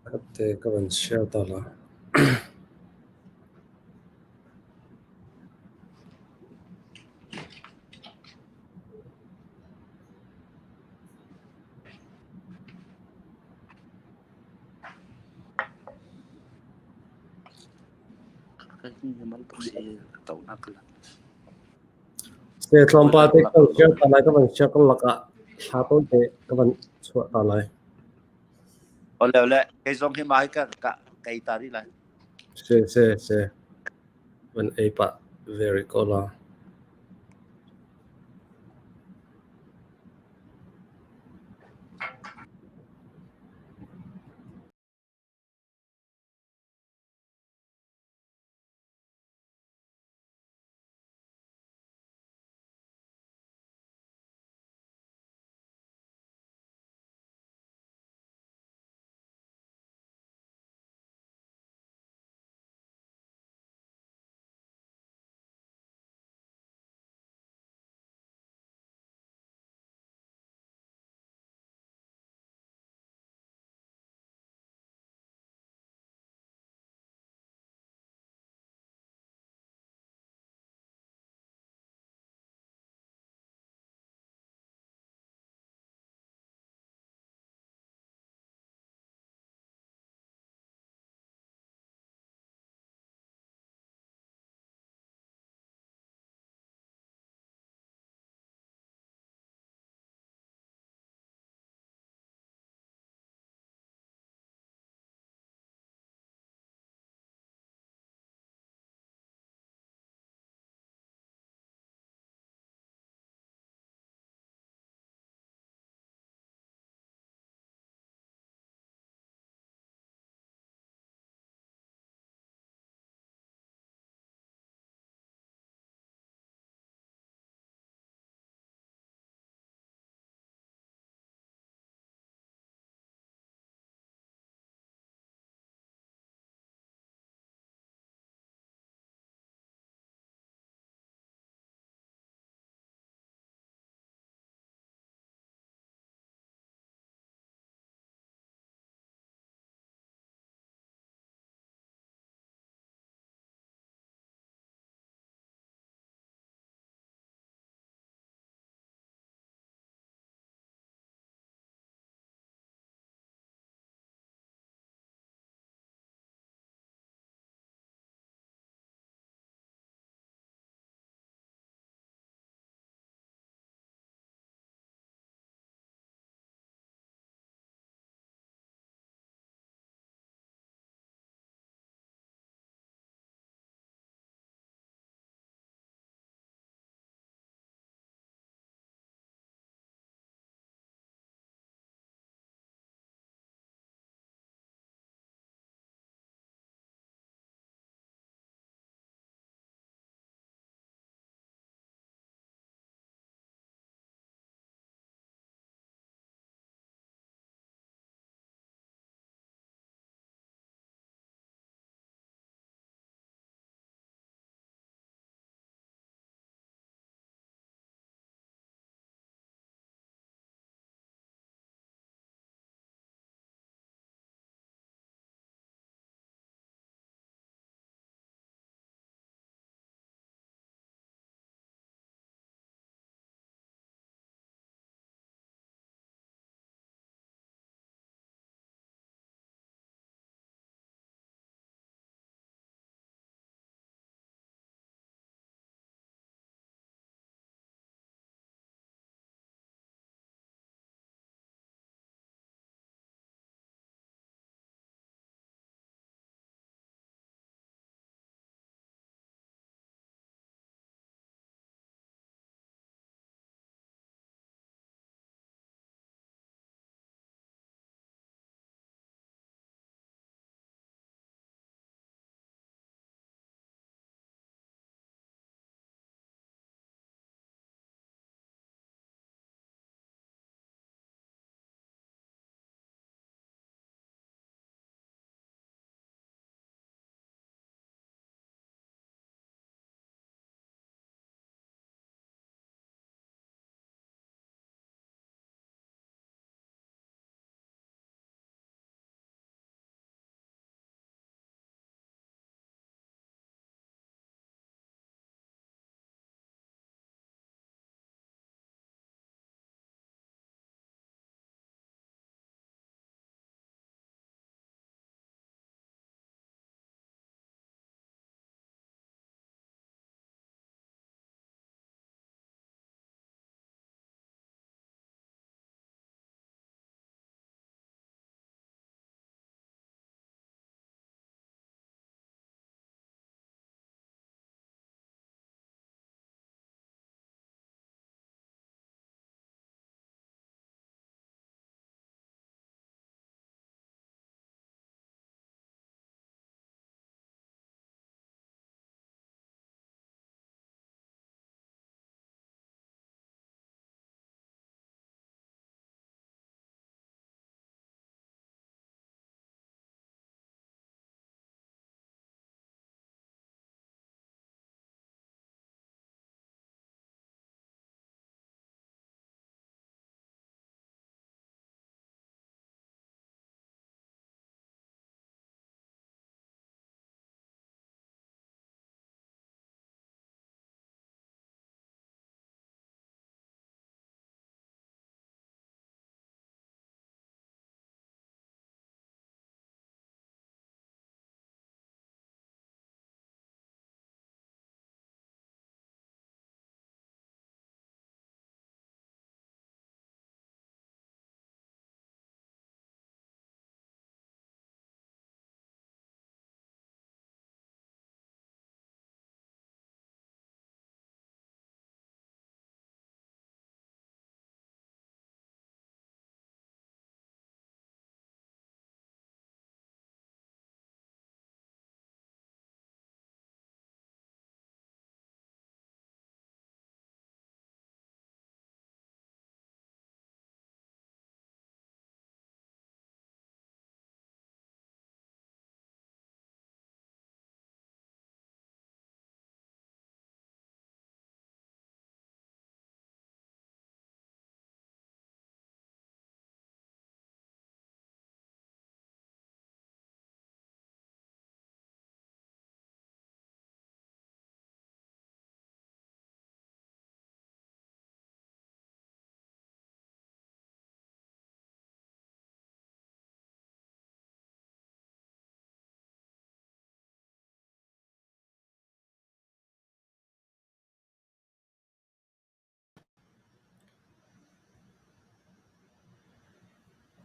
Khat te ka van share ta la. Se tlawmpal te ka van share ta lai, ka van share ka lakah thla tawn te ka van chuah ta lai. Ole ole, kei zong hi mai ka ka kai ta rih lai. Se se se. Van ei pah very ko la.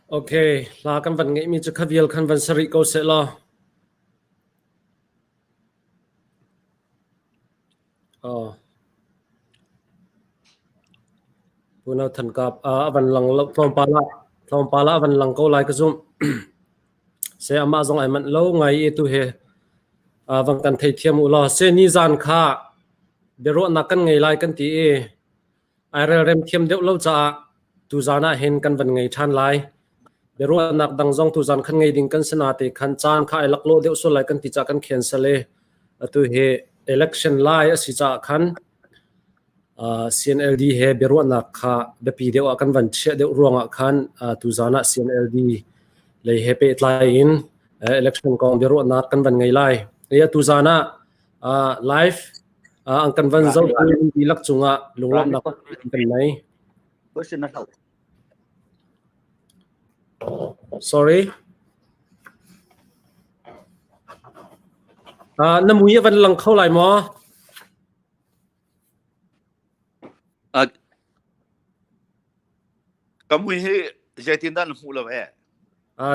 Okay, hla kan van ngeihmi cu kha vial khan van sarih ko seh law. Oh. Punau Than Kap a van lang lo tlawmpal ah tlawmpal ah a van lang ko lai ka zumh. Se amah zong ai manh lo ngai i tu hi van kan theithiam u law se ni zan kha biaruahnak kan ngei lai kan ti i ai relrem thiam deuh lo caah tuzan ah hin kan van ngei ṭhan lai. Biaruahnak dang zong tuzan khan ngei ding kan si na te khan caan kha ai laklawh deuh sual lai kan ti caah kan cancel i atu hi election lai a si caah khan CNLD he biaruahnak kha biapi deuh ah kan van chiah deuh ruangah khan tuzan ah CNLD lei he pehtlai in election kong biaruahnak kan van ngei lai. Tuzan ah live an kan van zoh dihlak cungah lunglawmhnak kan nei. Sorry. Na mui a van lang kho lai maw? Ka mui hi zeitindah na hmuh lo eh?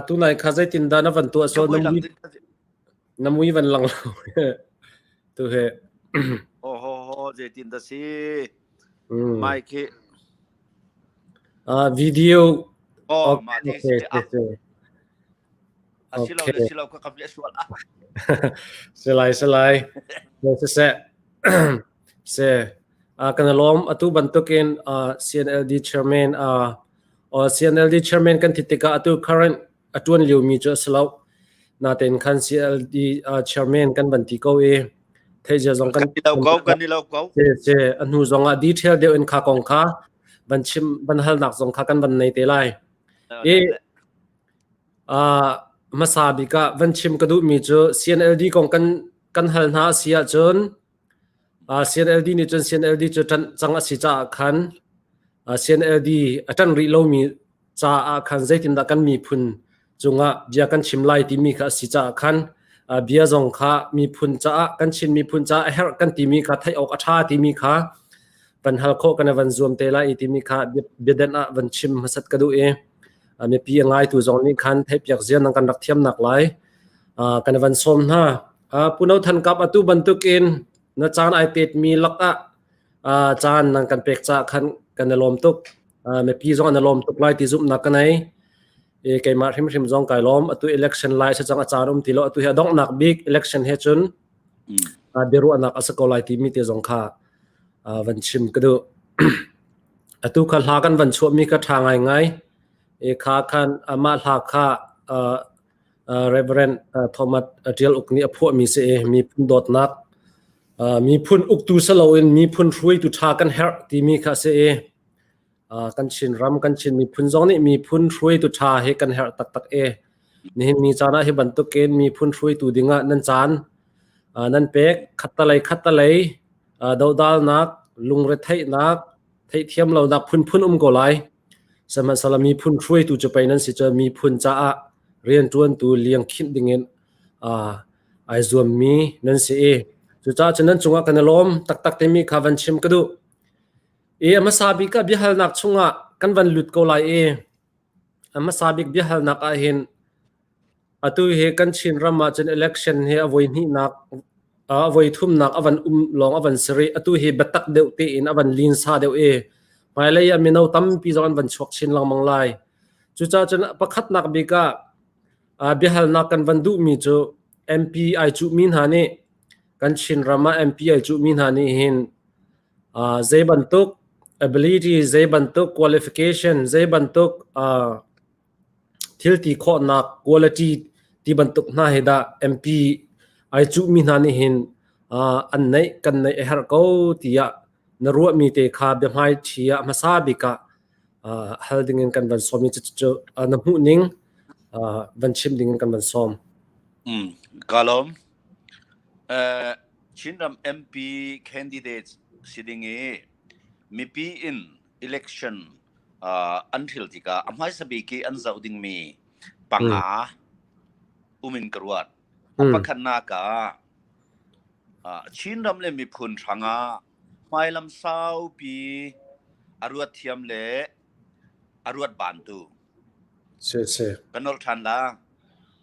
Tunai kha zeitindah na van tuah so na mui na mui van lang lo tu he. Ho ho ho zeitindah si? Mai khi. Video. Oh, ma te si. Asilo le silo ka kam le sual ah. Silai silai. Siseh. Se kan i lawm. Atu bantukin CNLD chairman CNLD chairman kan ti tikah atu current a ṭuan liomi cu a si lo. Natein khan CLD chairman kan van ti ko i theizia zong kan i lo ko kan i lo ko. Se se a hnu zong ah detail deuh in kha kong kha van chim van halnak zong kha kan van nei te lai. I hmasa bik ah van chim ka duhmi cu CNLD kong kan kan hal hna a si ahcun CNLD nih cun CNLD cu ṭanh cang a si caah khan CNLD a ṭanh rih lomi caah khan zeitindah kan miphun cungah bia kan chim lai timi kha a si caah khan bia zong kha miphun caah kan Chin miphun caah a herh kan timi kha theih awk a ṭha timi kha van hal khawh kan van zuam te lai i timi kha biadenh ah van chim hmasat ka duh i mipi a ngaitu zong nih khan theihpiak zia nan kan rak thiamnak lai kan van sawm hna. Pu No Than Kap atu bantukin na caan ai petmi lakah caan nan kan pek caah khan kan i lawm tuk. Mipi zong an i lawm tuk lai ti zumhnak ka nei. E keimah hrimhrim zong kai lawm. Atu election lai se cang a caan um ti lo. Atu hi a donghnak bik election he cun biaruahnak a si ko lai timi te zong kha van chim ka duh. Atu kha hla kan van chuahmi kha ṭha ngaingai. E kha khan amah hla kha Reverend Thomas Ṭial Uk nih a phuahmi si i miphun dawtnak, miphun uktu si loin miphun hruaitu ṭha kan herh timi kha a si i kan Chinram, kan Chin miphun zong nih miphun hruaitu ṭha hi kan herh taktak i nihin ni caan ah hi bantukin miphun hruaitu dingah nan caan nan pek khattalei khattalei dodalnak, lungretheihnak, theihthiam lonak phunphun um ko lai. Sihmanhsehlaw miphun hruaitu cu pei nan si cu miphun caah rianṭuantu liang khinh dingin ai zuammi nan si i cucaah cun nan cungah kan i lawm taktak timi kha van chim ka duh. I a hmasa bik ah biahalnak chungah kan van lut ko lai i a hmasa bik biahalnak ah hin Atu hi kan Chinram ahcun election hi a voi hnihnak a voi thumnak a van um lawng a van si rih. Atu hi biatak deuh tein a van linsa deuh i hmailei ah mino tampi zong an van chuak chin lengmang lai. Cucaah cun pakhatnak bik ah biahalnak kan van duhmi cu MP ai cuhmi hna nih kan Chinram ah MP ai cuhmi hna nih hin zei bantuk ability, zei bantuk qualification, zei bantuk Thil ti khawhnak quality ti bantuk hna hi dah MP ai cuhmi hna nih hin an neih kan neih a herh ko tiah na ruahmi te kha biahmaiṭhi ah hmasa bik ah hal dingin kan van sawm i cucu na hmuhning van chim dingin kan van sawm. Ka lawm. Chinram MP candidate si ding i mipi in election an hril tikah a hmaisa bik i an zoh dingmi panga um in ka ruat. A pakhatnak ah Chinram le miphun hrangah hmailam saupi a ruat thiam le a ruat bantu. Si si. Ka nolh ṭhan la.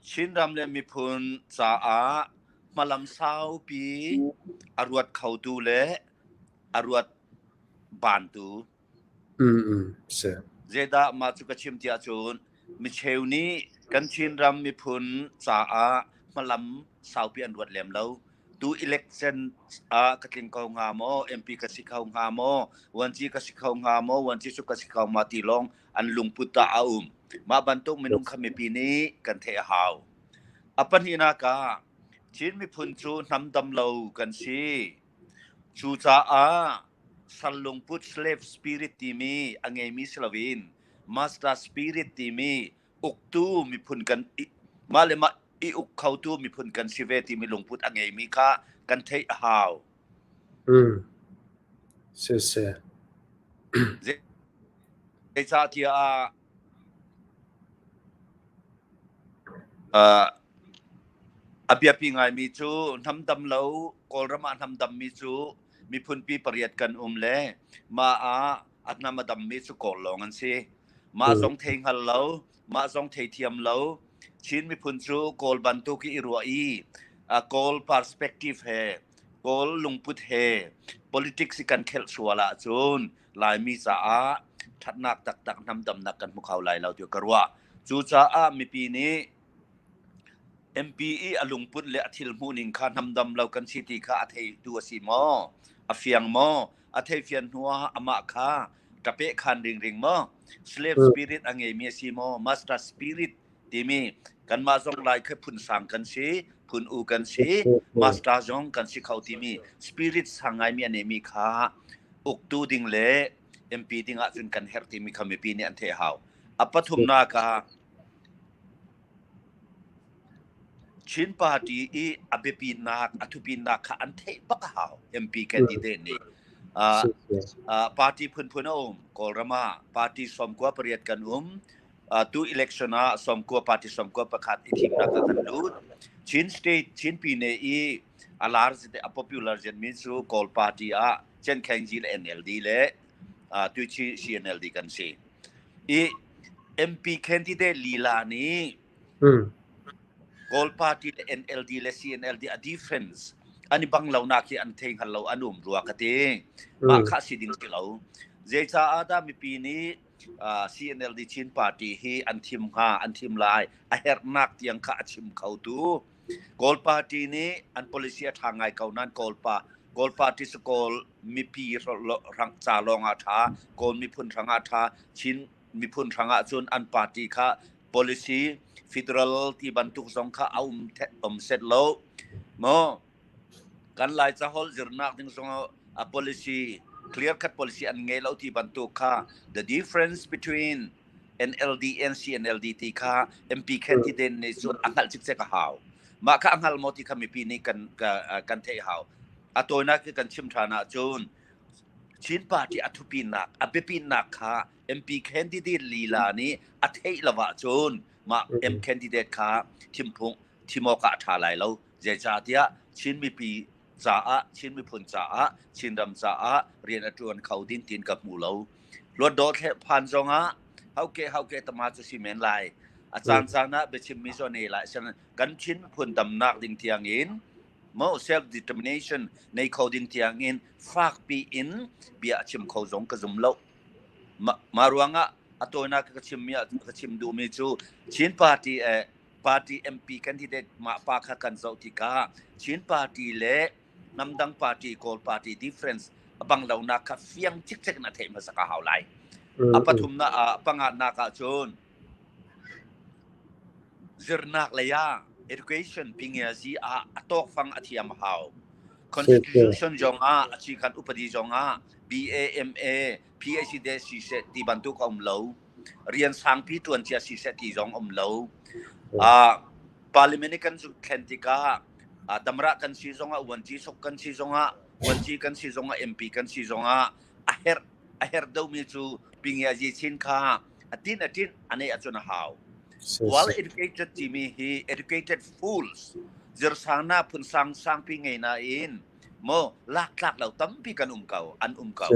Chinram le miphun caah hmalam saupi a ruat khotu le a ruat bantu. Si. Zeidah mah cu ka chim tiah cun micheu nih kan Chinram miphun caah hmalam saupi an ruat lem lo. Tu election ah ka tling ko hnga maw, MP ka si kho hnga maw, vuanci ka si kho hnga maw, vuanci cu ka si kho ma ti lawng an lungput ah a um. Mah bantuk minung kha mipi nih kan theih a hau. A pahnihnak ah Chin miphun cu hnam dam lo kan si. Cucaah sal lungput slave spirit timi a ngeimi si loin master spirit timi uktu miphun kan mah le mah i uk khotu miphun kan si ve timi lungput a ngeimi kha kan theih a hau. Si si. Zeicahtiah a biapi ngaimi cu hnamdam lo Kawlram ah hnamdammi cu miphunpi pariat kan um le mah ah a hnam a dammi cu Kawl lawng an si. Mah zong thei hngal lo, mah zong theithiam lo, Chin miphun cu Kawl bantuk i ruah i Kawl perspective he Kawl lungput he politics i kan khelh sual ahcun Laimi caah ṭhatnak taktak hnamdamnak kan hmu kho lai lo tiah ka ruah. Cucaah mipi nih MP i a lungput le a thil hmuhning kha hnamdam lo kan si ti kha a theitu a si maw? A fiang maw? A theifian hnu ah amah kha ṭapeh khan ringring maw? Slave spirit a ngeimi a si maw? Master spirit timi kanmah zong Lai khi phun sang kan si, phun u kan si, master zong kan si kho timi spirit sang ngaimi a neimi kha uktu ding le MP ding ahcun kan herh timi kha mipi nih an theih hau. A pathumnak ah Chin Party i a biapitnak, a thupinnak kha an theih bak a hau MP candidate nih. Party phunphun a um. Kawlram ah party 98 kan um. Tu election ah 90 party 91 i thimnak ah kan lut. Chin state, Chin Pine i a lar a popular zenmi cu Kawl party ah Chen Kheng Ji le NLD le tuichi CNLD kan si. I MP candidate lila nih Kawl party le NLD le CNLD a difference an i bang lo nak hi an thei hngal lo an um rua ka ti. Mah kha si ding si lo. Zeicaah dah mipi nih CNLD Chin Party hi an thim hnga, an thim lai, a herhnak tiang kha a chim kho tu. Kawl party nih an policy a ṭha ngai ko nain Kawl pa Kawl party cu Kawl mipi rang ca lawng ah ṭha, Kawl miphun hrang ah ṭha, Chin miphun hrang ah cun an party kha policy federal ti bantuk zong kha a um um set lo. Maw kan Lai caholh zirnak ding zong a policy clear cut policy an ngei lo ti bantuk kha the difference between NLD and CNLD ti kha MP candidate nih cun a hngalh cikcek a hau. Mah kha a hngal maw ti kha mipi nih kan kan theih hau. A tawinak hi kan chim ṭhan ahcun Chin party a thupinak, a biapitnak kha MP candidate lila nih a theih lo ahcun mah M candidate kha thimphung thim awk ah a ṭha lai lo. Zeicahtiah Chin mipi caah, Chin miphun caah, Chinram caah rian a ṭuan kho ding tiin ka hmu lo. Luatdaw phan zongah hauke hauke tama cu si men lai. A caan caan ah biachimmi cu an ei lai. Kan Chin miphun damnak ding tiang in mo self determination nei kho ding tiang in fakpi in bia a chim kho zong ka zum lo. Ma ruangah a tawinak ka chimmi ka chim duhmi cu Chin party eh party MP candidate mah pa kha kan zoh tikah Chin party le hnamdang party Kawl party difference a bang lonak kha fiang cikcek in a theih hmasa ka hau lai. A pathumnak ah pangatnak ah cun zirnak lei ah education pingiazi ah a tawkfang a thiam a hau. Constitution zong ah a chikhan upadi zong ah BA MA PhD siseh ti bantuk a um lo. Rian sangpi ṭuan cia siseh ti zong um lo. Parliament i kan thlen tikah tamrah kan si zongah vuanci sok kan si zongah vuanci kan si zongah MP kan si zongah a herh a herh deuhmi cu pingiazi chin kha a tin a tin a neih ahcun a hau. Well educated timi hi educated fools zirsangnak phun sang sangpi ngei nain mo laktlak lo tampi kan um ko an um ko.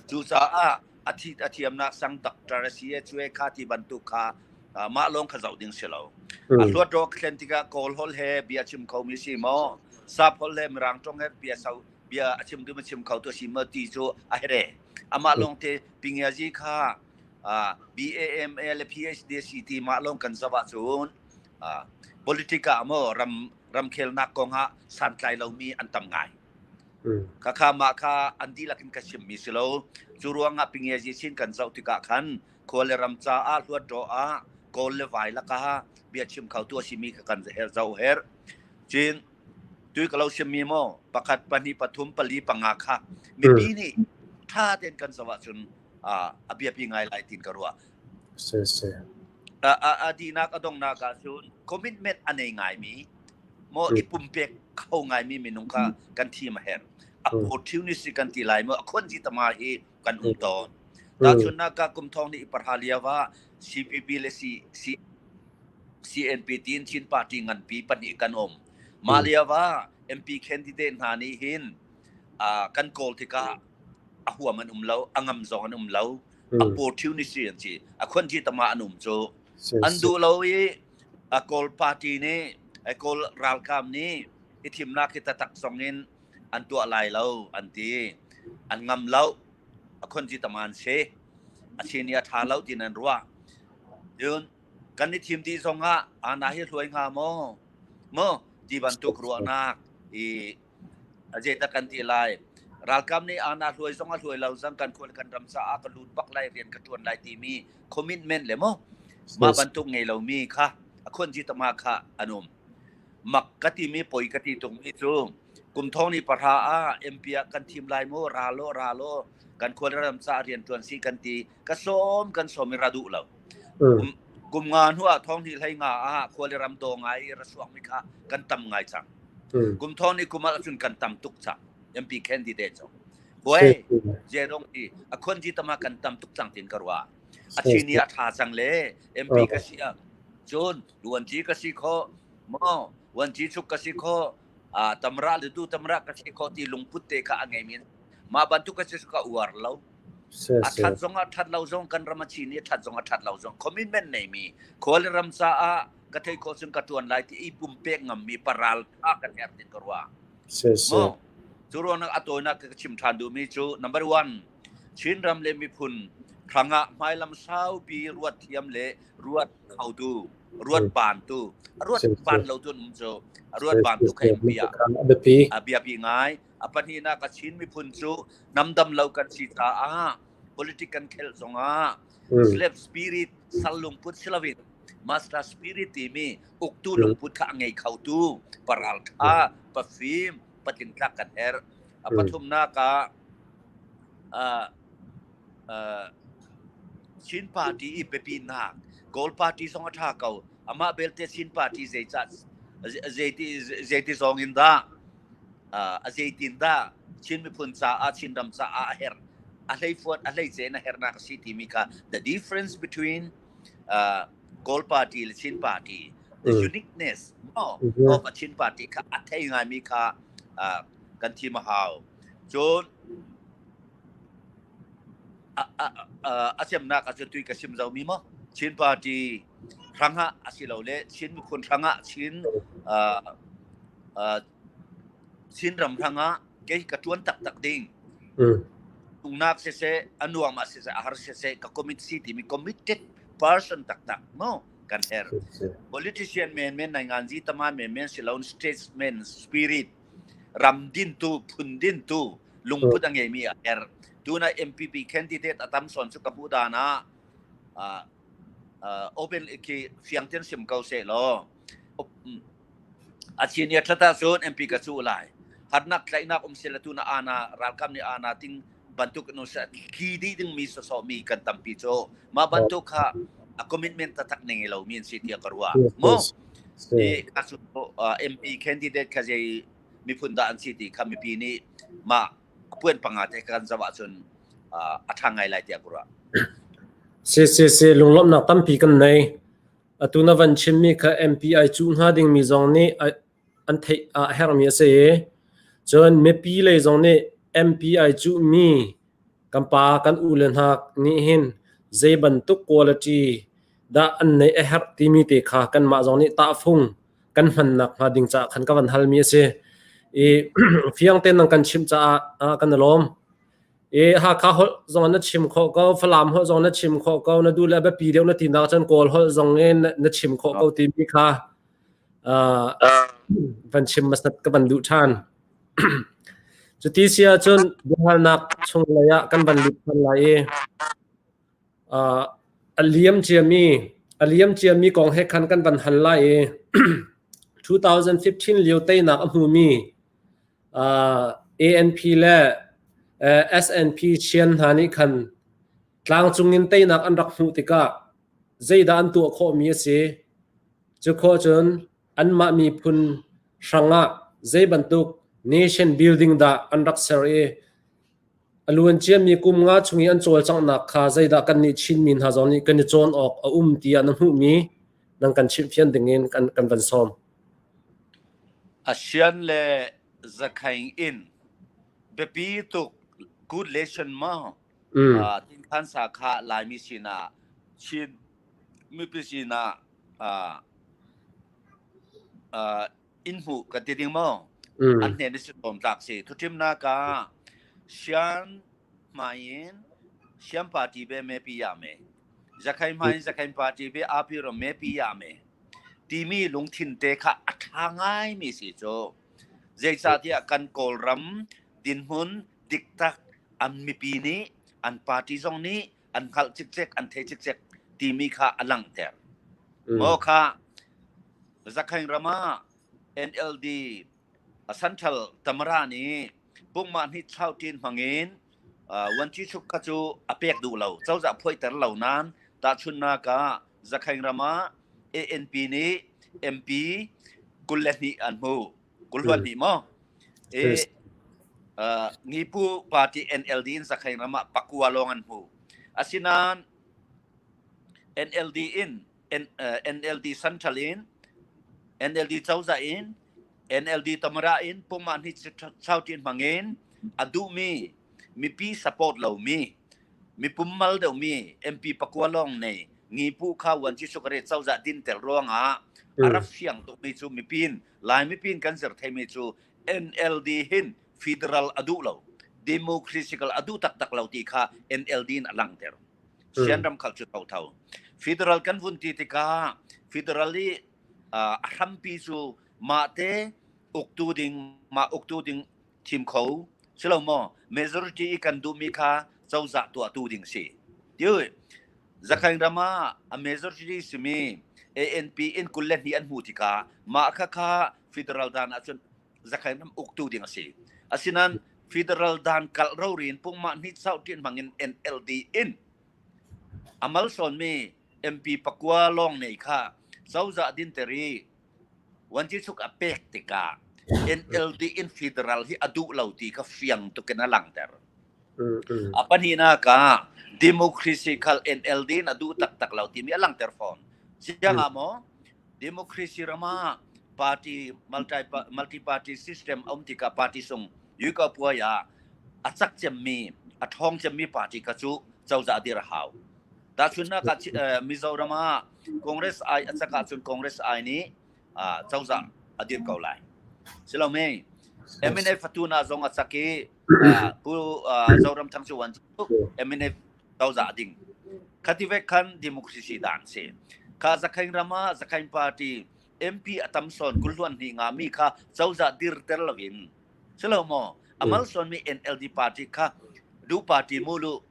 Cucaah a thi a thiamnak sang doctor a si e cue kha ti bantuk kha. Mah lawng kha zoh ding si lo. A hluat rawk thlen tikah Kawl holh he bia chim kho mi si maw, sap holh he Mirang tong he bia sau bia a chim ding a chim kho tu si maw ti cu a here. Amah lawng te pingiazi kha BAMA le PhD si ti mah lawng kan zoh ahcun politic ah maw ram ramkhelnak kong ah santlai lomi an tam ngai. Khakha mah kha an dihlak in ka chimmi si lo. Cu ruangah pingiazi chin kan zoh tikah khan khua le ram caah hluat-ṭaw ah Kawl le Vai lakah bia chim kho tu a simi kha kan her zoh herh. Cun tui ka lo simmi maw pakhat pahnih pathum pali panga kha mipi nih ṭha tein kan zoh ahcun a biapi ngai lai tiin ka ruah. Si si. A, a, a dihnak a donghnak ahcun commitment a nei ngaimi maw i pumpek kho ngaimi minung kha kan thim a herh. Opportunity kan ti lai maw a khonji tama hi kan um tawn. Tahchunhnak ah kum thong nih parha lio ah CPP le C, C, CNP tiin Chin Party nganpi pahnih kan um. Mah lio ah MP candidate hna nih hin uh, kan kawl tikah a huam an um lo, a ngam zong an um lo, opportunity an si. A khonji tama an um cu. An duh lo i a Kawl party nih, a Kawl ralkap nih i thimnak hi tatak zong in an tuah lai lo an ti. An ngam lo. A khonci tam an si. A chin i a ṭha lo tiin an ruah. Cun kan i thim dih zongah ana hi hluai hnga maw? Maw ti bantuk ruahnak i a zeidah kan ti lai. Ralkap nih ana hluai zong a hluai lo zong kan khua le kan ram caah ka lut bak lai rian ka ṭuan lai timi commitment le maw mah bantuk ngei lomi kha a khonci tama kha an um. Mak ka timi poi ka ti tungmi cu kum thong ni pahra ah MP ah kan thim lai mu ra law ra law kan khua le ram caah rian ṭuan si kan ti ka sawm kan sawm i ra duh lo. Kum, kum nga hnu ah thong hnih hlei nga ah khua le ram daw ngai i ra suak mi kha kan tam ngai cang. Kum thong ni kum ah cun kan tam tuk cang. MP candidate zong. Huai, Jerong i a khon ji tama kan tam tuk cang tin ka ruah. A chini a tha cang le MP ka si ah cun Luanci ka si kho maw Luanci chuk ka si kho tamra le tu tamra ka si kho ti lungput te kha a ngeimi mah bantuk ka si ka uar lo a that zong a that lo zong kan ram a chin i a that zong a that lo zong commitment neimi khua le ram caah ka thei khawh chung ka tuan lai ti i pumpek ngammi paral tha kan herh tin ka ruah maw cu ruangnak a tawinak ka chim than duhmi cu number one Chin ram le miphun hrangah hmailam saupi ruat thiam le ruat khotu ruat bantu ruat ban lo tu um cu ruat bantu kha bia a biapi ngai a pahnihnak a Chin miphun cu namdam lo kan si caah politic kan khelh zongah slave spirit sal lungput siloin master spirit timi uktu lungput kha a ngei khotu paral tha pafim patling tlak kan herh a pathumnak ah Chin party i biapinak Kawl party zong a ṭha ko. Amah belte Chin party zeicah zeiti zeiti zong in dah a zeitin dah Chin miphun caah Chin ram caah a herh a hleifuan a hleice in a herhnak a si timi kha the difference between uh, Kawl party le Chin party the uniqueness no, of a Chin party kha a thei ngaimi kha uh, kan thim a hau. Cun a cemnak ahcun tui ka sim zomi maw Chin party hrangah asilole Chin miphun hrangah Chin Chin ram hrangah kei ka tuan taktak ding tungnak siseh a nuam ah siseh a har siseh ka commit si timi committed person taktak mo kan herh politician men men nai ngan ji tama men men silon statesman spirit ram dintu phun dintu lungput a ngeimi a herh. Tuna MPP candidate a tam sawn cu ka hmuh dan ah open khi fiang ten sim ko seh law a chin ya thata cun MP ka cu lai harnak tlaihnak um sela tuna ana ralkap nih ana ting bantuk in sa ki di ding mi so mi kan tampi cu ma bantuk kha a commitment tatak ning lo mi an si tiah ka ruah mo i kha cu MP candidate kha zei miphun dah an si ti kha mipi nih mah a puan panga te kan zoh ahcun a ṭha ngai lai tiah ka ruah. Si si si lunglawmhnak tampi kan nei. Atu na van chimmi kha MPI cu hnga dingmi zong nih an theih a herhmi a si i cun mipi lei zong nih MPI cuhmi kan pa kan u le hna nih hin zei bantuk quality. dah an neih a herh timi te kha kanmah zong nih tahfung kan hmannak hnga ding caah khan ka van halmi a si. I fiang tein nang kan chimh caah kan i lawm. I Hakha holh zong na chim khawh ko, Falam holh zong na chim khawh ko, na duh le biapi deuh na tinak cun Kawl holh zong in na chim khawh ko timi kha van chim hmasat ka van duh ṭhan. Cuti si ahcun biahalnak chung lei ah kan van lut ṭhan lai i a liam ciami a liam ciami kong he khan kan van hal lai i 2015 lio teinak a hmumi ANP le SNP Chian hna nih khan tlangcung in teinak an rak hmuh tikah zeidah an tuah khawhmi a si? Cu khawh cun anmah miphun hrangah zei bantuk nation building dah an rak ser i a luan ciami kum nga chung i an cawlcanghnak kha zeidah kannih Chinmi hna zong nih kan i cawn awk a um tiah na hmuhmi nang kan chimhfian dingin kan, kan van sawm. ASEAN le Zakhaing in biapi tuk good lesson ma Tinkhan sa kha Laimi sinah Chin mipi sinah in hmuh kan ti ding maw? An hnen i sitawm tlak si. Thuṭhimnak ah Shan hmai in Siam party be me pi ya me. Zakhai hmai in Zakhai party be api ro me pi ya me. Timi lungthin te kha a ṭha ngaimi si cu. Zeicahtiah kan Kawlram dinhmun diktak an mipi nih an party zong nih an hngalh cikcek an thei cikcek timi kha a langhter. Maw kha Zakhaing ram ah NLD Central Tamara nih pungmah hni chau ṭin hmangin Wanci Chuk kha cu a pek duh lo cozah phuaiter lo nain tahchunhnak ah Zakhaing ram ah ANP nih MP 22 an hmu 22 maw e Ngipu party NLD in Zakhaing ram ah pakua lawng an hmu asinain NLD in NLD Central in NLD cozah in NLD Tamara in pumah hni chautin hmangin a duhmi mipi support lomi mipum mal deuhmi MP pakua lawng nei ngipu kha wan chi sukare cozah din tel ruangah a rak fiang tukmi cu mipin Lai mipin kan zir theimi cu NLD hin federal a duh lo democratical a duh taktak lo ti kha NLD in a langhter. Sian ram khal cu thotho. Federal kan vun ti tikah federal i a hrampi cu mahte uktu ding mah uktu ding thim kho silo maw majority i kan duhmi kha cozah tuahtu ding si. Ti Zakhaing ram ah a majority simi ANP in 22 an hmu tikah mah kha kha federal dan ahcun Zakhaing ram uktu ding a si. Asinain federal dan kalh rorin pungmah hni sau ṭin hmangin NLD in a malsawnmi MP pakua lawng nei kha cozah dinter i Wanci-chuk a pek tikah NLD in federal hi a duh lo ti kha fiang tuk in a langhter. A pahnihnak ah democracy khal NLD in a duh taktak lo timi a langhter fawn. Siang ah maw Democracy ram ah party multi multi party system a um tikah party sung yuka puai ah a cak cemmi a ṭhawng cemmi party kha cu cozah dir a hau. Tahchunhnak ah Mizoram ah Congress ai a cak ahcun Congress ai nih cozah a dir ko lai. Silo me MNF fatuna zong a cak i Pu Zoram Thang Cu MNF cozah ding. Khati vek khan democracy dan si. Kha Zakhaing ram ah Zakhaing party MP a tam sawn kulhluan hni nga mi kha cozah dirter loin silo maw amal sawn mi NLD party kha du party mu lu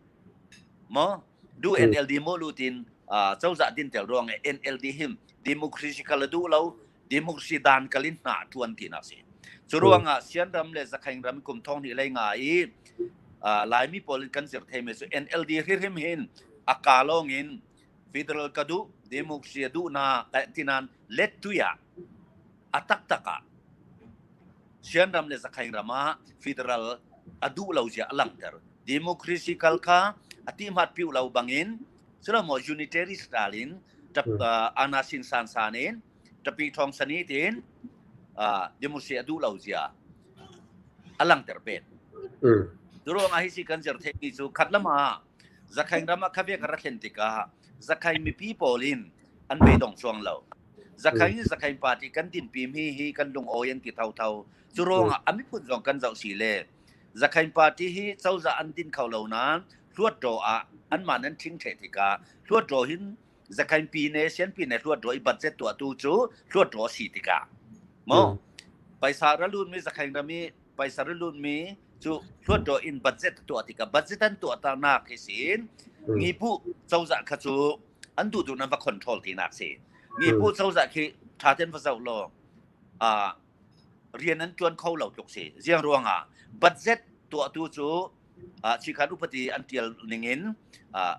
maw du NLD mu lu tin cozah din tel ruang NLD him democracy kha la duh lo democracy dan kalin hna tuan ti nak si. Cu ruangah Sian ram le Zakhaing ram kum thong hnih lei nga i Laimi pawl in kan zir theimi cu NLD hrimhrim hin a ka lawng in federal ka duh democracy a duh na tinan let tuya a taktak ah Sian ram le Zakhaing ram ah federal a duh lo zia a langhter. Democracy kal kha a ti hmat piu lo bangin silo maw unitary style in ana sin san san in tapi thong sani tin democracy a duh lo zia a langhter pet. Duruang ah hi si kan zer thei mi cu khat lama Zakhaing ram ah khavia ka ra thlen tikah. Zakhai mipi pawl in an beidong chuang lo. Zakhai in Zakhai party kan dinpi mi hi kan lungawi an ti thotho. Cu ruangah a miphun zong kan zoh si le Zakhai party hi cozah an din kho lo nain hluatdaw ah anmah nan ṭhing ṭheh tikah hluatdaw hin Zakhai pine Sianpi ne hluatdaw i budget tuahtu cu hluatdaw a si tikah maw paisa ra lut mi Zakhai ram i paisa ra lut mi cu hluatdaw in budget tuah tikah budget an tuah nak hi sin mibu cozah kha cu an duh duh nan va control tinak si. Mibu cozah khi ṭha ten va zoh law rian an ṭuan kho lo tluk si. Ziang ruangah budget tuahtu cu chikhan upadi an ṭial ningin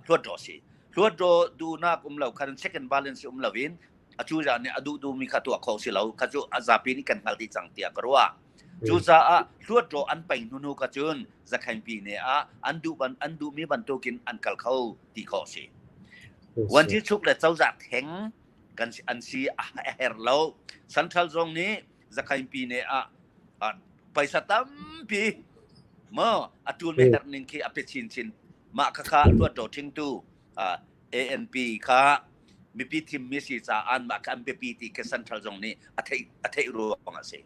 hluatdaw si. Hluatdaw duhnak um lo khan check and balance um loin a cuzah nih a duh duhmi kha tuah kho si lo kha cu a zapi nih kan hngal dih cang tiah ka ruah. Cucaah hluatdaw an peng hnu ka cun Zakhainpi ne ah an duh ban an duhmi bantukin an kal kho ti khawh si. Vuanci chuk le cozah theng kan an si a herh lo. Central zong nih Zakhainpi ne ah paisa tampi maw a tul me herh ning khi a pe chinchin. Mah khakha hluatdaw ṭhingtu ANP kha mipi thimmi si caah mah kha an biapi ti khi Central zong nih a theih a theih ruang a si.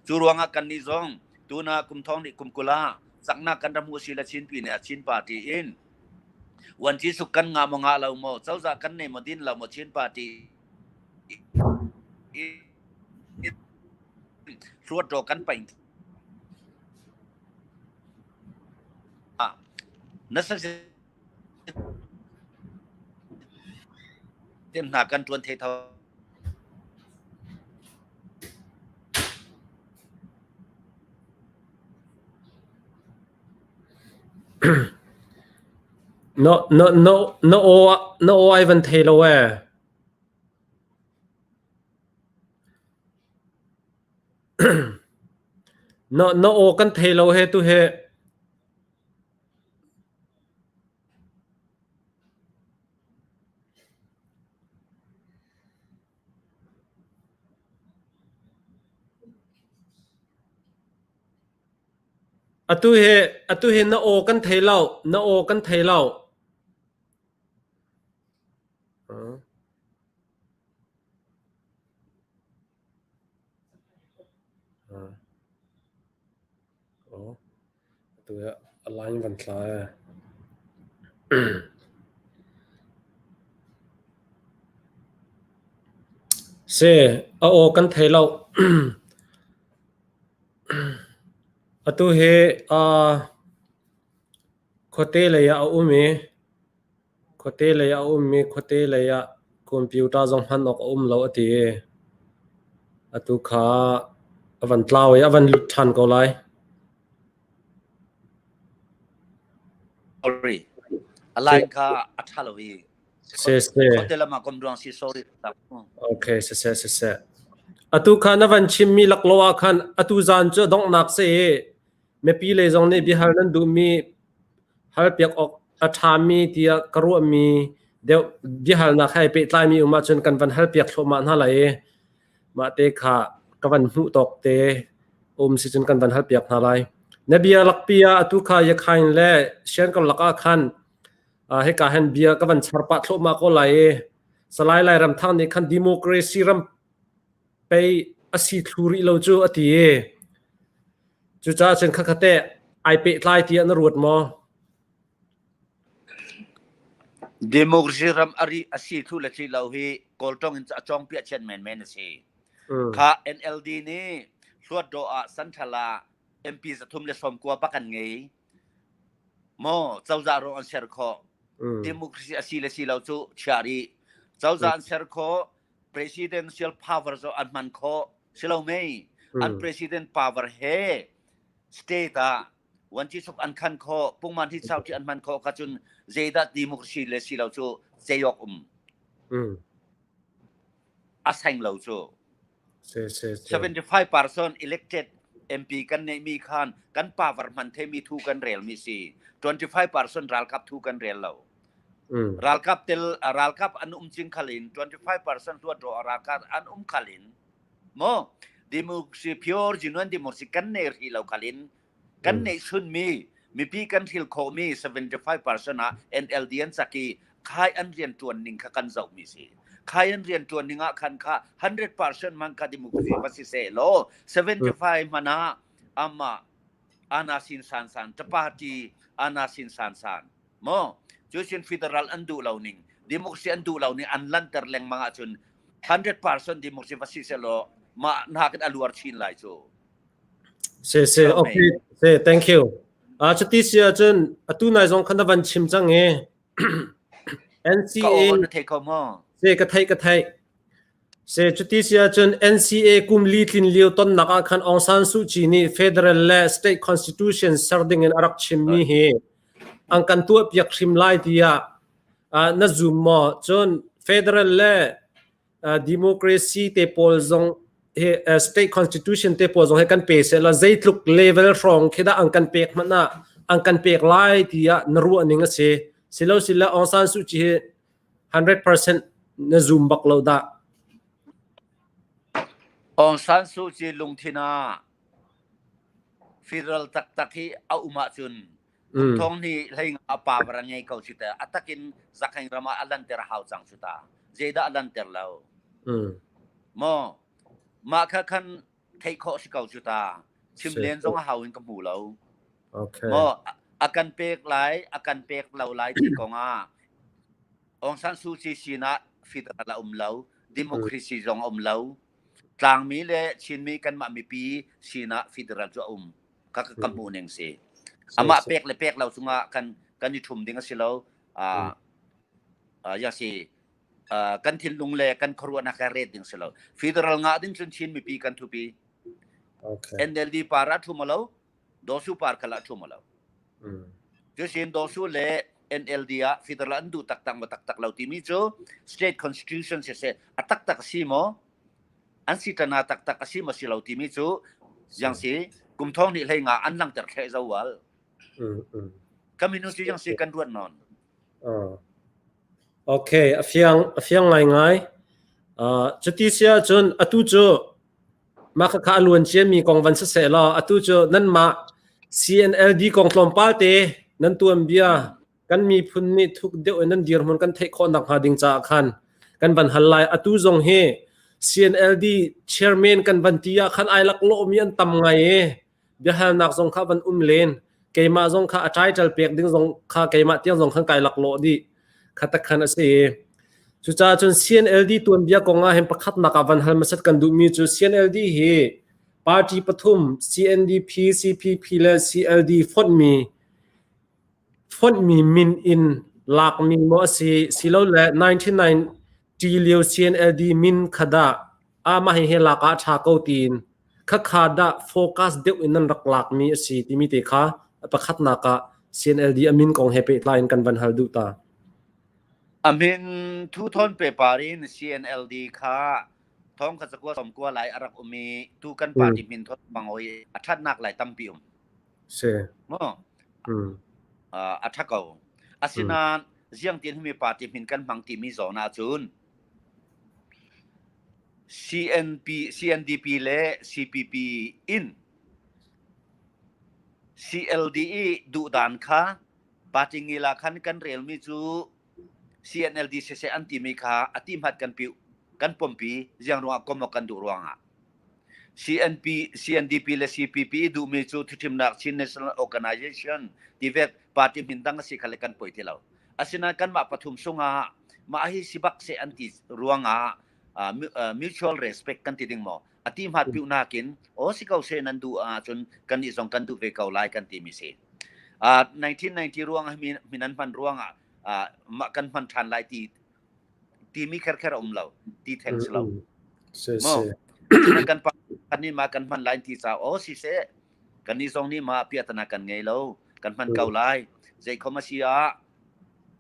Cu ruangah kannih zong tuna kum thong nih kum kul ah caknak kan ram hu si le Chin pi nih a Chin party in Vuanci suk kan ngah maw ngah lo maw cozah kan nei maw din lo maw Chin party hluatdaw kan pain na sa hna kan ṭuan thei tho. Na na na na aw na aw ai van thei lo ee. Na na aw kan thei lo he tu he. Atu hi atu hi na aw kan thei lo, na aw kan thei lo. Atu hi a line van tla ee. Si, a aw kan thei lo. Atu hi khuate lei ah a um i khuate lei ah a ummi khuate lei ah computer zong hman awk a um lo a ti i atu kha a van tlau i a van lut ṭhan ko lai. Sorry. A line kha a ṭha lo i Siseh. Khuate lam ah kom ruang si sorry. Okay, siseh, siseh. Atu kha na van chimmi laklawh ah khan atu zan cu donghnak si i mipi lei zong nih biahal nan duhmi halpiak awk a ṭhami tiah ka ruahmi deuh biahalnak he pehtlaimi um ahcun kan van halpiak thluahmah hna lai i mah te kha ka van hmuh tawk te um si cun kan van halpiak hna lai. Na bia lakpi ah atu kha Yakhain le Shan karlak ah khan hika hin bia ka van char pah thluahmah ko lai i Salai Lairamthang nih khan democracy ram pei a si thlu rih lo cu a ti i cucaah cun khakhate ai pehtlai tiah na ruat maw? Democracy ram a ri a si thlu le thli lo hi Kawltong in a cawng piah chian menmen a si. Kha NLD nih hluatdaw ah Central ah MP 390 bak an ngei. Maw cozah ruang an ser khawh. Democracy a si le si lo cu chia rih. Cozah an ser khawh, presidential power zo an hman khawh. Si lo mei? An president power he state ah wanci suk an khan khawh, pungman hi sau an hman khawh ka cun zeidah democracy le si lo cu zeiok um. A seng lo cu. 75% elected MP kan neihmi khan kan power hman themi thu kan relmi si. 25% ralkap thu kan rel lo. Ralkap tel ralkap an um cing khalin 25% hluat ro ralkap an um khalin mo democracy pure genuine democracy kan nei ri lo khalin kan neih chunmi mipi kan thil khawhmi 75% ah NLD an cak i Khai an rian tuan ning kha kan zoh mi si. Khai an rian tuan ning ah khan kha 100% man kha democracy va si se law 75 man ah ama ana sin san san ta party ana sin san san mo cu sin federal an duh lo ning democracy an duh lo ning an lanter lengmang ahcun 100% democracy va si se law ma nakin a luar chin lai cu. Se se okay se thank you. A chuti si ahcun atu nai zong khan na van chim cang i NCA ka aw na thei ko maw? Se ka thei ka thei. Se cuti si ahcun NCA kum li tlin lio tonnak ah khan Aung San Suu Kyi nih federal le state constitution ser ding in a rak chimmi hi an kan tuahpiak hrim lai tiah na zum maw? Cun federal le democracy te pawl zong hi state constitution te pawl zong hi kan pe seh law zeitluk level hrawng khi dah an kan pek hmanh ah an kan pek lai tiah na ruah ning a si. Silo sila Aung San Suu Kyi hi 100% na zum bak lo dah. Aung San Suu Kyi lungthin ah federal taktak hi a um ahcun kum thong hnih hlei nga power a ngei ko si ta. A takin Zakheng ram ah a lanter hau cang cu ta. Zeidah a lanter lo? Maw mah kha khan theih khawh si ko cu ta. Chim len zong a hau in ka hmu lo. Maw a kan pek lai, a kan pek lo lai ti kong ah Aung San Suu Kyi sinah federal a um lo, democracy zong a um lo. Tlangmi le Chinmi kanmah mipi sinah federal cu a um. Ka ka hmuh ning si. Amah pek le pek lo cungah kan kan i ṭhum ding a si lo. Ya si kan thinlung le kan khuaruahnak he ret ding si lo. Federal ngah ding cun Chin mipi kan thupi. NLD par ah ṭhum lo, Dosu par khal ah ṭhum lo. Cusin Dosu le NLD ah federal an duh taktak maw taktak lo timi cu state constitution siseh a taktak a si maw an si tana taktak a si maw si lo timi cu yang si kum thong hnih hlei nga an langter thle zo wal. Ka minu cu yang si kan ruat non. Okay, a fiang a fiang ngai ngai. Cuti si ahcun atu cu Mah khakha a luan ciami kong van siseh law atu cu nanmah CNLD kong tlawmpal te nan tuanbia kan miphun nih thuk deuh in nan dirhmun kan theih khawh nakhnga ding caah khan kan van hal lai. Atu zong hi CNLD chairman kan van ti ah khan ai laklawhmi an tam ngai i biahalnak zong kha van um len. Keimah zong kha a title pek ding zong kha keimah tiang zong khan kai laklawh dih. Khatak khan a si. Cucaah cun CNLD tuanbia kong ah hin pakhatnak ah van hal hmasat kan duhmi cu CNLD hi party pathum CNDP, CPP le CLD fonhmi fonhmi min in lakmi maw a si silole 1990 lio CNLD min kha dah amah hi lak ah a ṭha ko tiin khakha dah focus deuh in nan rak lakmi a si timi te kha pakhatnak ah CNLD a min kong he pehtlai in kan van hal duh ta. A min Thu Thawn paper in CNLD kha thong kha zakua som kua lai a rak um i tu kan party min thon bang hoi a ṭhatnak lai tampi um. Si. Mo a ṭha ko. Asinain ziang tin himi party min kan hmang timi zawn ahcun CNP, CNDP le CPP in CLD i duhdan kha party ngila khan kan relmi cu CNLD siseh an timi kha a ti hmat kan piu kan pompi ziang ruangah komok kan duh ruangah CNP CNDP le CPP i duhmi cu thithimnak Chin National Organization tivek party min dang a si kha le kan poi ti lo. Asinain kanmah pathum sungah mah hi sibak seh an ti ruangah mutual respect kan ti ding maw a ti hmat piu nakin aw si ko seh nan duh ahcun kan nih zong kan duh ve ko lai kan ti mi si. 1990 ruang min an hman ruangah mah kan hman ṭhan lai ti timi kherkher a um lo ti theng si lo. Mo kan pa nih ma kan hman lai ti ca aw si seh kan nih zong nih mah piahtana kan ngei lo kan hman ko lai zeikhom a si ah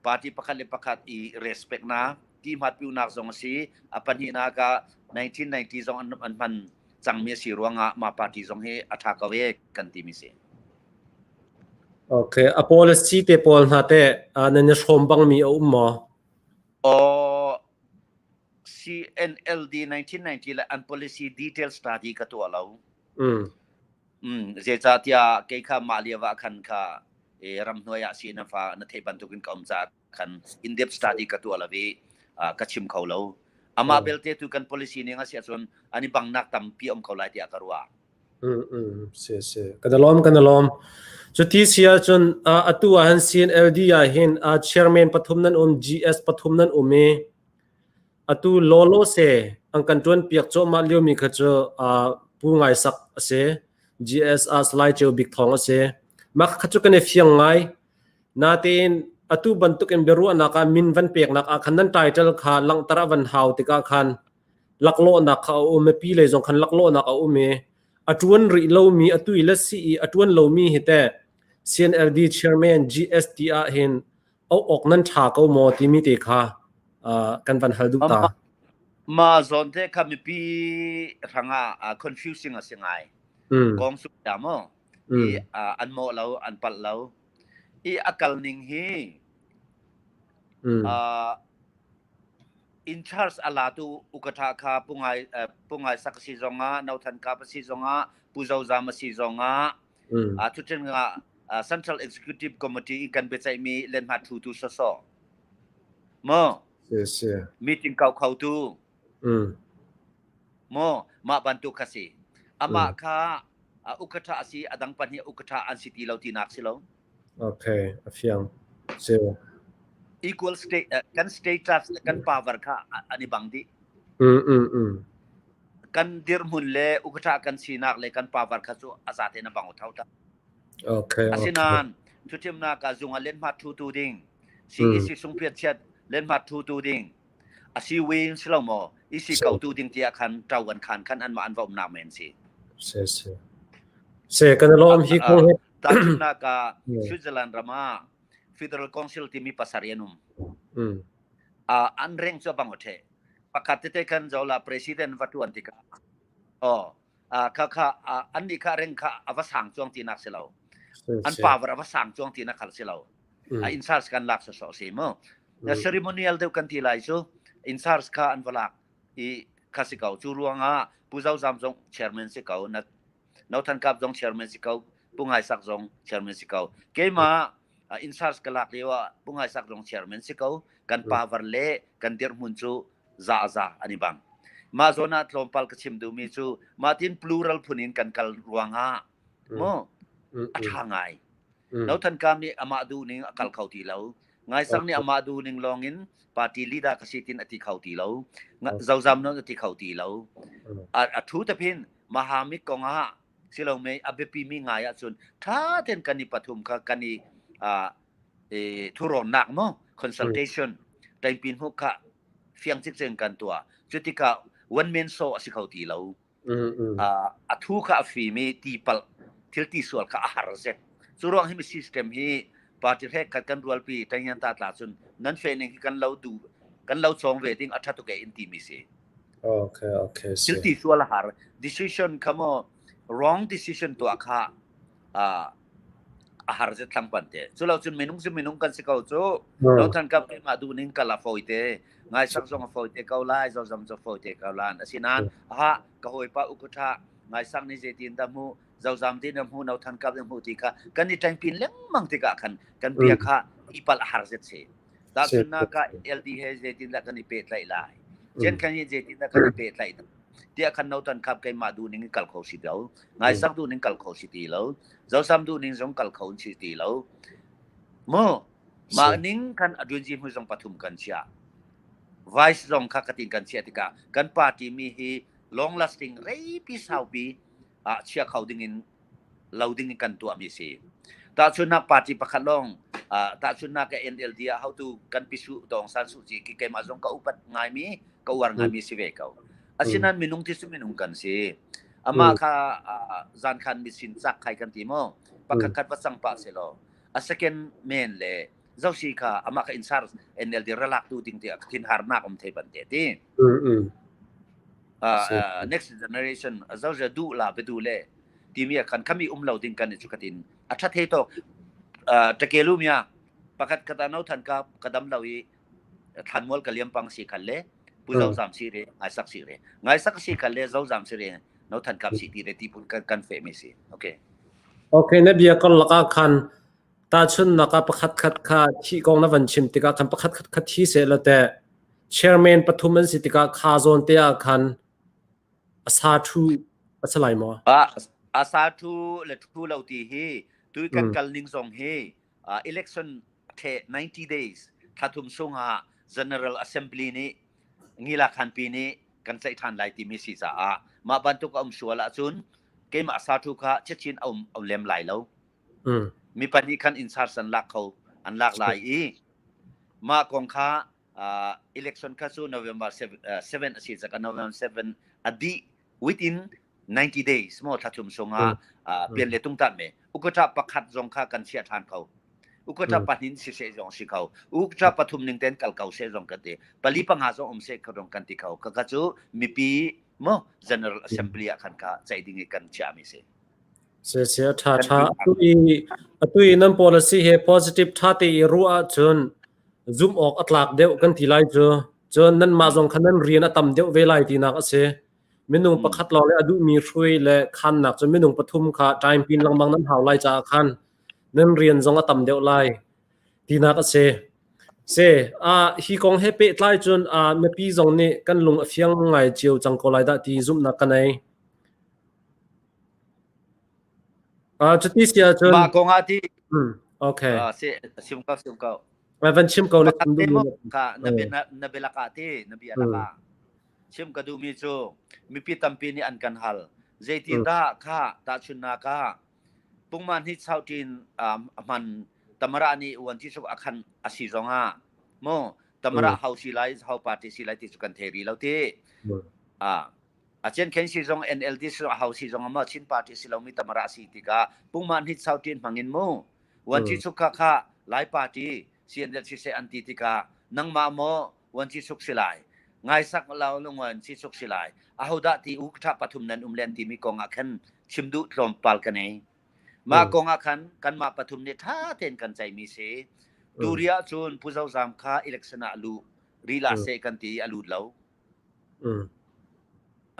party pakhat le pakhat i respect na ti hmat piunak zong a si a pahnihnak ah 1990 zong an an hman cangmi a si ruangah mah party zong hi a tha ko e kan ti mi si. Okay, a policy te pawl hna te nan i hrawm bangmi a um maw? O CNLD 1990 le an policy detail study ka tuah lo. Zeicahtiah kei kha mah lio ah khan kha ramhnuai ah si na fa na theih bantukin ka um caah. Khan in depth study ka tuah lo i ka chim kho lo. Amah belte tu kan policy ning a si ahcun an i bangnak tampi um ko lai tiah ka ruah. Mm, mm, si si. Kan i lawm, kan i lawm. Cuti si ahcun atu ah hin CNLD ah hin chairman pathum nan um, GS pathum nan um i atu lawlaw se an kan ṭuan piak cuahmah liomi kha cu Pu Ngai Sak a si. GS ah Salai Ceu Bik Thawng a si. Mah kha cu kan i fiang ngai. Natein atu bantuk in biaruahnak ah min van peknak ah khan nan title kha langhter a van hau tikah khan laklawhnak kha a um i pi lei zong khan laklawhnak a um i a ṭuan rih lomi atu i le si i a ṭuan lomi hi teh CNLD chairman GST ah hin auh awk nan ṭha ko maw timi te kha kan van hal duh ta. Mah zawn te kha mipi hrangah confusing a si ngai. Kong su ta maw? I an mawh lo, an palh lo. I a kal ning hi in charge a latu ukatha kha Pu Ngai Pu Ngai Sak a si zongah No Than Kap a si zongah Pu Zo Zam a si zongah thuṭhen ah Central Executive Committee in kan biaceihmi lenhma thutu sawsawh maw meeting kau khotu maw mah bantuk kha si amah kha ukatha a si a dang pahnih ukatha an si ti lo tinak si lo Okay, a fiang. Si. Equal state kan status le kan power kha an i bang dih. Mm, mm, mm. Kan dirhmun le ukatha kan sinak le kan power kha cu a zaten a bang thau ta. Okay, okay. Asinain thuthimnak ah zung ah lenhma thu tu ding CEC sungpiat chiat lenhma thu tu ding a si win si lo maw isi ko tu ding tiah khan ṭau an khan khan anmah an va umnak men si. Si si. Se kan lawm hi kong he Tahchunhnak ah Switzerland ram ah Federal Council timi pasarih an um. An reng cu a bang the. Pakhat tete khan zola president va tuan tikah oh kha kha an nih kha reng kha a va sang chuang tinak si lo. An power a va sang chuang tinak khal si lo. In charge kan lak so si mu. Ceremonial deuh kan ti lai cu in charge kha an va lak i kha si ko. Cu ruangah Pu Zo Zam zong chairman si ko na No Than Kap zong chairman si ko, Pu Ngai Sak zong chairman si ko. Keimah in charge ka lak lio ah Pu Ngai Sak zong chairman si ko. Kan power le kan dirhmun cu za za an i bang. Mah zawn ah tlawmpal ka chim duhmi cu mah tin plural phun in kan kal ruangah mu a ṭha ngai. No Than Kap nih amah duh ning a kal kho ti lo. Ngai Sak nih amah duh ning lawng in party leader ka si tin a ti kho ti lo. Zozam non a ti kho ti lo. A thu taphin Mahamik kong ah silome a biapimi ngai ahcun ṭha tein kan i pathum kha kan i thurawnnak maw consultation ṭaingpin hmuk kha fiang cikcek kan tuah. Cu tikah one man show a si kho ti lo. A thu kha a fim i ti palh thil ti sual kha a har zet. Cu ruang hi mi system hi party hrek khat kan rualpi ṭaingyan ta tla cun nan fe ning hi kan lo du kan lo chawng ve ding a ṭha tuk e in timi si. Okay, okay. Thil ti sual a har. Decision kha maw wrong decision tuah kha uh, a har zet thlang pan te. Cu lo cun minung cu minung kan si ko cu. Lo than kam mah duh ning kal a fawi te. Ngai sak zong a fawi te ko lai, zo zam zo fawi te ko lan. Asinain aha ka hawipa ukutha ngai sang ni zeitin dah mu zozam din hmu no than kap hmu ti kha kan i tangpin lengmang tikah khan kan bia kha ipal a har zet si. Tahchunhnak ah LD he zeitindah kan i pehtlaih lai? Jen khan hi zeitindah kan i pehtlaih tiah khan no tan khap keimah duh ning in kal kho si lo. Ngaisak duh ning kal kho si ti lo. Zosam duh ning zong kal kho si ti lo. Mu mah ning khan adun ji hmu zong pathum kan chia. Vice zong kha katin kan chia tikah kan party mi hi long lasting reipi saupi ah chia kho ding in lo ding in kan tuahmi a si. Tahchunhnak party pakhat lawng tahchunhnak ah NLD ah hotu kan pi Su Aung San Suu Kyi khi keimah zong ka upat ngaimi ka uar ngaimi si ve ko. Asinain minung ti cu minung kan si. Amah kha zan khan misin cak khai kan ti maw pakhat khat va cang pah selaw a second man le zosi kha amah kha insar NLD ralak tu ding ti thin harnak um thei ban te ti. Next generation zoze du la bedu le timi ah khan khami um lo ding kan i cu katin a ṭha the tok takelu mia pakhat kata no than ka ka dam lo i thlanmual ka liam pang si khal le pu zo zam si re ngai sak si re ngai sak si khal le zo zam si re no than kap si ti re ti pun kan kan fe mi si okay okay na bia kar laka khan. Tahchunhnak ah pakhatkhat kha thih kong na van chim tikah khan pakhatkhat kha thi sehlaw teh chairman pathum an si tikah kha zawn te ah khan a sa ṭhu a si lai maw? A sa ṭhu le ṭhu lo ti hi tui kan kal ning zong hi election the 90 days thla thum chungah General Assembly nih Ngila Khanpi nih kan ceih ṭhan lai timi si caah mah bantuk a um sual ahcun keimah sa ṭhu kha chiachin a um lem lai lo. Mi pahnih khan in charge an lak kho an lak lai i mah kong kha election kha cu November 7 a si caka November 7 a dih within 90 days mo thla thum chungah pian le tung tat me ukata pakhat zong kha kan chia than kho ukata pahnin si se zong si kho ukata pathum ning ten kal ko se zong kan ti pali panga zong um se kho dong kan ti kho ka ka cu mipi mo general assembly ah khan ka chai ding kan chia mi si. Siseh a ṭha ṭha. Atu i nan policy hi positive ṭha te i ruah ahcun zumh awk a tlak deuh kan ti lai cu. Cun nanmah zong kha nan rian a tam deuh ve lai tinak a si. Minung pakhat lawng le a duhmi hruai le khannak cu minung pathum kha time pin lengmang nan hau lai caah khan nan rian zong a tam deuh lai tinak a si. Si, hi kong he pehtlai cun mipi zong nih kan lung a fiang ngai cio cang ko lai dah ti zumhnak ka nei. Cuti si ahcun Mah kong ah ti okay. Si sim ko sim ko. Van chim ko na chim duhmi. Ka na bia na bia lakah ti na bia lakah chim ka duhmi cu mipi tampi nih an kan hal. Zeitindah kha tahchunnak ah pungman hi chautin hman tamara nih uan ti suk akhan asi zong ah mu tamara hau si lai hau party si lai ti cu kan thei ri lo ti. Ah A Ciankhen si zong NLD si zong ho si zong ama Chin party si lomi tamara si tikah pungman hit sau tin hmangin mu Wanci suk kha kha Lai party CNL si se an ti tikah nangmah maw Wanci suk si lai ngai sak lo lung wanci suk si lai ahodah ti u tha pathum nan um len timi kong ah khan chim duh tlawmpal ka nei mah kong ah khan kanmah pathum nih tha tein kan ceihmi si turia cun Pu Zozam kha election ah lu rila se kan ti a lut lo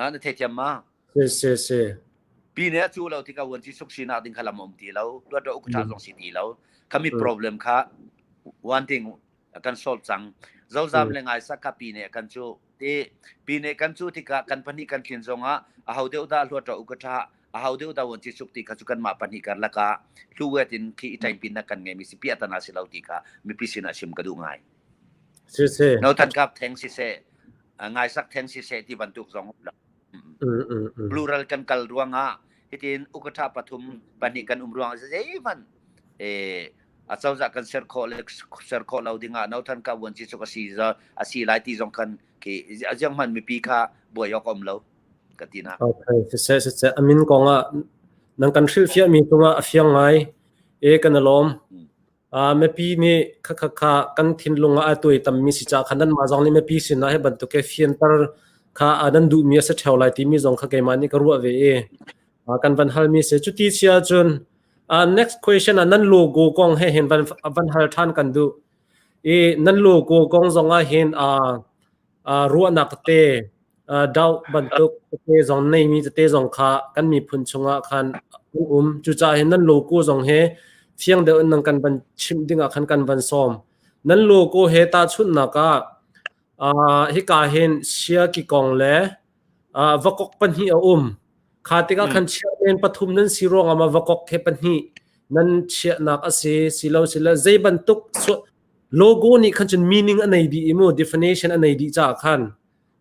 Na theithiam ma? Si si si. Pine a cu lo tikah vuanci suk sinak ding kha lam um ti lo. Luat ro ukcha zong si ti lo. Khami problem kha one thing kan solve cang. Zozam le ngai sak kha pine kan cu. Ti pine kan cu tikah kan pahnih kan tlin zongah a ho deuh dah hluat ro ukcha a ho deuh dah vuanci suk ti kha cu kan mah pahnih kar lakah hluwet in khi i ṭain na kan ngei mi si piah tana si lo ti kha mipi sinah chim ka duh ngai. Si si. No than kap theng si seh ngaisak then siseh ti bantuk zong um lo. Plural kan kal ruangah hitin ukatha pathum pahnih kan um ruangah zeihmanh eh acozah kan ser khawh le ser khawh lo dingah no than ka vuan chi chu ka si a si lai ti zong khan khi aziang hman mipi kha buai awk um lo ka ti na. Okay, siseh siseh amin kong ah nang kan hrilhfiah mi cungah a fiang ngai e kan alawm. Mipi nih khakha kan thinlung ah a tuaitammi si caah khan nanmah zong nih mipi sinah hi bantuk hi fianter kha nan duhmi a si ṭheo lai timi zong kha keimah nih ka ruah ve i kan van halmi si. Cuti si ahcun next question ah nan logo kong he hin van, van hal ṭhan kan duh. I nan logo kong zong ah hin ruahnak tete doh bantuk tete zong neimi tete zong kha kan miphun chungah khan an um. Cucaah hin nan logo zong hi fiang deuh in nan kan van chimh dingah khan kan van sawm. Nan logo he tahchunhnak ah hika hin sia kikong le vakok pahnih a um. Kha tikah khan chiahnen pathum nan si ruangah ma vakok he pahnih nan chiahnak a si silo sile zei bantuk logo nih khan cun meaning a nei dih i mu definition a nei dih caah khan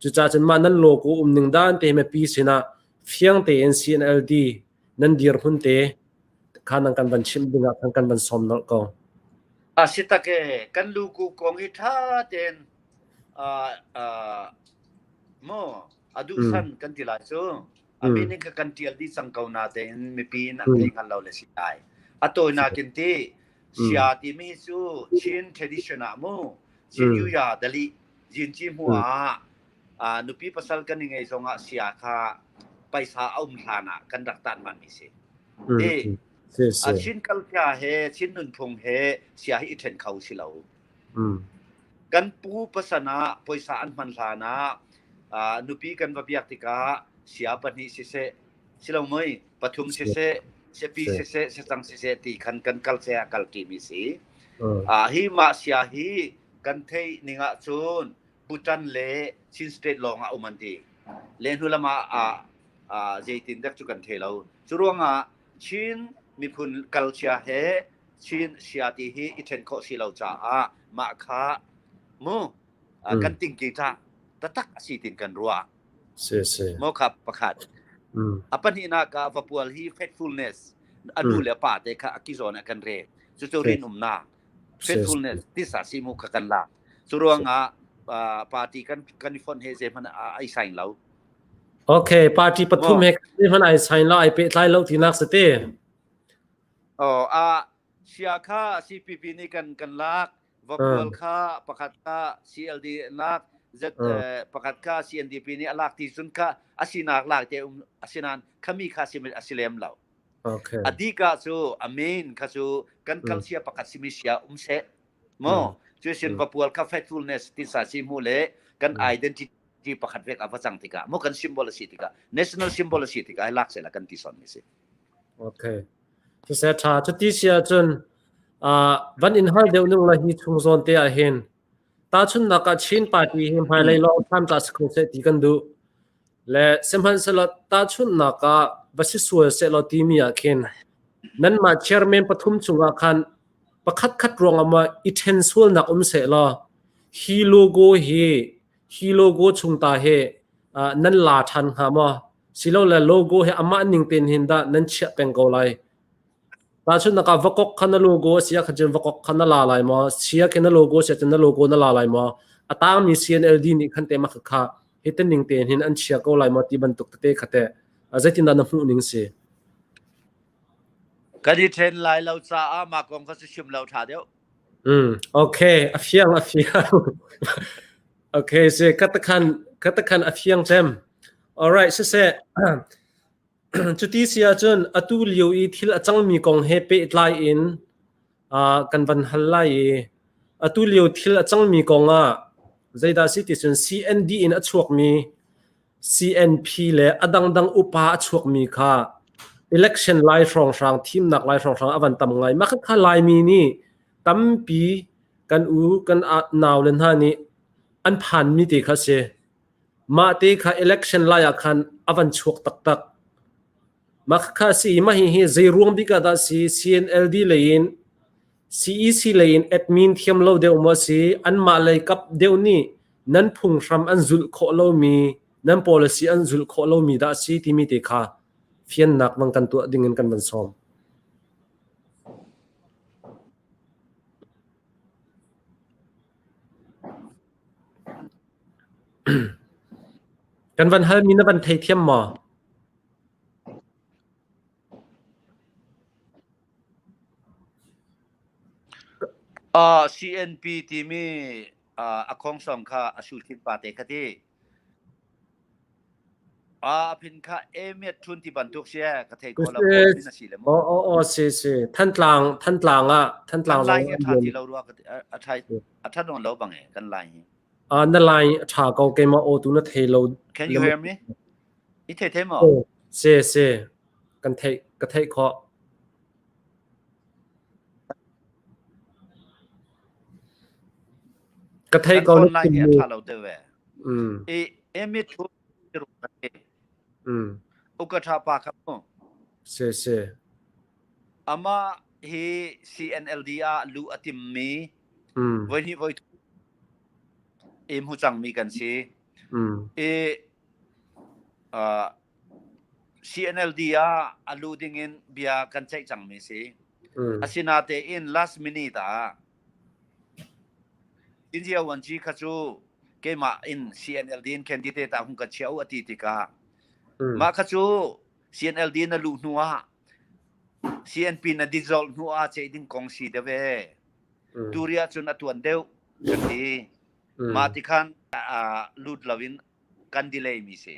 cucaah cun mah nan logo um ning dan te mipi sinah fiang tein CNLD nan dirhmun te kha nan kan van chimh dingah khan kan van sawm nolh ko. A si tak e kan luku kong hi tha tein mo a duhsan kan ti lai cu a meaning kha kan tial dih cang ko na tein mipi in an thei hngal lo le si lai a tawinak in ti Sia timi cu Chin tradition ah mu Chin Yuya Dali Jinci hmu ah nupi pasal kan i ngei zong ah sia kha paisa a um hlan ah kan rak tan mi si. I Chin culture he Chin nunphung he sia hi i then kho si lo. Kan pu pasan ah poisa an hman hlan ah nupi kan va biak tikah sia pahnih siseh silo moi pathum siseh. Siapi siseh, siacang siseh ti khan kan kal se ah kal ṭimi si. Hi mah sia hi kan theih ning ahcun Bhutan le Chin State lawng ah um an ti. Le hnu lam ah zeitin dek cu kan thei lo. Cu ruangah Chin miphun kalcia he Chin sia ti hi i ṭhen khawh si lo caah mah kha mu kan tingki ta taktak a si tin kan ruah. Si si. Mo kha pakhat. A pahnihnak ah vapual hi faithfulness a nu le pa te kha a ki zawn ah kan re. Cucu rin umnak faithfulness tisa si mu kha kan lak. Cu ruangah party kan kan i fonh he zeihmanh ai sign lo. Okay, party pathum he zeihmanh ai sign lo, ai pehtlai lo tinak si te. Oh, a sia kha CPP nih kan kan lak Vapual kha pakhat kha CLD lak Z pakhat kha CNDP nih a lak ti cun kha a sinak lak te um asinan khami kha si a si lem lo. Okay. Adika cu a main kha cu kan kalsia pakhat simi sia um seh mo cu sin vapual kha faithfulness ti sa si mu le kan identity pakhat vek a va cang tikah mo kan symbol a si tikah national symbol a si tikah ai lak se la kan ti son mi si. Okay. Siseh ṭha. Cuti si ahcun van in hal deuh ning la hi chung zawn te ah hin tahchunhnak ah Chin party hi hmailei lawng hram ta si kho seh ti kan duh. Le sihmanhsehlaw tahchunhnak ah va si sual sehlaw timi ah khin nanmah chairman pathum chungah khan pakhat khat ruangah maw i ṭhen sualnak um sehlaw hi logo hi hi logo chung ta hi nan la ṭhan hnga maw? Silole logo hi amah ning tein hin dah nan chiah peng ko lai. Tahchunhnak ah vakok kha na logo a si ah khan cun vakok kha na la lai maw? Sia khi na logo si ahcun na logo na la lai maw? A tangmi CNLD nih khan te mah kha hi te ning tein hin an chia ko lai maw ti bantuk tete kha teh zeitindah na hmuh ning si? Kan i ṭhen lai lo caah mah kong kha cu chim lo ṭha deuh. Mm, okay, a fiang a fiang. Okay, si katakhan katakhan a fiang cem. Alright, siseh. Cuti si ahcun atu lio i thil a cangmi kong he pehtlai in uh, kan van hal lai i atu lio thil a cangmi kong ah zeidah si ti cun CND in a chuakmi CNP le a dangdang upa a chuakmi kha election lai hrawnghrang thimnak lai hrawnghrang a van tam ngai. Mah kha Laimi nih tampi kan u kan nau le hna nih an phanmi te kha si. Mah te kha election lai ah khan a van chuak taktak. Mah kha si mah hihi zei ruang bik ah dah si CNLD lei in CEC lei in admin thiam lo deuh maw si anmah lei kap deuh nih nan phunghram an zulh khawh lomi nan policy an zulh khawh lomi dah si timi te kha fiannak bang kan tuah ding in kan van sawm. Kan van halmi na van theithiam maw? Uh, CNP timi uh, a khongsong kha a sulthin pa te kha ti. A phin kha emiat thun ti bantuk si ka thei ko lo kawl min a si le mu. Aw aw aw si si Thantlang Thantlang ah Thantlang Kan lai hi a tha ti lo rua a tha a tha nawn lo bang e kan lai hi. Ah na lai a tha ko keimah aw tu na thei lo. Can you hear me? I thei thei maw? Si si kan theih ka theih khawh. Ka theih Kan ko phone line hi a tha lo deuh e. Mm. I emi thu Mm. Ukatha pa kha mu. Si si. Ama hi CNLD ah lu a timmi Mm. voi hnih voi im hu cangmi kan si. Mm. I uh, CNLD ah a lu ding in bia kan ceih cangmi si. Mm. Asinatein last minute ah India Wanci kha cu keimah in CNLD in candidate ah hung kan chia u a ti tikah mah kha cu CNLD na luh hnu ah CNP na dissolve hnu ah ceih ding kong si deuh ve. Turi ahcun a tuan deuh kan ti. Mah ti khan lut loin kan delay mi si.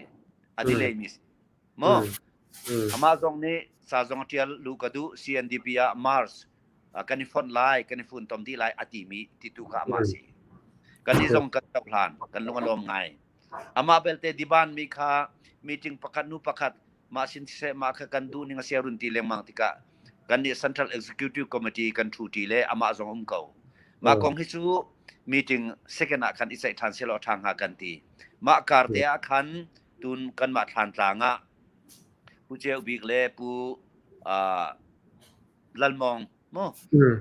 A delay mi si. Maw? Amah zong nih ca zong a ṭial lu ka duh CNDP ah Mars kan i fonh lai, kan i funtom dih lai a timi titu kha amah si. Kan nih zong kan cohlan, kan lung a lawm ngai. Amah belte diban mi kha meeting pakhat nu pakhat Mah sin siseh mah kha kan duh ning a sia run ti lengmang tikah kan nih Central Executive Committee kan ṭhu ṭi le amah zong um ko. Mah kong hi cu meeting second ah khan i ceih ṭhan selaw ṭha hnga kan ti. Mah kar te ah khan tun kanmah Thlantlang ah Pu Ceu Bik le Pu uh, Lal Mawng mu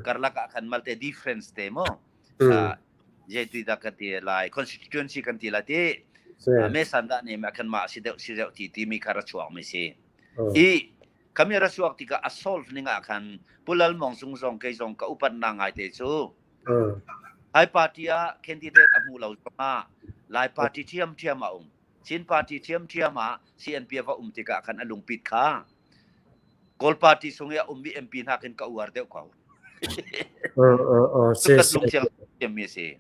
karlak ah khan malte difference te mu zei dah kan ti lai constituency kan ti lai ti me san dah ne ma kan ma si deuh si deuh ti ti mi kha ra chuak mi si i kami ra chuak tikah a solve ning ah khan Pu Lal Mawng Sung zong kei zong ka upat na ngai te cu Lai party ah candidate a hmu lo zongah Lai party thiam thiam a um Chin party thiam thiam ah CNP va um tikah khan a lungpit kha Kawl party sung i a ummi MP hna khin ka uar deuh ko. Si Kat lungthiang mi si.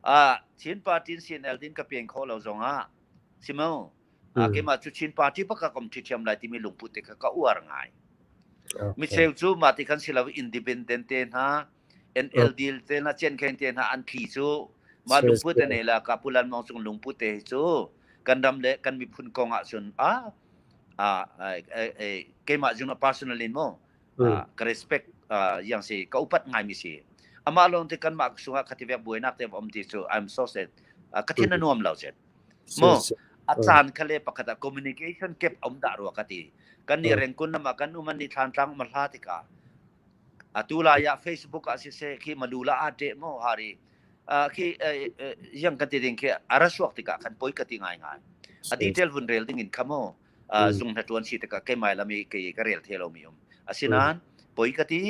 Ah, Chin party in CNL din ka pian kho lo zong ah simo ah keimah cu Chin party bak ka kom ṭhiam lai timi lungput te kha ka uar ngai. Mi cheu cu mah ti khan si lo independent te hna NLD te hna Chian Khen te hna an thli cu mah lungput te nei la ka Pulan Mong cung lungput te cu kan ram le kan miphun kong ah cun ah keimah zung personal in mo ka respect yang si ka upat ngai mi si amah lawng te kanmah sungah khati vek buainak te om ti cu I'm so sad ka thin a nuam lo set mo a caan khale pakhat ah communication gap om dah rua ka ti kan ni rengkun nama kan uman ni thlan tlang ma hla tikah atu lai ah Facebook ah siseh khi malula a te mo hari khi yang kan ti ding khi ara suak tikah khan poi ka ti ngai ngai a detail vun rel ding in khamo zung hna tuan si tikah keimai lami ke ka rel the lo mi um asinan poi ka ti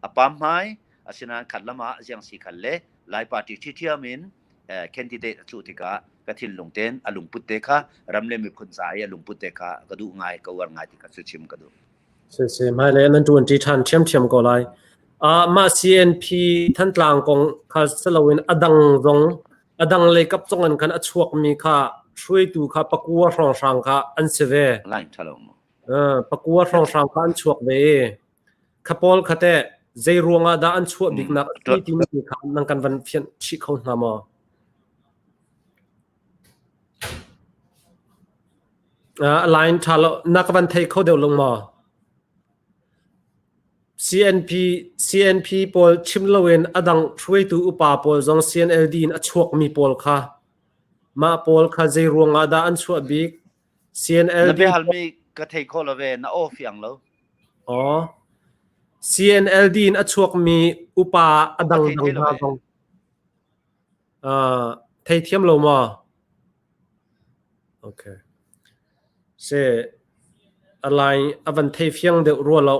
apam hmai asinan khat lama jiang si khal le lai party thi thiam in candidate a cu tikah ka thinlung ten a lungput te kha ram le miphun ca i a lungput te kha ka duh ngai ka uar ngai ti kha cu chim ka duh Siseh, hmailei ah nan ṭuanṭi ṭhan ṭhiamṭhiam ko lai. Ah, mah CNP Thantlang kong kha si loin a dang zong a dang lei kap zong in khan a chuakmi kha hruaitu kha pakua hrawnghrang kha an si ve. Line ṭha lo maw? Uh, pakua hrawnghrang kha an chuak ve i kha pawl kha teh zei ruangah dah an chuah biknak a si timi kha nan kan van fianh chih kho hna maw? A line ṭha lo. Na ka van thei kho deuh lo maw? CNP CNP pawl chim loin a dang hruaitu upa pawl zong CNLD in a chuakmi pawl kha mah pawl kha zei ruangah dah an chuah bik? Na CNLD biahalmi ka thei kho lo ve. Na aw fiang lo. Aw. CNLD in a chuakmi upa a Ka thei dangdang thei lo hna ve. zong uh, theithiam lo maw? Okay. Se a line a van thei fiang deuh rua lo.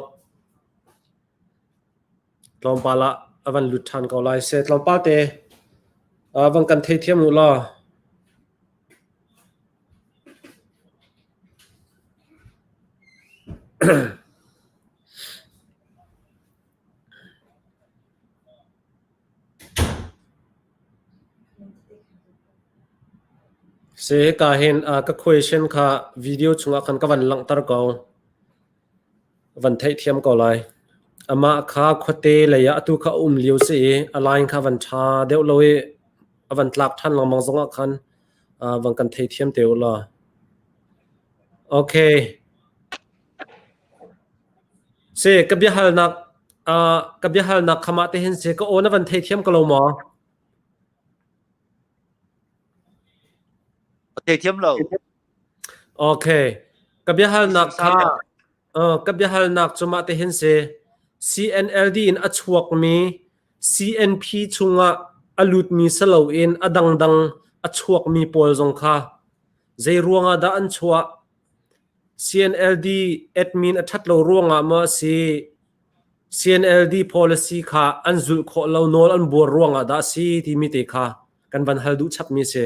Tlawmpal ah a van lut ṭhan ko lai. Se tlawmpal te uh, van kan thei thiam u law. Si hika hin ka question kha video chungah khan ka van langhter ko. Van theihthiam ko lai. Amah kha khuate lei ah atu kha a um lio si i a line kha van ṭha deuh lo i a van tlak ṭhan lengmang zongah khan van kan theithiam te u law. Okay. Si ka biahalnak uh, ka biahalnak kha mah te hin si ka aw na van theithiam ko lo maw? Theithiam lo. Okay. Ka biahalnak kha uh, ka biahalnak cu mah te hin si CNLD in a chuakmi CNP chungah a lutmi si loin a dangdang a chuakmi pawl zong kha zei ruangah dah an chuah? CNLD admin a ṭhat lo ruangah maw a si, CNLD policy kha an zulh khawh lo nawl an buar ruangah dah a si timi te kha kan van hal duh chapmi a si.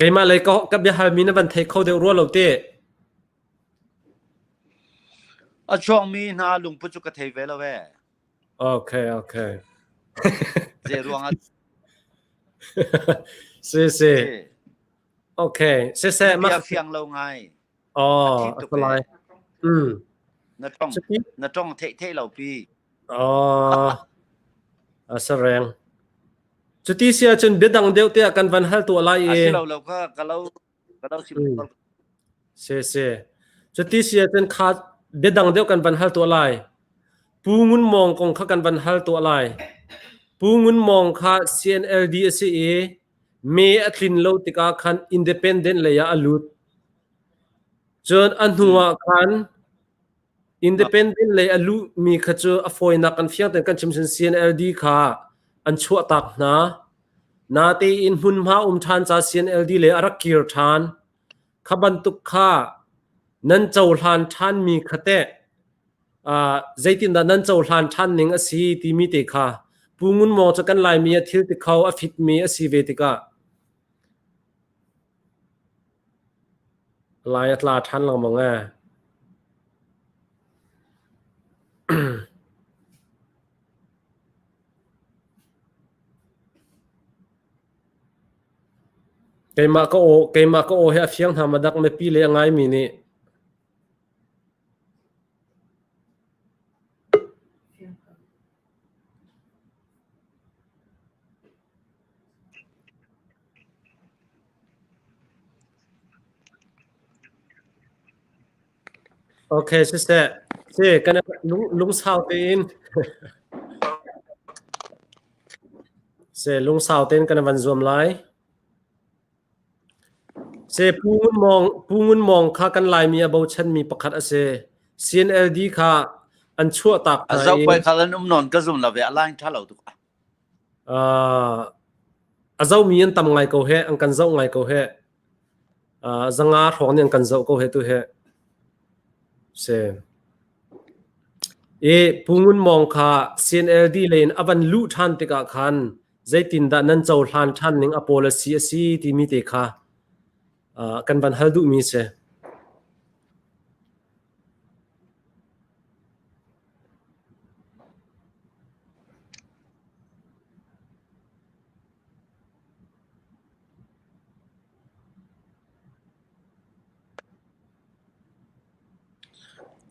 Keimah lei ka, ka biahalmi na van thei kho deuh rua lo te. A chuakmi hna lungput cu ka thei ve lo ee. Okay, okay. Zei ruangah Si si. Okay, siseh Na bia fiang lo ngai. Oh, a tuk lai. Mm. Na tong na tong theih theih lo pi. Oh, a sareng. Cuti si ahcun biadang deuh te ah kan van hal tuah lai A i si lo lo kha ka lo ka lo sim Mm. Si si. Cuti si ahcun kha biadang deuh kan van hal tuah lai. Pu Ngun Mawng kong kha kan van hal tuah lai. Pu Ngun Mawng kha CNLD a si i me a tlin lo tikah khan independent lei ah a lut. Cun a hnu ah khan independent lei a luhmi kha cu a fawinak kan fiang tein kan chim cun CNLD kha an chuahtak hna. Natein hmunhma um ṭhan ca CNLD lei a rak kir ṭhan. Kha bantuk kha nan cohlan ṭhanmi kha teh zeitindah nan cohlan ṭhan ning a si timi te kha Pu Ngun Mawng cu kan Laimi ah thil ti kho a fitmi a si ve tikah Lai a tla ṭhan lengmang ee. Keimah ka aw keimah ka aw hi a fiang hna ma dak mipi le a ngaimi nih. Okay, siseh. Si, kan lung lungsau tein Si, lungsau tein kan van zuam lai. Si, Pu Ngun Mawng, Pu Ngun Mawng kha kan Laimi a bochanmi pakhat a si. CNLD kha an chuahtak A hna zoh i poi khal an um nawn ka zum lo ve a line tha lo tuk. uh, a zohmi an tam ngai ko he, an kan zoh ngai ko he. Uh, zanga hrawng nih an kan zoh ko he tu he. Si. I Pu Ngun Mawng kha CNLD lei in a van luh ṭhan tikah khan zeitindah nan cohlan ṭhan ning a policy a si timi te kha uh, kan van hal duhmi si.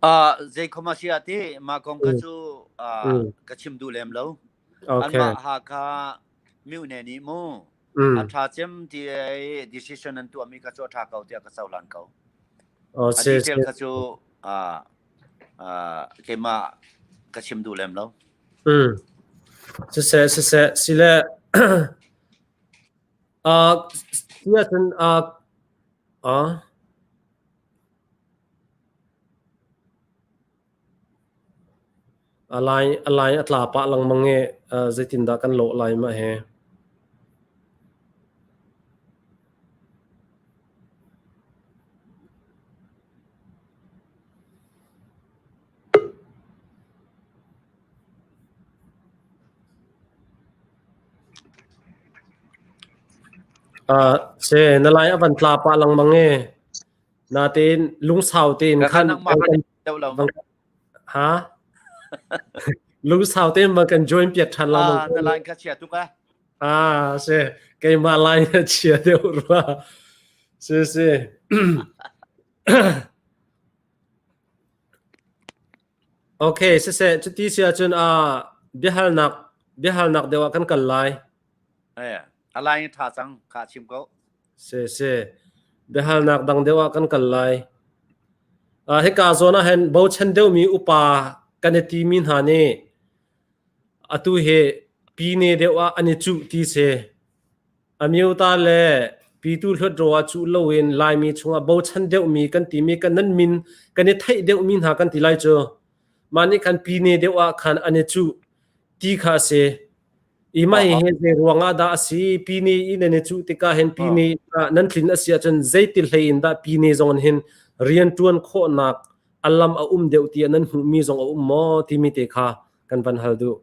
Uh, zei khom a si ah ti mah kong kha cu uh, Mm. ka chim duh lem lo. Okay. Anmah Hakha mune nih mu Mm. a ṭha cem ti i decision an tuahmi kha cu a ṭha ko tiah ka cohlan ko. Oh, A si, detail si. kha cu uh, uh, keimah ka chim duh lem lo. Mm. Siseh, siseh, sile uh, si ahcun uh, uh, A lai a lai a tla pah lengmang i zeitindah kan lawh lai mah hi. Uh, se na lai a van tla pah lengmang i Natein lungsau tein khan ha lungsau tein ma kan join piak ṭhan la ah na line kha chia tuk a ah si keimah line a chia deuh rua si si Okay siseh cuti si ahcun ah biahalnak biahalnak deuh ah kan kal lai Eh, a line ṭha cang kha chim ko. Si si. Biahalnak dang deuh ah kan kal lai. Uh, hika zawn ah hin bochan deuhmi upa kan i timi hna nih atu hi pine deuh ah an i cuh ti si. Amyota le pitu hluat ah cuh loin Laimi chungah bochan deuhmi kan timi kan nan min kan i theih deuhmi hna kan ti lai cu. Mah nih khan pine deuh ah khan an i cuh ti kha a si. I mah hi zei ruang ah dah a si? Pine i nan i cuh tikah hin pine nan tlin a si ahcun zeiti hlei in dah pine zong in hin rianṭuan khawhnak a lam a um deuh tiah nan hmuhmi zong a um maw timi te kha kan van hal duh.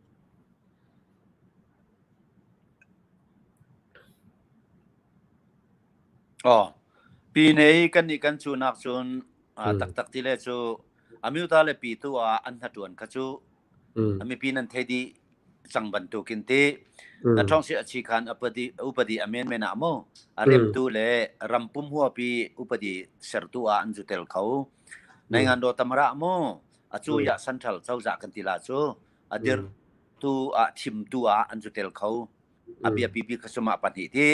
Oh, pine i kan nih kan cuhnak cun taktak ti le cu amyuta le pitu ah an hnaṭuan kha cu mipi nan thei dih cang bantukin ti na ṭhawng si a chi khan upadi upadi a menmen ah mu a remtu le ram pum huapi upadi sertu ah an zu tel kho nai ngan do tamara mu acu ya central cozah kan ti la cu. A dirtu ah thimtu ah an cu tel kho. A biapi bik kha cu mah pahnih ti.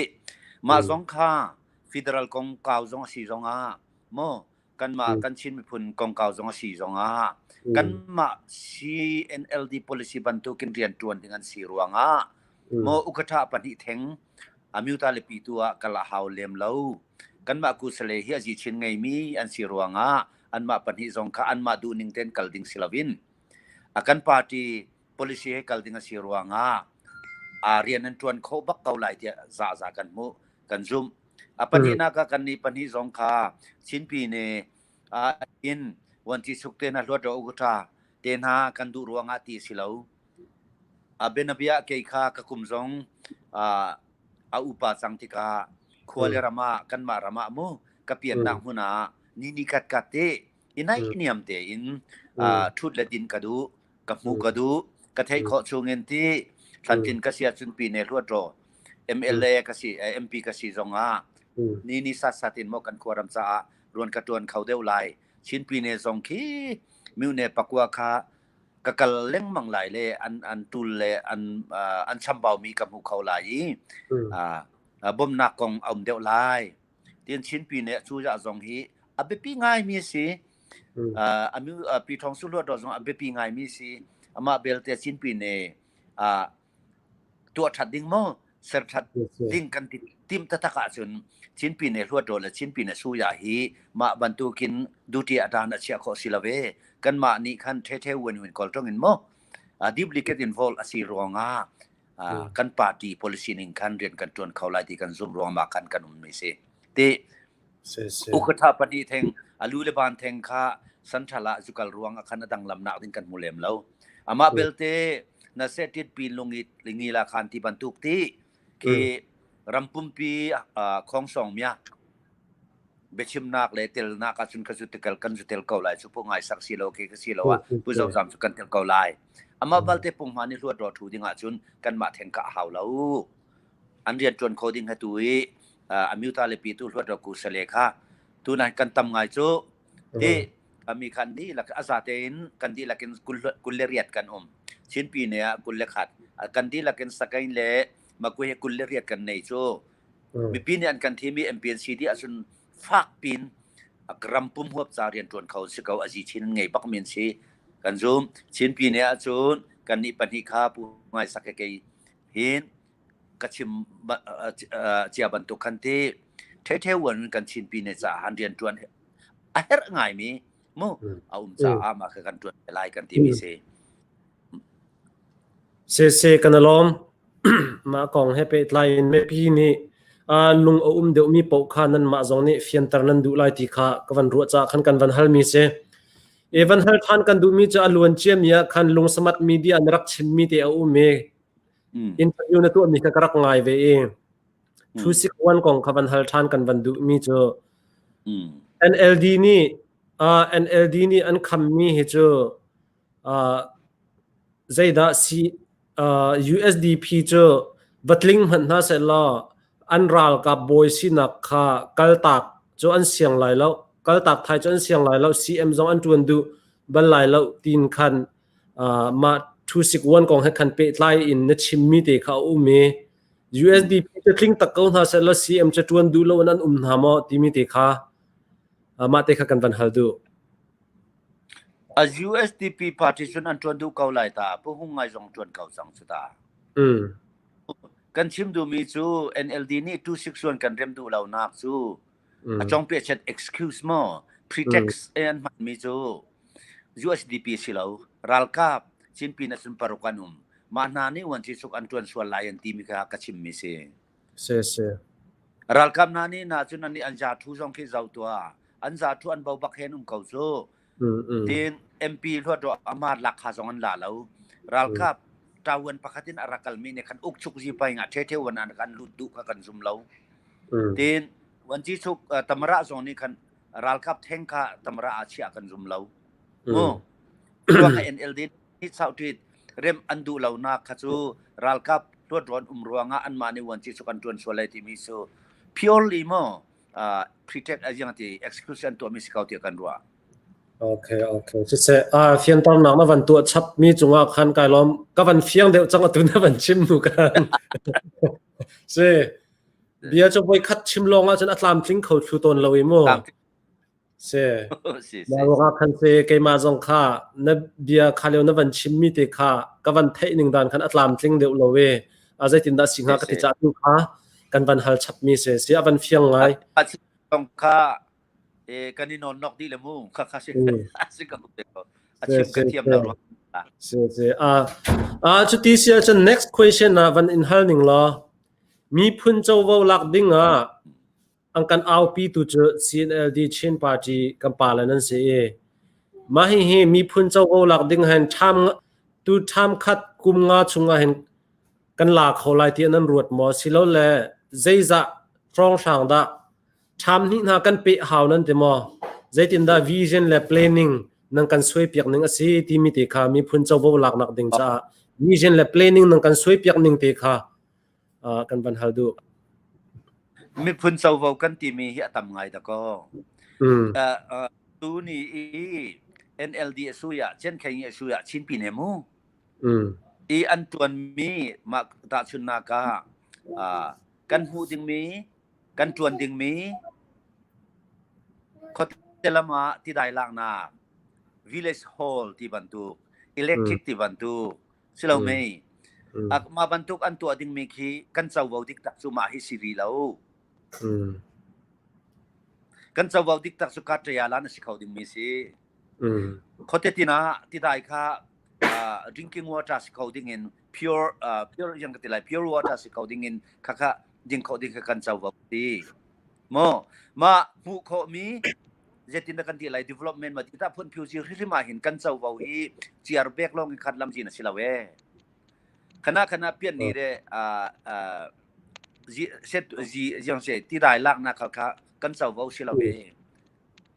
Mah zong kha federal kongkau zong a si zong ah maw kanmah kan Chin miphun kongkau zong a si zong ah kanmah CNLD policy bantukin rian ṭuan ding an si ruangah maw ukatha pahnih theng amyuta le pitu ah kal a hau lem lo. Kanmah kusale hi a zi chin ngeimi an si ruangah anmah pahnih zong kha anmah duhning tein kal ding si loin a kan party policy he kal ding a si ruangah a rian an ṭuan kho bak ko lai tiah za za kan hmuh kan zumh. A pahnihnak ah kannih pahnih zong kha Chinpi nih in vuanci suk te hna hluat ro uta te hna kan duh ruangah ti si lo. A bianabia kei kha ka kum zong a upa cang tikah khua le ram ah kanmah ram ah mu ka piannak hmun ah ni ni kat kat te i naih niam tein ṭhut le din ka duh ka hmuh ka duh ka theih khawh chungin ti thlantlin ka si ahcun pine hluat ro MLA ka si MP ka si zongah ni ni sat sat in maw kan khuaram caah ruan ka tuan kho deuh lai Chin pine zong khi myone pakua kha ka kal lengmang lai le an an tul le an an chambau mi ka hmu kho lai i bawmnak kong a um deuh lai Tian Chin pine cu ya zong hi a biapi ngai mi a si. Pi Thawng Su Hluat zong a biapi ngai mi si. Amah belte Chin pine tuah ṭhat ding maw ser ṭhat ding kan ti tim taktak ahcun Chin pine Hluat le Chin pine Suya hi mah bantukin duty a ṭan a chiah khawh si lo ve. Kanmah nih khan ṭhe ṭhe wen wen kawl ṭong in maw deeply get involved a si ruangah kan party policy ning khan rian kan ṭuan kho lai ti kan zumh ruang mah khan kan um mi si. Ti ukatha pahnih theng alu le ban theng kha central ah zukal ruang ah khan a danglam nak ding kan hmu lem lo. Amah belte na se tit pin lungi lingi la khan ti bantuk ti khi rampumpi khong song mia biachimnak le telnak ahcun ka zu tikal kan zu tel ko lai cu pu ngai sak si lo ke ka si lo ah pu zo zam cu kan tel ko lai amah balte punghma ni hluat ro thu ding ahcun kanmah then ka hau lo an rian tuan kho ding ha tu i amyuta le pi tu hluat ro ku sale kha tu nan kan tam ngai cu ti ami khan di lak aza tein kan di lakin kul le riat kan um chinpi ne ah kul le khat kan di lakin sakain le makui he kul le riat kan nei cu Mipi nih an kan thimi MPNC dih ahcun fak pin ram pum huap ca rian ṭuan kho si ko azi chin ngei bak men si kan zum. Chinpi ne ahcun kan nih pahnih kha pu ngai sak kei hin ka chim cia bantuk khan ti the the wan kan Chinpi ne ca han rian ṭuan a herh ngai mi mu a um caah mah kha kan ṭuan lai kan ti mi si. Sese kan alawm. Mah kong he pehtlai in mipi nih lung a um deuhmi paoh kha nanmah zong nih fianter nan duh lai ti kha ka van ruah caah khan kan van halmi si. E van hal ṭhan kan duhmi cu a luan ciami ah khan lungsamat media na rak chimmi te a um i interview na tuahmi kha ka rak ngai ve i Thu Sik Wan kong kha van hal ṭhan kan van duhmi cu NLD nih NLD nih an khammi hi cu Zeidah si USDP cu va tling hmanh hna sehlaw an ralkap bawi sinak kha kaltak cu an siang lai lo. Kaltak thai cu an siang lai lo. CM zong an ṭuan duh bal lai lo tiin khan mah Thu Sik Wan kong he khan pehtlai in na chimmi te kha a um i USDP cu tling tak ko hna sehlaw CM cu ṭuan duh lo in an um hna maw timi te kha mah te kha kan van hal duh. A USDP party cun an ṭuan duh ko lai ta. Pu Hung Ngai zong ṭuan ko cang cu ta. Kan chim duhmi cu NLD nih 261 kan rem duh lonak cu a congpiachet excuse maw pretext an hmanmi cu USDP si lo ralkap Chinpin ahcun paruk an um mah hna nih uanci suk an ṭuan sual lai an timi kha ka chimmi si. Si si. Ralkap hna nih na cun an nih an za thu zong khi zoh tuah. An za thu an bo bak hen um ko cu. Tin MP hluat ro amar lak kha zong an la lo. Ralkap tawan pakhat in a rakal mi nih khan uk chuk zi pai nga the the wan an kan lut duh kha kan zum lo. Tin wanci chuk tamara zong nih khan ralkap theng kha tamara a chia kan zum lo. Mu. Ruang NLD hi sauṭit rem an duh lonak kha cu ralkap hluatrawn um ruangah anmah nih vuanci cu kan ṭuan sual lai timi cu purely maw pretext a ziang ti excuse an tuahmi si ko tiah kan ruah. Okay, okay. Siseh, ah fianternak na van tuah chap mi cungah khan kai lawm. Ka van fiang deuh cang atu na van chim hnu kan. Si. Bia cu voi khat chim lawng ahcun a tlamtling kho thlu tawn lo i mu. Si. Si, Mah ruangah khan si keimah zong kha na bia kha lio na van chimmi te kha ka van theih ning dan khan a tlamtling deuh lo i a zeitindah si hnga ka ti cah tu kha kan van hal chapmi si si a van fiang ngai. A chim kha kan i nawn nok dih le mu kha kha si si ko a chim ka thiam lo ruang. Si si a a cuti si ahcun next question ah van in hal ning law miphun covo lak ding ah an kan aupi tu cu CNLD Chin Party kan pa le nan si i mah hihi miphun covo lak ding hen ṭham tu ṭham khat kum nga chungah hin kan la kho lai ti nan ruat maw silole zeizah hrawnghrang dah ṭham hnih hna kan peh hau nan ti maw zeitindah vision le planning nan kan suai piak ning a si timi te kha miphun covo laknak ding caah vision le planning nan kan suai piak ning te kha kan van hal duh. Miphun covo kan timi hi a tam ngai da ko. Tu ni i NLD a suya, Chen Kheng a suya Chin Pine mu. I an tuan mi mah tahchunnak ah kan hmuh ding mi, kan tuan ding mi khuate lam ah tidai laknak, village hall ti bantuk, electric ti bantuk, si lo mei mah bantuk an tuah dingmi khi kan covo dik tak cu mah hi si rih lo. Kan covo dik tak cu kaṭaya lan a si kho dingmi si. Khuate tin ah tidai kha drinking water si kho ding in pure pure yang ka ti lai pure water si kho ding in kha kha ding kho ding kha kan covo ti mo ma hmuh khawh mi zeitin dah kan ti lai development ma ti ta phun phiu ji hrim ah hin kan covo hi chiar bek long in khat lam jin a si lo e khana khana pian ni re a a ji set ji jiang se ti dai lak na khal kha kan covo si lo e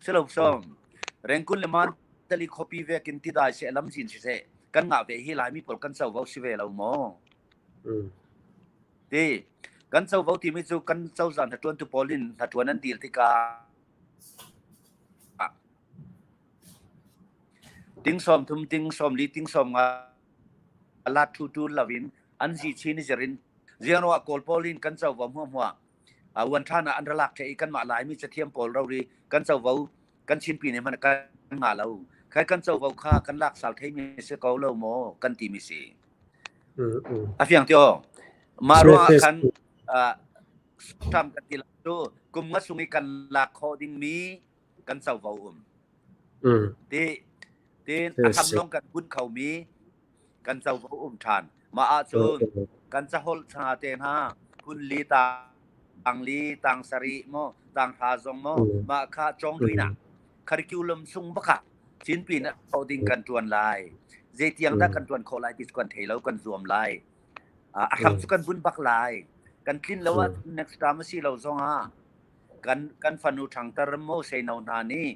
si lo som rengkun le man tali copy ve kin ti dai se lam jin si se kan nga ve hi lai mi pol kan covo si ve lo mo ti kan covo ti mi chu kan cozah hna tuan tu polin hna tuan an dil tikah Ting 30, ting 40, ting 50 lat thu tu loin an zi chin zirin ziangro ah Kawl pawl in kan covo hmuahhmuah uan ṭhan ah an ra lak ṭheh i kanmah Laimi cathiam pawl rori kan covo kan Chinpi nih hmanh kan ngah lo. Khai kan covo kha kan lak sal theimi si ko lo maw kan timi si. A fiang ti aw. Mah ruangah khan ṭam kan ti lo cu kum nga chung i kan lak khawh dingmi kan covo um. Ti tin a hram lawng kan bunh khomi kan covo um ṭhan. Mah ahcun kan caholh hna te hna phun li tang li tang sarih maw tang hra zong maw mah kha cawng duinak curriculum chung baka Chinpin ah ding kan ṭuan lai. Zeitiang dah kan ṭuan khawh lai ti kan thei lo kan zuam lai. A hram cu kan bunh bak lai. Kan tlin lo ah next term a si lo zong ah kan kan fanu ṭhangter mo seino hna nih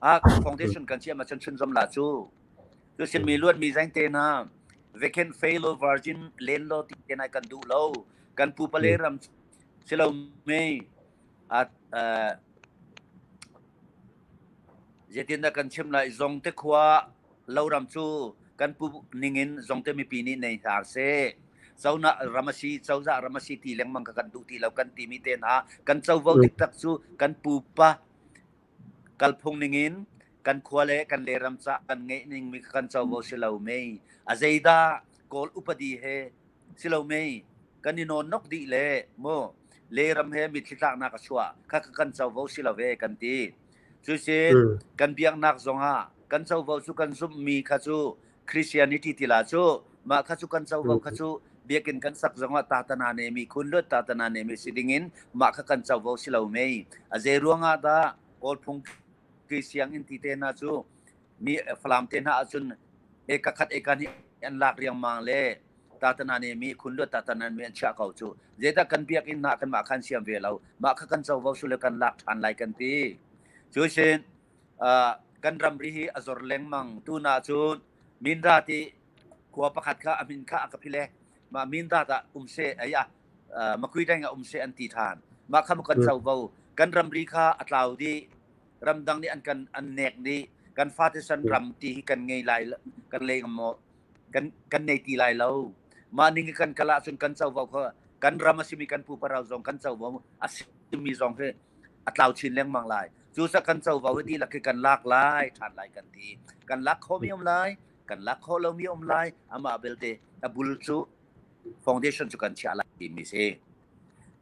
a foundation kan chiah ma cun chunzom la cu cu sin mi luat mi zaing te hna vacant fail virgin len lo ti te nai kan duh lo kan pupale ram silo me a Zeitindah kan chim lai? Zongte khua loram cu kan pu ningin zongte mipi nih nei hna seh. Cozah ram a si, cozah ram a si ti lengmang kha kan duh ti lo kan timi te hna kan covo diktak cu kan pupa kalphung ningin kan khua le kan le ram ca kan ngeih ning mi kha kan covo si lo mei. A zeidah Kawl upadi he si lo mei kan i nawn nok dih le mu le ram he mitthli tlaknak a chuah kha kan covo si lo ve kan ti. Cusin kan biaknak zongah kan covo cu kan zumhmi kha cu Christianity tila cu mah kha cu kan covo kha cu biakinn kan sak zongah tatana ne mi khun lut tatana ne mi si dingin mah kha kan covo si lo mei a zei ruangah dah Kawl phung ki sianginn ti te hna cu mi Falam te hna ahcun eka khat eka hnih an lak riangmang le tatana ne mi khun lut tatana mi an chiah ko cu zeidah kan biakinn hna kan mah khan siam ve lo mah kha kan covo su le kan lak ṭhan lai kan ti cu sin kan ramri hi a zor lengmang tu na cun Minda ti khua pakhat kha a min kha a ka phile ma Minda ta um se ai a makui deng a um se an ti ṭhan mah kha kan covo kan ramri kha a tlau dih ramdang nih an kan an nek dih. Kan fate san ram ti hi kan ngei lai kan lei maw kan kan nei ti lai lo. Mah ning kan kal ahcun kan covo kha kan ram a simi kan pupa ro zong kan covo a simi zong hi a tlau chin lengmang lai. Cucaah kan covo hi dihlak hi kan lak lai ṭhan lai kan ti. Kan lak khomi um lai, kan lak kho lomi um lai. Amah belte a bul cu foundation cu kan chiah lai timi si.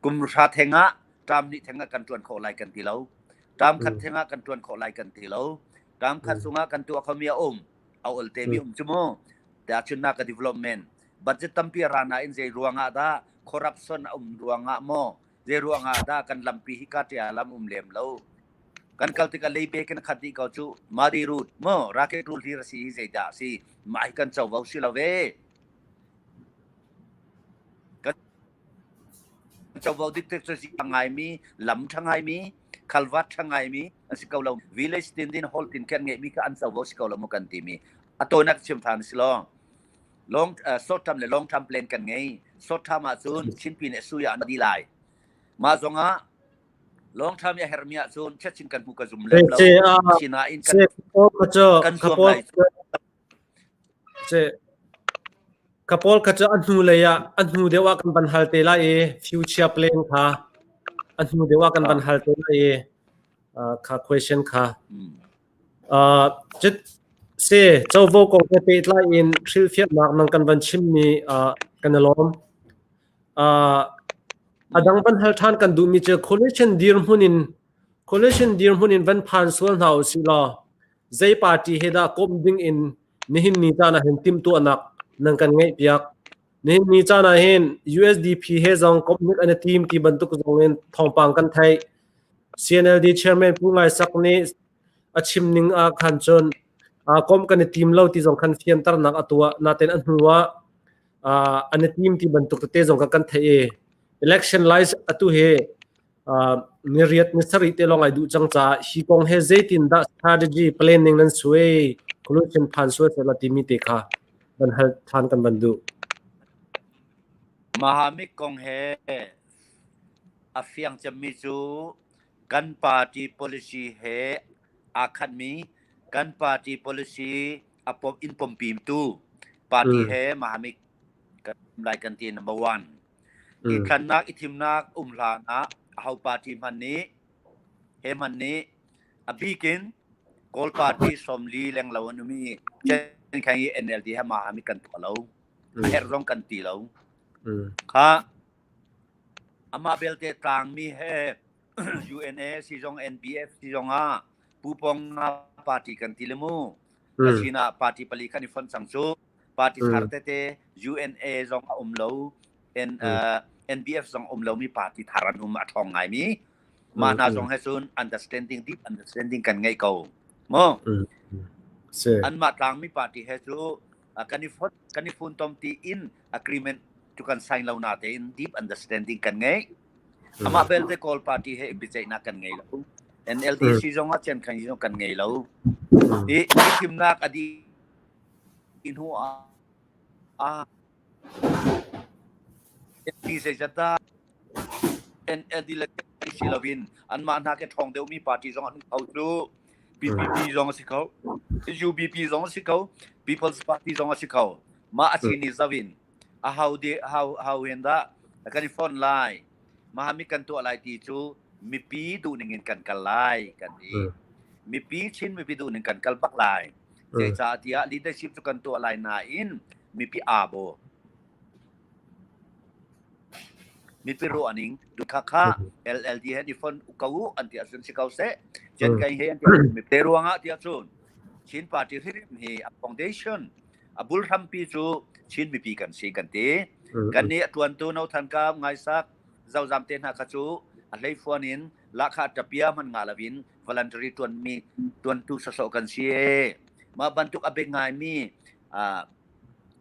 Kum hra theng ah ṭam nih theng ah kan ṭuan khawh lai kan ti lo. Ṭam khat theng ah kan ṭuan khawh lai kan ti lo. Ṭam khat chungah kan tuah khomi a um. A ol te mi um cu mu. Tiah nak ka development budget tampi a ra nain zei ruangah dah corruption a um ruangah maw zei ruangah dah kan lampi hi ka ṭia lam um lem lo. Kan kal tikah leibe kan khat dih ko cu Madi route maw racket route hi si hi zeidah si mah hi kan covo si lo ve. Kan covo dik tek cu zi ngaimi lam ṭha ngaimi khalvat ṭha ngaimi an si ko lo. Village tin din hall tin kan ngeihmi kha an covo si ko lo mu kan timi a tawinak chim than si lo. Long short term le long term plan kan ngei. Short term ahcun Chinpi nih suya an di lai. Mah zongah long term i a herhmi ahcun chiachin kan hmu ka zum lem lo. Asinain kan kan zuam lai. Ka pawl kha cu a hnu lei ah a hnu deuh ah kan van hal te lai i future plan kha a hnu deuh ah kan van hal te lai i kha question kha. Si covo kong he pehtlai in hrilhfiahnak nang kan van chimmi kan i lawm. A dang van hal ṭhan kan duhmi cu coalition dirhmun in coalition dirhmun in van phan sual hna usih law zei party he dah komh ding in nihin ni caan ah hin timhtuahnak nan kan ngeihpiak. Nihin ni caan ah hin USDP he zong komhnik an i tim ti bantuk zong in thawngpang kan theih. CNLD chairman Pu Ngai Sak nih a chim ning ah khan cun komh kan i tim lo ti zong khan fianternak a tuah. Nain a hnu ah an i tim ti bantuk tete zong kha kan theih i election lai atu hi ni riat ni sarih te lawng ai duh cang caah hi kong he zeitin dah strategy planning nan suai coalition phan suai sela timi te kha van hal than kan van duh. Mahamik kong he a fiang cemmi cu kan party policy he aa khatmi kan party policy a pom in pompitu party he Mahamik kan lai kan ti number one. I thlannak i thimnak um hlan ah aho party hmanh nih he hmanh nih a bik in Kawl party 40 lenglo an um i Chen i NLD he Mahamik kan tuah lo. A herh zong kan ti lo. Kha amah belte tlangmi he UNA si zong NBF si zong ah Pupong nga party kan ti le mu. Asina party pali kan i fonh cang cu. Party thar tete UNA zong a um lo. N, NBF zong um lomi party thar an um a ṭhawng ngaimi. Mah hna zong he cun understanding deep understanding kan ngei ko. Mu. Anmah tlangmi party he cu kan i fon kan i funtom ti in agreement cu kan sign lo na tein deep understanding kan ngei. Amah belte Kawl party he biaceihnak kan ngei lo. NLD si zong ah Chiang Khai zong kan ngei lo. I thimnak a dih hnu ah MP zeizat dah NLD le si loin anmah hna ke ṭhawng deuhmi party zong an um kho cu. PPP zong a si kho. UBP zong a si kho. People's Party zong a si kho. Mah a si ni zawin a hau de hau hau hen dah kan i fonh lai. Mahami kan tuah lai ti cu mipi duhning in kan kal lai kan ti. Mipi Chin mipi duhning kan kal bak lai. Zeicah tiah leadership cu kan tuah lai nain mipi aa baw. Mipi ruahning duh kha LLD he i fon ko u an ti ahcun si ko seh. Jen kai he an ti ahcun mipi ruangah ti ahcun Chin party hrim hi a foundation a bul hrampi cu Chin mipi kan si kan ti. Kan nih a tuantu No Than Kam Ngaisak Zozam te hna kha cu a hleifuan in lahkhah tapia hman nga loin voluntary tuanmi tuantu sawsawh kan si e. Mah bantuk a bek ngaimi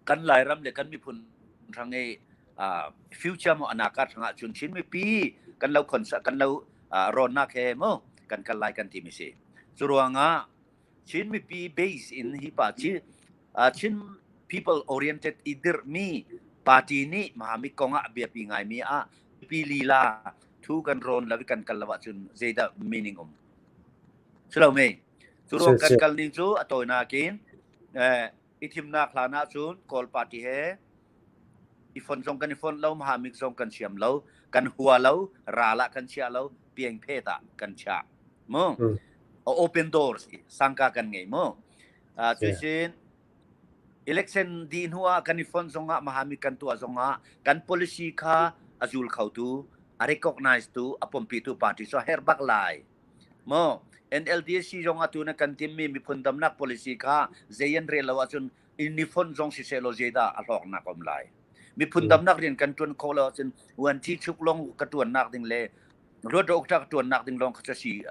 kan Lairam le kan miphun hrang i future mo anaka hrang ah cun Chin mipi kan lo khon kan lo rawnnak he mo kan kal lai kan ti mi si. Cu ruangah Chin mipi base in hi pa Chin Chin people oriented i dirhmi party nih Mahamik kong ah biapi ngaimi ah pi lila thu kan rawn lo i kan kal lo ahcun zeidah meaning um? Silo me. Cu ruang kan kal ning cu a tawinak in i thimnak hlan ahcun Kawl party he i fon zong kan i fon lo, mahamik zong kan siam lo, kan hua lo, ral ah kan chia lo, piang phet ah kan chia. Mu. Open doors sangka kan ngei mu. Cuisin election dih hnu ah kan i fon zong ah mahamik kan tuah zong ah kan policy kha a zul kho tu, a recognize tu, a pompi tu party so her bak lai. Maw NLDC zong atu na kan timmi miphun damnak policy kha zei an rel lo ahcun uniform zong siseh law zeidah a hlawknak um lai. Miphun damnak rian kan tuan kho lo ahcun uanthi chuk long ka tuannak ding le ruat ro ka tuannak ding lawng kha si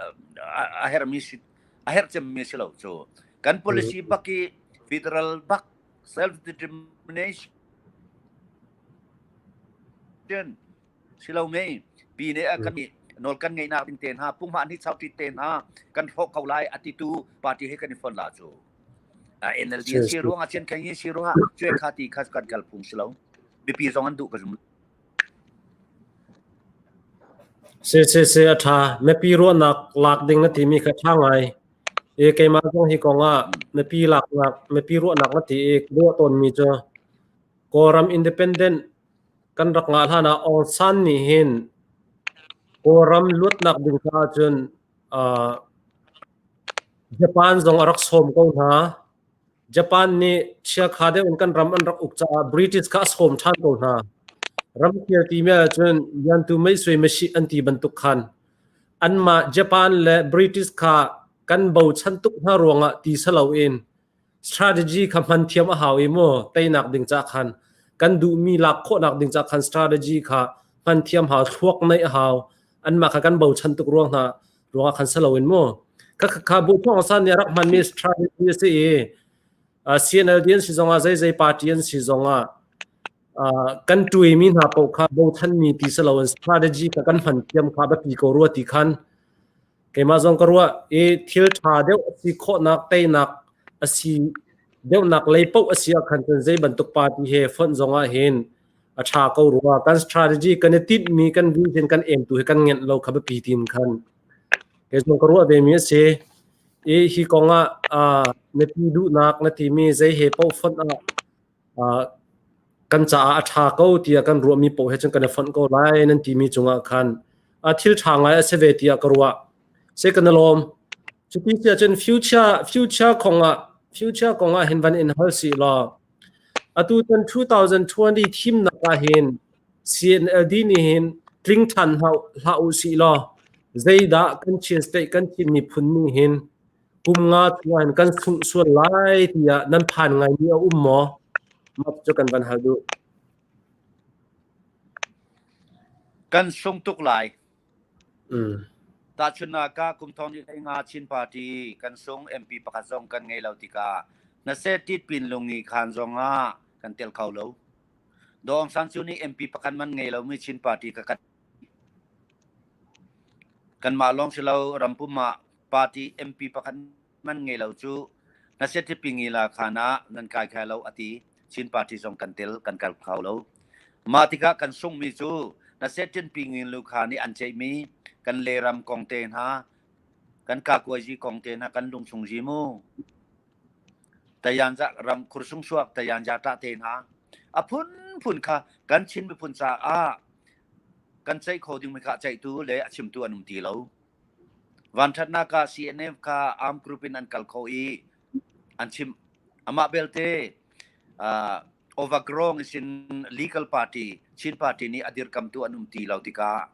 a hermi si a herh cemmi si lo cu. Kan policy bak i federal bak self determination silo mei pi ne kan nawl kan ngeihnak ding te hna punghma ni chau ti te hna kan hrawh ko lai atitu party he kan i fon la cu NLD si ruang ah chian khain si ruang ah cue kha ti kha kan kal phung silo mipi zong an duh ka zum. Si si si a tha mipi ruahnak lak ding na timi kha tha ngai e keimah zong hi kong ah mipi laknak mipi ruahnak na ti i ruah tawn mi cu Kawlram independent kan rak ngah hlan ah Aung San nih hin Kawlram luatnak ding caah cun Japan zong a rak sawm ko hna. Japan nih chiakha deuh in kan ram an rak uk caah British kha a sawm ṭhan ko hna. Ramkhel timi ahcun Yantu Meisui Mashih an ti bantuk khan anmah Japan le British kha kan bochan tuk hna ruangah ti si loin strategy kha hman thiam a hau i mu teinak ding ca khan kan duhmi lak khawhnak ding ca khan strategy kha hman thiam hau, thluak neih a hau. Anmah kha kan bochan tuk ruang hna ruangah khan saloin mu kha kha bu thong san nih rak hmanmi strategy a si i CNLD an si zongah zeizei party an si zongah kan tuimi hna paoh kha bochanmi ti saloin strategy kha kan hman thiam kha biapi ko rua ti khan Keimah zong ka ruah i thil ṭha deuh a si khawhnak teinak a si deuhnak lei paoh a si ah khan cun zei bantuk party he fonh zong ah hin a ṭha ko rua. Kan strategy kan i tinhmi kan vision kan aim tu hi kan ngenh lo kha biapi tin khan kei zong ka ruah ve mi a si. I hi kong ah mipi duhnak na timi zei he paoh fonh ah kan caah a ṭha ko tiah kan ruahmi paoh he cun kan i fonh ko lai nan timi cungah khan thil ṭha ngai a si ve tiah ka ruah. Se kan i lawm. Cuti si ahcun future future kongah future kongah hin van in hal sih law atu tan 2020 thimnak ah hin CNLD nih hin tling ṭhan hlah u sih law zeidah kan Chin state kan Chin miphun nih hin kum nga chung kan sungh sual lai tiah nan phan ngaimi a um maw? Mah cu kan van hal duh. Kan sung tuk lai. Tahchunhnak ah kum thong ni nga Chin Party kan sung MP pakhat zong kan ngei lo tikah na se tit pin lungi khan zong ah kan tel kho lo. Daw Aung San Suu nih MP pakhat man ngei lomi Chin Party ka kan Kanmah lawng si lo rampum ah party MP pakhat man ngei lo cu Hnasetipingila khan ah nan kai khai lo a ti. Chin party zong kan tel kan kal kho lo. Mah tikah kan sungmi cu Hnasetipingilu kha nih an ceihmi kan leram kong te hna, kan kakuazi kong te hna kan lungchung zi mu. Tayanza ram khursung suak tayanza tah te hna a phunphun kha kan Chin miphun caah kan ceih kho dingmi kha a ceihtu le a chimtu an um ti lo. Vanṭhatnak ah CNF kha arm group in an kal kho i an chim. Amah belte uh, overgrown in legal party Chin party nih a dirkamtu an um ti lo tikah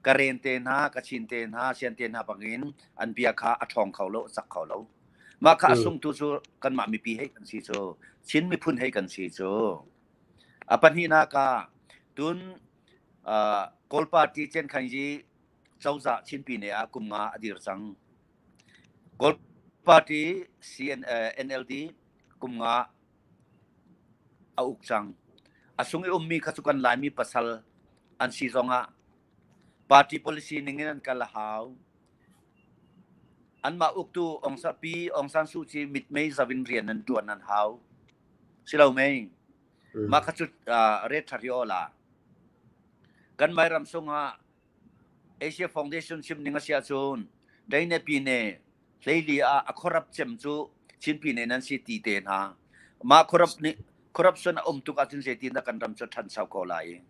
Karen te hna, Kachin te hna, Sian te hna bangin an bia kha a ṭhawng kho lo, a cak kho lo. Mah kha a sungtu cu kanmah mipi hei kan si cu, Chin miphun hei kan si cu. A pahnihnak ah tun Kawl party Cenkhanyi cozah Chinpine ah kum nga a dir cang. Kawl party CN, NLD kum nga a uk cang. A sung i ummi kha cu kan Laimi pasal an si zongah party policy ning in an kal a hau. Anmah uktu Aung San Pi Aung San Suu Kyi mitmei zavin rian an ṭuan an hau. Si lo mei? Mah kha cu ret ṭha rio la. Kan Mairam sungah Asia Foundation chim ning a si ahcun Daine Pine. Hleili ah a corrupt cem cu Chin Pyine nan si ti te hna. Mah corrupt nih corruption a um tuk ahcun zeitin dah kan ram cu ṭhancho ko lai?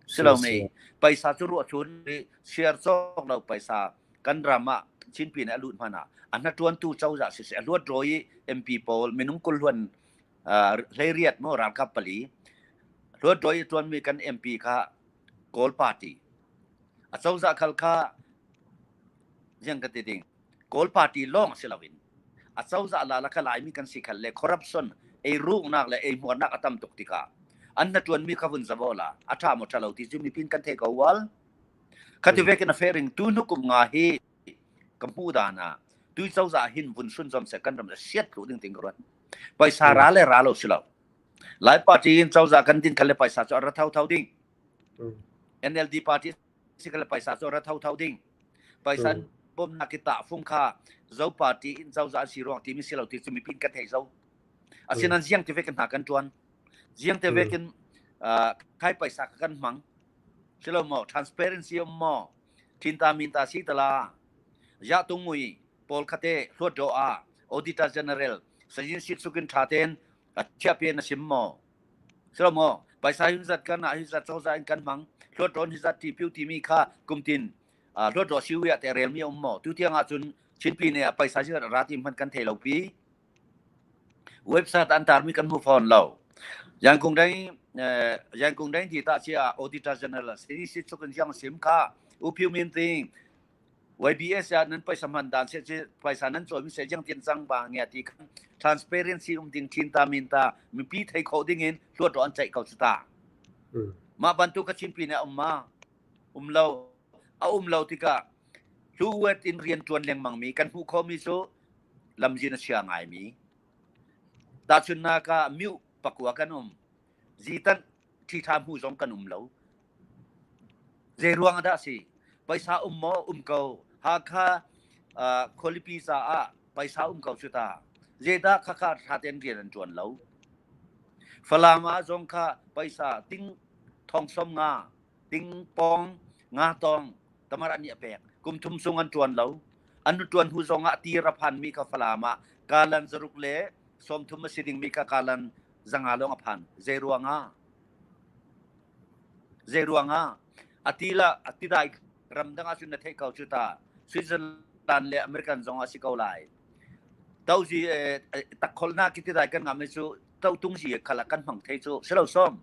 Si lo mei? Paisa cu ruah chun i share cawk lo paisa kan ram ah Chin Pyine a lut hmanh ah a hnaṭuantu cozah siseh a hluat rawi i MP pawl minung 20 hluan 18 maw ralkap pali hluat rawi i ṭuanmi kan MP kha Kawl party a cozah khal kha ziang ka ti ding Kawl party lawng si loin a cozah la la kha Laimi kan si khal le corruption eiruknak le eihmuarnak a tam tuk tikah an hnaṭuanmi kha vun zavo la a ṭha maw ṭha lo ti cu mipin kan thei ko wal khati vekin a fering tu hnu kum nga hi ka hmu dan ah tu cozah hin vun sun zom se kan ram siat lu ding ting ka ruat paisa ra le ra lo si lo Lai party in cozah kan din khal le paisa cu a ra tho tho ding NLD party si khal le paisa cu a ra tho tho ding paisa bawmnak ki tah fung kha zo party in cozah an si ruang timi si lo ti cu mipi kan thei zo asinan ziang te vekin hna kan tuan ziang te vekin khai paisa ka kan hmang silo mo transparency um mo thinta min ta si tala ya tungui paul khate hluat do a auditor general sajin sit sukin tha ten a chiapian a sim maw silo maw paisa hin zat kan ah hi zat cozah in kan hmang hluat rawn hi zat ti piu timi kha kumtin hluat raw siwi ah te relmi um maw tu tiang ah cun Chinpi ne paisa si ra ti hman kan thei lo pi website an tarmi kan hmu fawn lo Yang Kung Deng Yang Kung Deng ti ta chia Auditor General si si chuk in yang sim kha U Phyu Min Ting YBS ah nan paisa hman dan se paisa nan cawi mi se jang tin cang ba ngia ti khan transparency um ding thin ta min ta mipi thei kho ding in hluat ro an ceih ko chu ta mah bantuk ka chin pi ne um ma um lo a um lo tikah hluwet in rian tuan lengmang mi kan hmuh kho mi cu lamzin a chia ngai mi tahchunnak ah miu pakua kan um zitan ṭhiṭha hmu zong kan um lo. Zei ruang dah si? Paisa um maw? Um ko. Hakha uh, khualipi caah paisa um ko cu ta. Zeidah khakha ṭha tein rian an ṭuan lo. Falam ah zong kha paisa ting thong som nga, ting pong nga tong tamar an nih a pek. Kum thum sung an ṭuan lo. An ṭuan hnu zong ah tir a phan mi kha Falam ah kalan zaruk le 30 a si ding mi kha kalan 500 lawng a phan. Zei ruangah? Zei ruangah? A ti la a ti dai ramdang ah cun na theih ko cu ta. Switzerland le American zong ah si ko lai. Tozi takholnak ki tidai kan ngam cu to tung zi khala kan hmang thei cu silo som.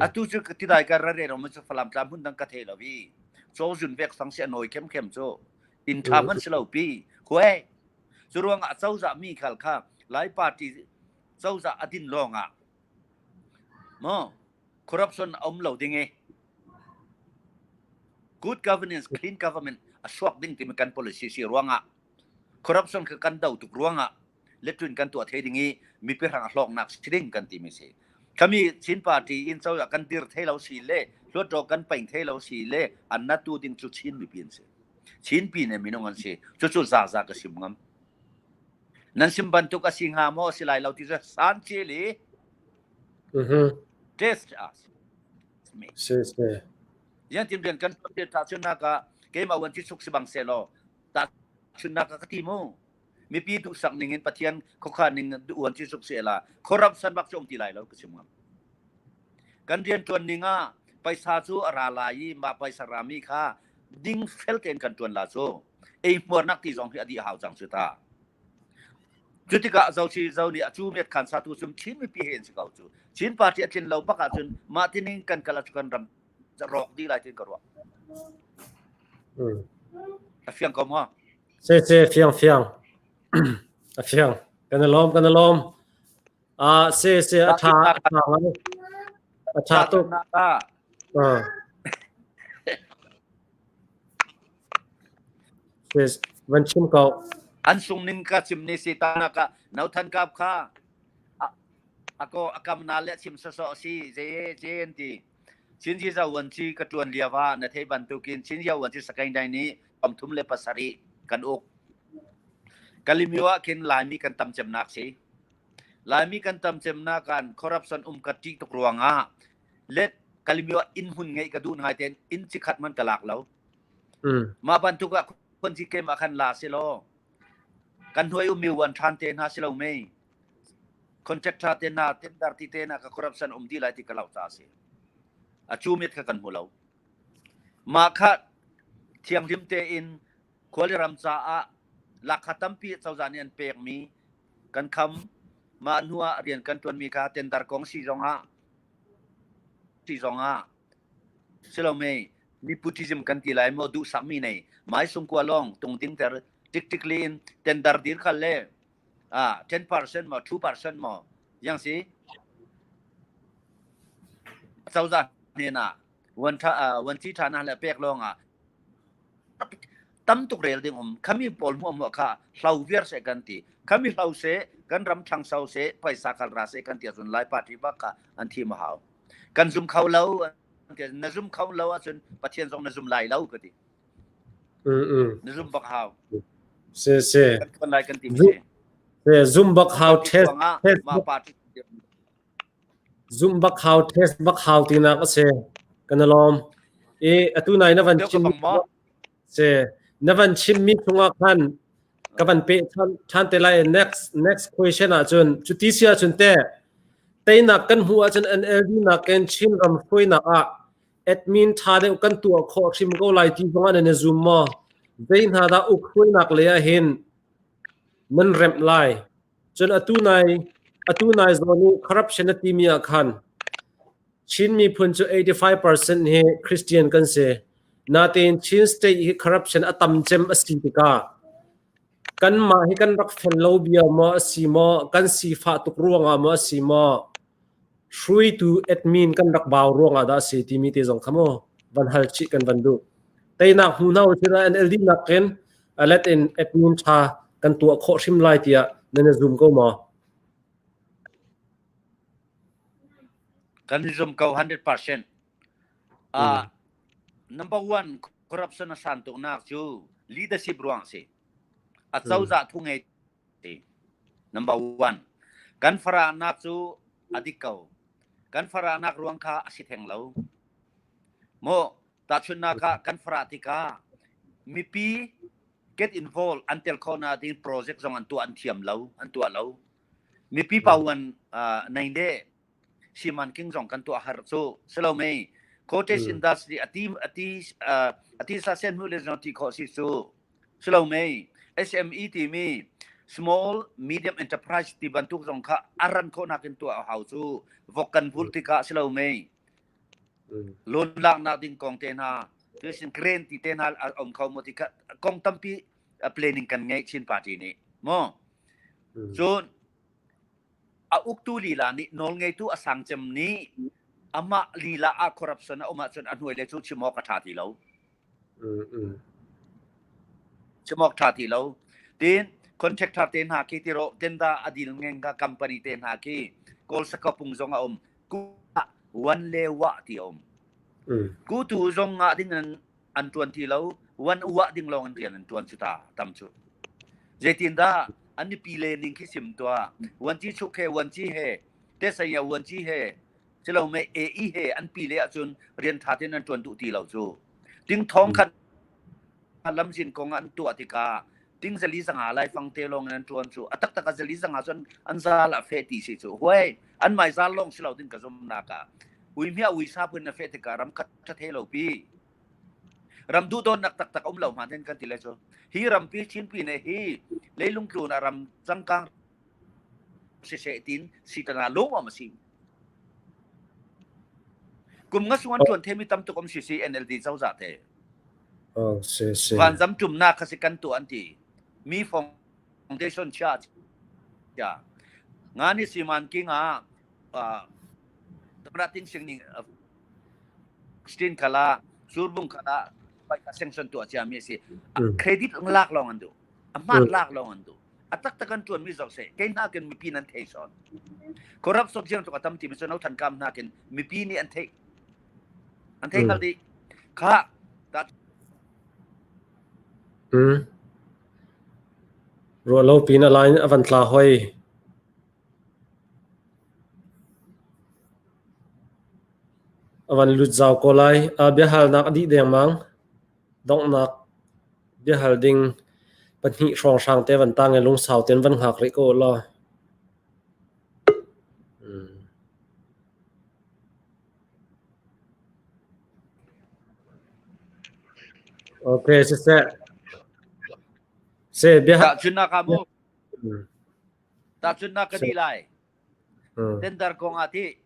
Atu cu tidai kan ra re rom cu falam tlam hun dang ka thei lo i. Cho zun vek sang si anoi khem khem cu. In tha man silo pi. Huai. Cu ruangah cozah mi khal kha Lai party cozah a din lawng ah maw corruption a um lo ding i good governance clean government a suak ding timi kan policy si ruangah corruption kha kan do tuk ruangah letrin kan tuah thei ding i mipi hrang a hlawknak si ding kan timi si kami Chin party in cozah kan dir thei lo si le hluatro kan paing thei lo si le an na tu ding cu Chin mipi an si Chin pi ne minung an si cucu za za ka sim ngam Nan sim bantuk a si hnga maw si lai lo ti cu san cil i test us. Si si. Yan tim rian kan tuan te ta chunnak ah keimah wan ci suk si bang se law ta chunnak ka ti mu mipi duh sak ning in Pathian khokha ning uan ci suk se la corruption bak cu um ti lai lo ka chim ngam kan rian tuan ning ah paisa cu a ra lai i mah paisa rami kha ding fel tein kan tuan la cu ei hmuarnak ti zong hi a dih hau cang cu ta. Cu tikah zo chi zo nih a cu met khan sa tu cum Chin mipi he in si ko cu. Chin party a tlin lo bak ahcun mah tining kan kal ah kan ram rawk dih lai tin ka ruah. A fiang ko maw? Se se fiang fiang. A fiang. Kan lawm kan lawm. Ah se se a tha a tha ngai. A tha tuk. Ah. Van chim ko. An sung ning ka chim ni si ta ka no than kap kha ako akam na le chim so si je je an ti chin ji za wan chi ka tuan liawa na thei bantukin chin ya wan chi sakain dai ni pam thum le pasari kan uk kalimiwa khin laimi kan tam cem nak si laimi kan tam cem na kan corruption um ka ti tuk ruangah let Kalimyo inn hmun ngeih ka duh ngai ten inn chikhat man ka lak lo. Mah bantuk ah khon chi kem ah khan la si law. Kan hnuai ummi uan ṭhan te hna si lo mei. Contractor te hna, tender ti te hna ka corruption um dih lai ti ka lau ca a si. A cu mit kha kan hmu lo. Mah kha thianghlim tein khuali ram caah lakha tampi cozah nih an pekmi kan kham. Mah hnu ah rian kan ṭuanmi kha tender kong si zong ah si zong ah silome nepotism kan ti lai maw duhsakmi nei mai sungkua lawng tung ding ter tik tik lin tender dir khal le ah 10% maw 2% maw yang si cozah hnen ah wan tha wan chi tha na le pek lawng ah tam tuk rel ding um khami pawl hmuah hmuah kha hlo viar se kan ti khami hlo se kan ram thangso se paisa kal ra se kan ti ahcun lai party bak kha an thi ma hau kan zum kho lo na zum kho lo ahcun pathian zong na zum lai lo ka ti na zum bak hau se se kan tuan lai kan ti mi se zum bak hau test ma party Zumh bak hau, test bak hau tinak a si. Kan i lawm. I atu nai na van chim si na van chimmi chungah khan ka van peh ṭhan te lai. Next next question ahcun cuti si ahcun teh teinak kan hmuh ahcun NLD nakin Chin ram hruainak ah admin ṭha deuh kan tuah khawh hrim ko lai ti zongah nan i zum maw? Zei hna dah uk hruainak lei ah hin nan remh lai? Cun atu nai atu nai zawn i corruption a timi ah khan Chin miphun cu 85% hi Christian kan si. Natein Chin state hi corruption a tam cem a si tikah kanmah hi kan rak fel lo bia maw a si maw, kan sifah tuk ruangah maw a si maw, hruaitu admin kan rak bau ruangah dah a si timi te zong kha mu van hal chih kan van duh. Teinak hmu hna usih NLD nakin a let in admin ṭha kan tuah khawh hrim lai tiah nan i zum ko maw? Kan i zum ko 100%. Uh, number one, corruption a san tuknak cu leadership ruang si. A cozah thu ngei ti. Number one, kan farahnak cu a dik ko. Kan farahnak ruang kha a si theng lo. Maw Tahchunhnak ah kan farah tikah mipi get involved an tel khawhnak ding project zong an tuah an thiam lo, an tuah lo. Mipi pawan uh, nei le siman king zong kan tuah har cu silo mei cottage industry ati ati uh, ati sa sen hnu le zong ti khawh si cu silo mei SME timi small medium enterprise ti bantuk zong kha aran khawhnak in tuah hau cu vok kan vul tikah silo mei Loan laknak ding kong te hna, tuisin grant ti te hna a um kho maw ti kha kong tampi planning kan ngeih Chin party nih. Maw? Cun a uktu lila nih nawlngeitu a sang cem nih amah lila ah corruption a um ahcun a hnuai le cu chim awk a ṭha ti lo. Chim awk ṭha ti lo. Tin contractor te hna khi tiro tenda a dil ngeng ka company te hna khi Kawl sakapung zong a um. Ku wan le wa ti a um. Ku tu zong ngah ding an an ṭuan ti lo. Wan uah ding lawng in rian an ṭuan cu ta tam cu. Zeitin dah an mipi le ning khi sim tuah. Wan ci chuk he wan ci he te saya wan ci he silo me AE he an pi le ahcun rian ṭha tein an ṭuan duh ti lo cu. Ting thong khat lamzin kong an tuah tikah ting zali zanga laifang te lawng in an ṭuan cu a taktak a zali zanga cun an zal a feh ti si cu huai an mai zal lawng si lo ding ka zumnak ah ui hmia ui sa pun na feh tikah ram khat ṭha the lo pi ram duh dawtnak taktak um lo hman hen kan ti le cu hi rampi Chinpi ne hi leilung tlun ah ram cangkang siseh tin sitana lawm a si kum nga sung an ṭuan themi tam tuk um si si NLD cozah te Oh, si si. vanzam ṭumnak kha si kan tuah an ti mi foundation chia chia nga ni siman king ah tamra ting sing ning stin khala surbung khala pai ka sanction tuah cia mi si credit lak lawng an duh a hman lak lawng an duh a taktak an ṭuan mi zoh seh kei hna kin mipi nan thei sawn corrupt sok jiang tluk a tam ti mi cu no than kam hna kin mipi nih an theih an thei hngal dih kha ta Mm. Ruah lo pin a line a van tla hoi. A van lut zau ko lai. A biahalnak a dih dengmang. Donghnak biahal ding. Pahnih hrawnghrang te van tang i lungsau tein van hngak rih ko law. Mm. Okay, siseh. Se bia Tahchunnak ah mu. Tahchunnak ka di lai. Tender kong ah ti.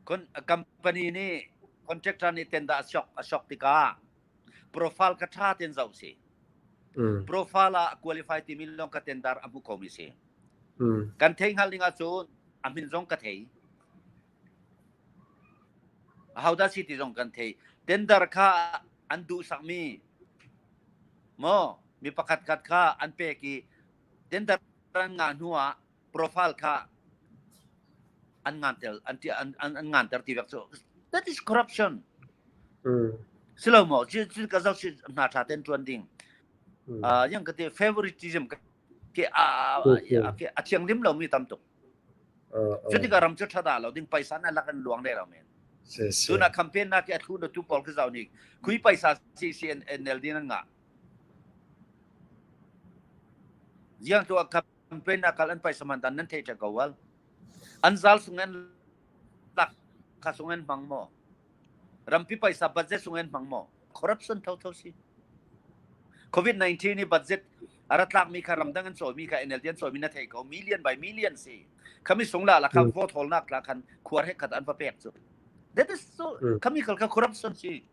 Kon company nih contractor nih tender a sok a sok tikah profile ka tha ten zoh si. Profile ah qualify timi lawng ka tender a hmu ko mi si. Kan thei hngal ding ahcun a min zong ka thei. Ahodah si ti zong kan thei. Tender kha an duhsak mi maw mi pakhat khat kha an pek i tender an ngah hnu ah profile kha an nganter an an an nganter ti vek cu that is corruption. Silo maw cu ka zoh si hna tha ten tuan ding. Yang ka ti favoritism ke a a thianglim lo mi tam tuk. Cutikah ram cu ṭha dah lo ding paisa na lak in luang le lo men. Tuna campaign na ke a thlu na tu pawl khi zau ni kui paisa si si NLD nan ngah. Ziang tu campaign na kal an paisa man dan nan thei ṭha ko wal. An zal sung an lak kha sung an hmang maw? Rampi paisa budget sung an hmang maw? Corruption tho tho si. COVID-19 ni budget a ra tlakmi kha ramdang an cawimi kha NLD an cawimi na thei ko million by million si khami sung la la kha vote holnak tla khan khuar he khat an va pek cu that is so khami kal kha corruption si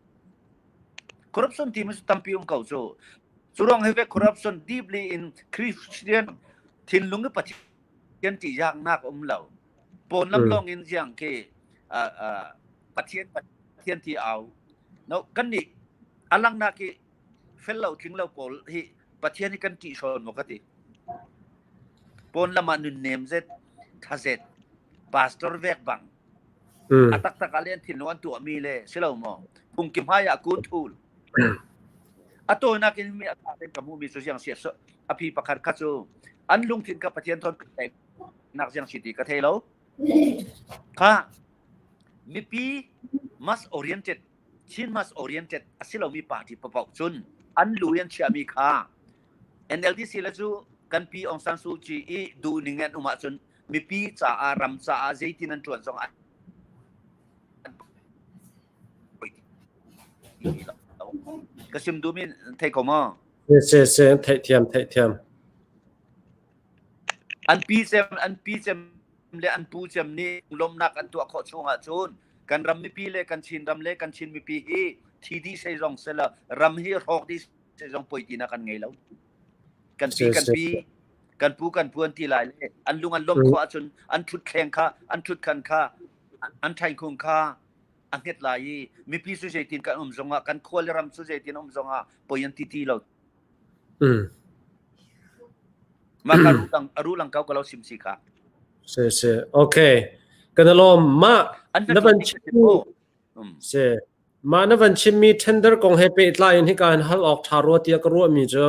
corruption ti mi tampi um ko cu curong he ve corruption deeply in Christian thinlung i Pathian ti yak nak um lo pon lam long in jiang ke Pathian Pathian ti au no kan nih alang nak ki fel lo tling lo pawl hi Pathian hi kan ṭih hrawn maw ka ti. Pawn lam ah nunnem zet, tha zet, pastor vek bang. A taktak ah le an thinlung an tuahmi le si lo maw? Phungki hmai ah kun thul. A tawinak in mi a tha ten ka hmuhmi cu ziang sia a phi pakhat kha cu an lungthin kha Pathian thawn nak ziang si ti ka thei lo. Kha mipi mass oriented Chin mass oriented a si lomi party paoh cun an lu in an chiahmi kha NLDC le cu kan pi Aung San Suu Kyi i duhning an um ahcun mipi caah ram caah zeitin an ṭuan zong an ka sim duhmi thei ko maw? Si si theihthiam theihthiam. An pi cem an pi cem le an pu cem nih lawmnak an tuah khawh chung ahcun kan ram mipi le kan Chin ram le kan Chin mipi hi thi dih sei zong sela ram hi hrawk dih sei zong poi ti na kan ngei lo. Kan pi kan pi kan pu kan pu an ti lai le an lung an lawmh khawh ahcun an thut thleng kha an thut khan kha an thain khung kha a hnget lai i mipi su zeitin kan um zongah kan khua le ram su zeitin um zongah poi an ti ti lo. Mah ka ru lang ko ka lo sim si kha. Si si. Okay. Kan lawm. Mah na van chimmi si. Mah na van chimmi tender kong he pehtlai in hika hin hal awk ṭha rua tiah ka ruahmi cu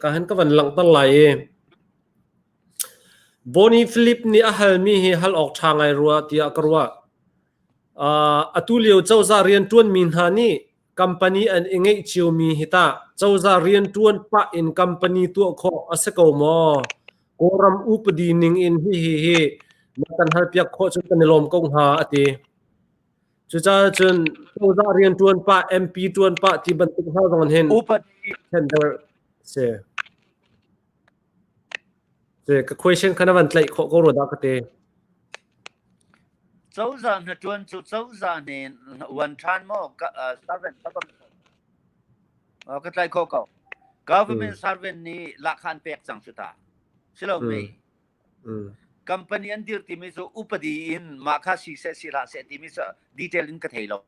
ka han ka van langhter lai i Bonnie Philip nih a halmi hi hal awk ṭha ngai rua tiah ka ruah. Uh, atu lio cozah rianṭuanmi hna nih Company an i ngeih ciomi hi tah cozah rianṭuan pah in company tuah khawh a si ko maw? Kawlram upadi ning in hihi hi na kan halpiak khawh cun kan i lawm ko hnga a ti. Cucaah cun cozah rianṭuan pah, MP ṭuan pah ti bantuk hna zong hin Upadi tender si. Ka question kha na van tlaih khawh ko rua dah ka ti. Cozah hnaṭuan cu cozah nih uan ṭhan maw servant ka tlaih khawh ko. Government servant nih lahkhah an pek cang cu ta. Si lo mei? Company an dir timi cu upadi in mah kha si seh si hlah seh timi cu detail in ka thei lo.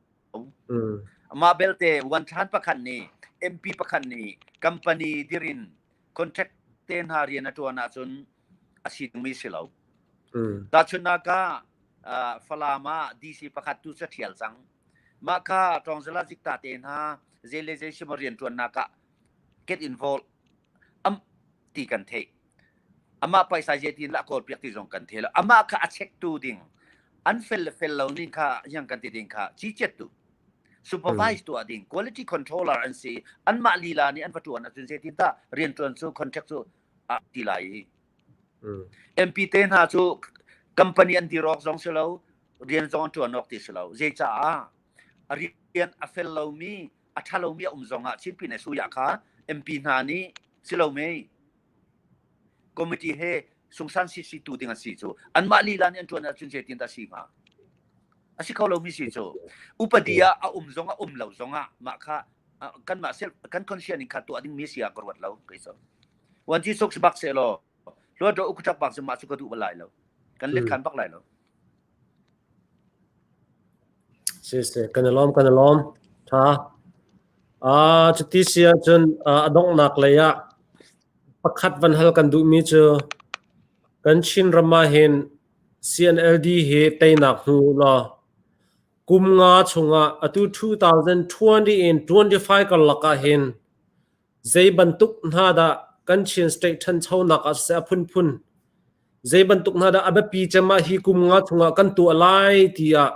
Mah belte uan ṭhan pakhat nih MP pakhat nih company dir in contract te hna rian a ṭuan ahcun a si dingmi si lo. Tahchunhnak ah Falam ah DC pakhat tu cu ṭhial cang. Mah kha Ṭawngzala zikta te hna zei le zei sim rian ṭuannak ah get involved am ti kan theih. Amah paisa zeitin lah kawl piak ti zong kan thei lo. Amah kha a check tu ding an fel le fel lo ning kha yang kan ti ding kha ci chiat tu. Supervise tuah ding, quality controller an si. Anmah lila nih an va ṭuan ahcun zeitin dah rianṭuan cu contract cu a ti lai i. MP te hna cu company an dir awk zong si lo, rian zong an ṭuan awk ti si lo. Zeicaah a rian a fel lomi, a ṭha lomi a um zongah Chin Pyine Suya kha MP hna nih si lo mei committee he sungsan sisi tu ding an si cu anmah lila nih an ṭuan ahcun zeitin dah si hnga? A si kho lomi si cu. Upadi ah a um zong a um lo zongah mah kha kanmah self kan conscience in kha tuah dingmi si ah ka ruat lo kei cu. Wan ci sok si bak seh law hluat ro ukuṭak bak cu mah cu ka duh bal lai lo. Kan let khan bak lai lo. Si si kan i lawm kan i lawm. Tha. Ah cuti si ahcun a donghnak lei ah pakhat van hal kan duhmi cu kan Chin ram ah hin CNLD hi teinak hmu law kum nga chungah atu 2020 in 25 karlak ah hin zei bantuk hna dah kan Chin state ṭhanchonak ah siseh a phunphun zei bantuk hna dah a biapi cem ah hi kum nga chungah kan tuah lai tiah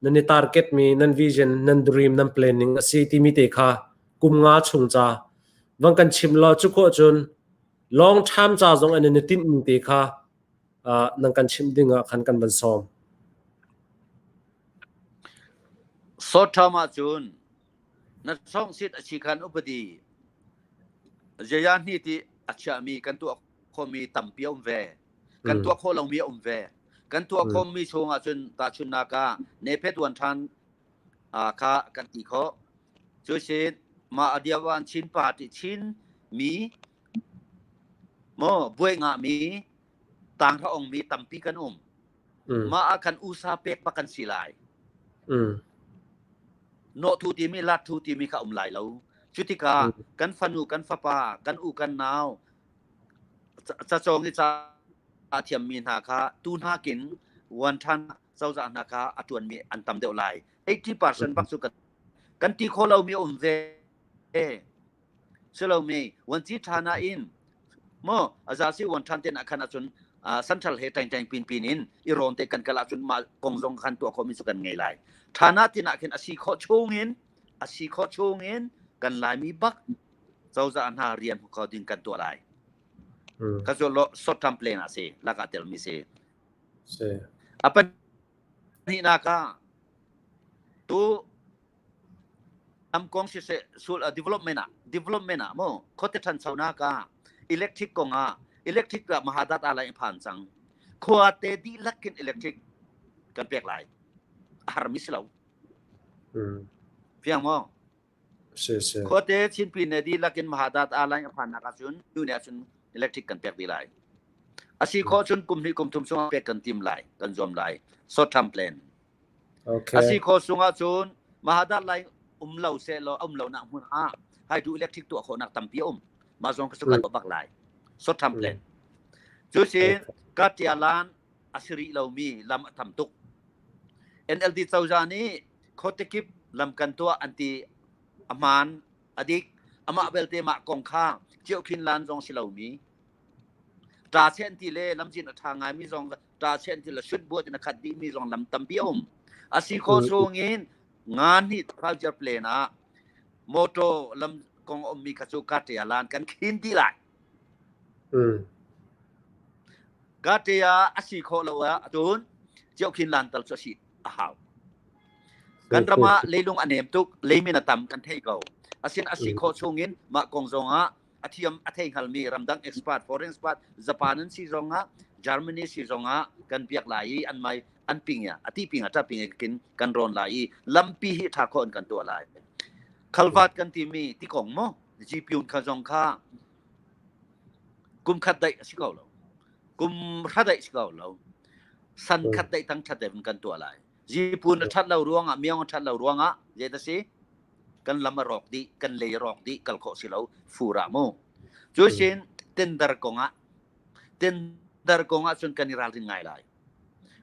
nan i target mi nan vision nan dream nan planning a si timi te kha kum nga chung ca van kan chim law cu khawh cun long term ca zong an i tinh mi te kha nan kan chimh ding ah khan kan van sawm. Short term ahcun na songsit a si khan upadi zaya hni ti a chiahmi kan tuah khomi tampi a um ve. Kan tuah khawh lomi a um ve. Kan tuah khomi chung ahcun tahchunhnak ah nephet uan ṭhan kha kan ti khawh. Cusin mah a diawan Chin party Chin mi maw buai ngahmi tanghra ongmi tampi kan um. Mah ah khan usa pek bak kan si lai. Nawhthu timi lathu timi kha um lai lo. Cutikah kan fanu kan fapa kan u kan nau cacawng i ca a thiammi hna kha tu hnakin wan ṭhan cozah hna kha a ṭuanmi an tam deuh lai. 80% bak cu kan kan ti khawh lomi a um ve. Silomi vuanci ṭha nain maw azasi vuan ṭhan ten ah khan ahcun central he ṭaing ṭaing pin pin in i rawn te kan kal ahcun mah kong zong khan tuah khawhmi cu kan ngei lai. Ṭha na tin ah khin a si khawh chung in a si khawh chung in kan Laimi bak cozah hna rian hmu kho ding kan tuah lai. Ka cu lo short term plan a si laka telmi si. Si. A pahnihnak ah tu Lam kong siseh sul development ah development ah mu khuate ṭhanchonak ah electric kong ah electric ah mahadat ah lai phan cang. Khuate dihlak in electric kan pek lai. A harmi si lo. Fiang maw? Si si. Khuate Chinpi ne dihlak in mahadat ah lai a phannak ahcun nu ne ahcun electric kan pek dih lai. A si khawh cun kum hnih kum thum chung pek kan tim lai, kan zuam lai. Short term plan. Okay. A si khawh sung ahcun Mahadat lai um lo seh law um lo nak hmun ah hydro electric tuah khawhnak tampi a um. Mah zong ka suka bak lai. Short term plan. Cu sin Katialan a si rih lomi lam a tam tuk. NLD cozah nih khuatekip lam kan tuah an ti a hmaan a dik amah belte mah kong kha Ciokhin lan zong si lomi ṭa chen ti le lamzin a ṭha ngaimi zong ṭa chen ti le shut buat in a khat dihmi zong lam tampi a um. A si khawh chung in nga hnih culture plan ah motor lam kong a ummi kha cu ka lan kan khin dih lai. Ka a si khawh lo ah cun Ciokhin lan tal cu a si a hau. Kan ram ah leilung a nem tuk, leimin a tam kan thei ko. Asin a si khawh chung in mah kong zong ah a thiam a thei hngalmi ramdang expert foreign expert Japan an si zong ah Germany si zong ah kan biak lai i an mai an ping ya ati ping a ta ping kin kan ron lai i lampi hi tha kho an kan tuah lai khalvat kan timi ti kong mo GPU kha zong kha kum khat dai si ko lo kum hra dai si ko lo san khat dai tang that dai kan tuah lai zipun a that lo ruangah miang a that lo ruangah zei ta si Kan lam a rawk dih, kan lei a rawk dih, kal khawh si lo, fur ah mu. Cu sin tender kong ah tender kong ah cun kan i ralrin ngai lai.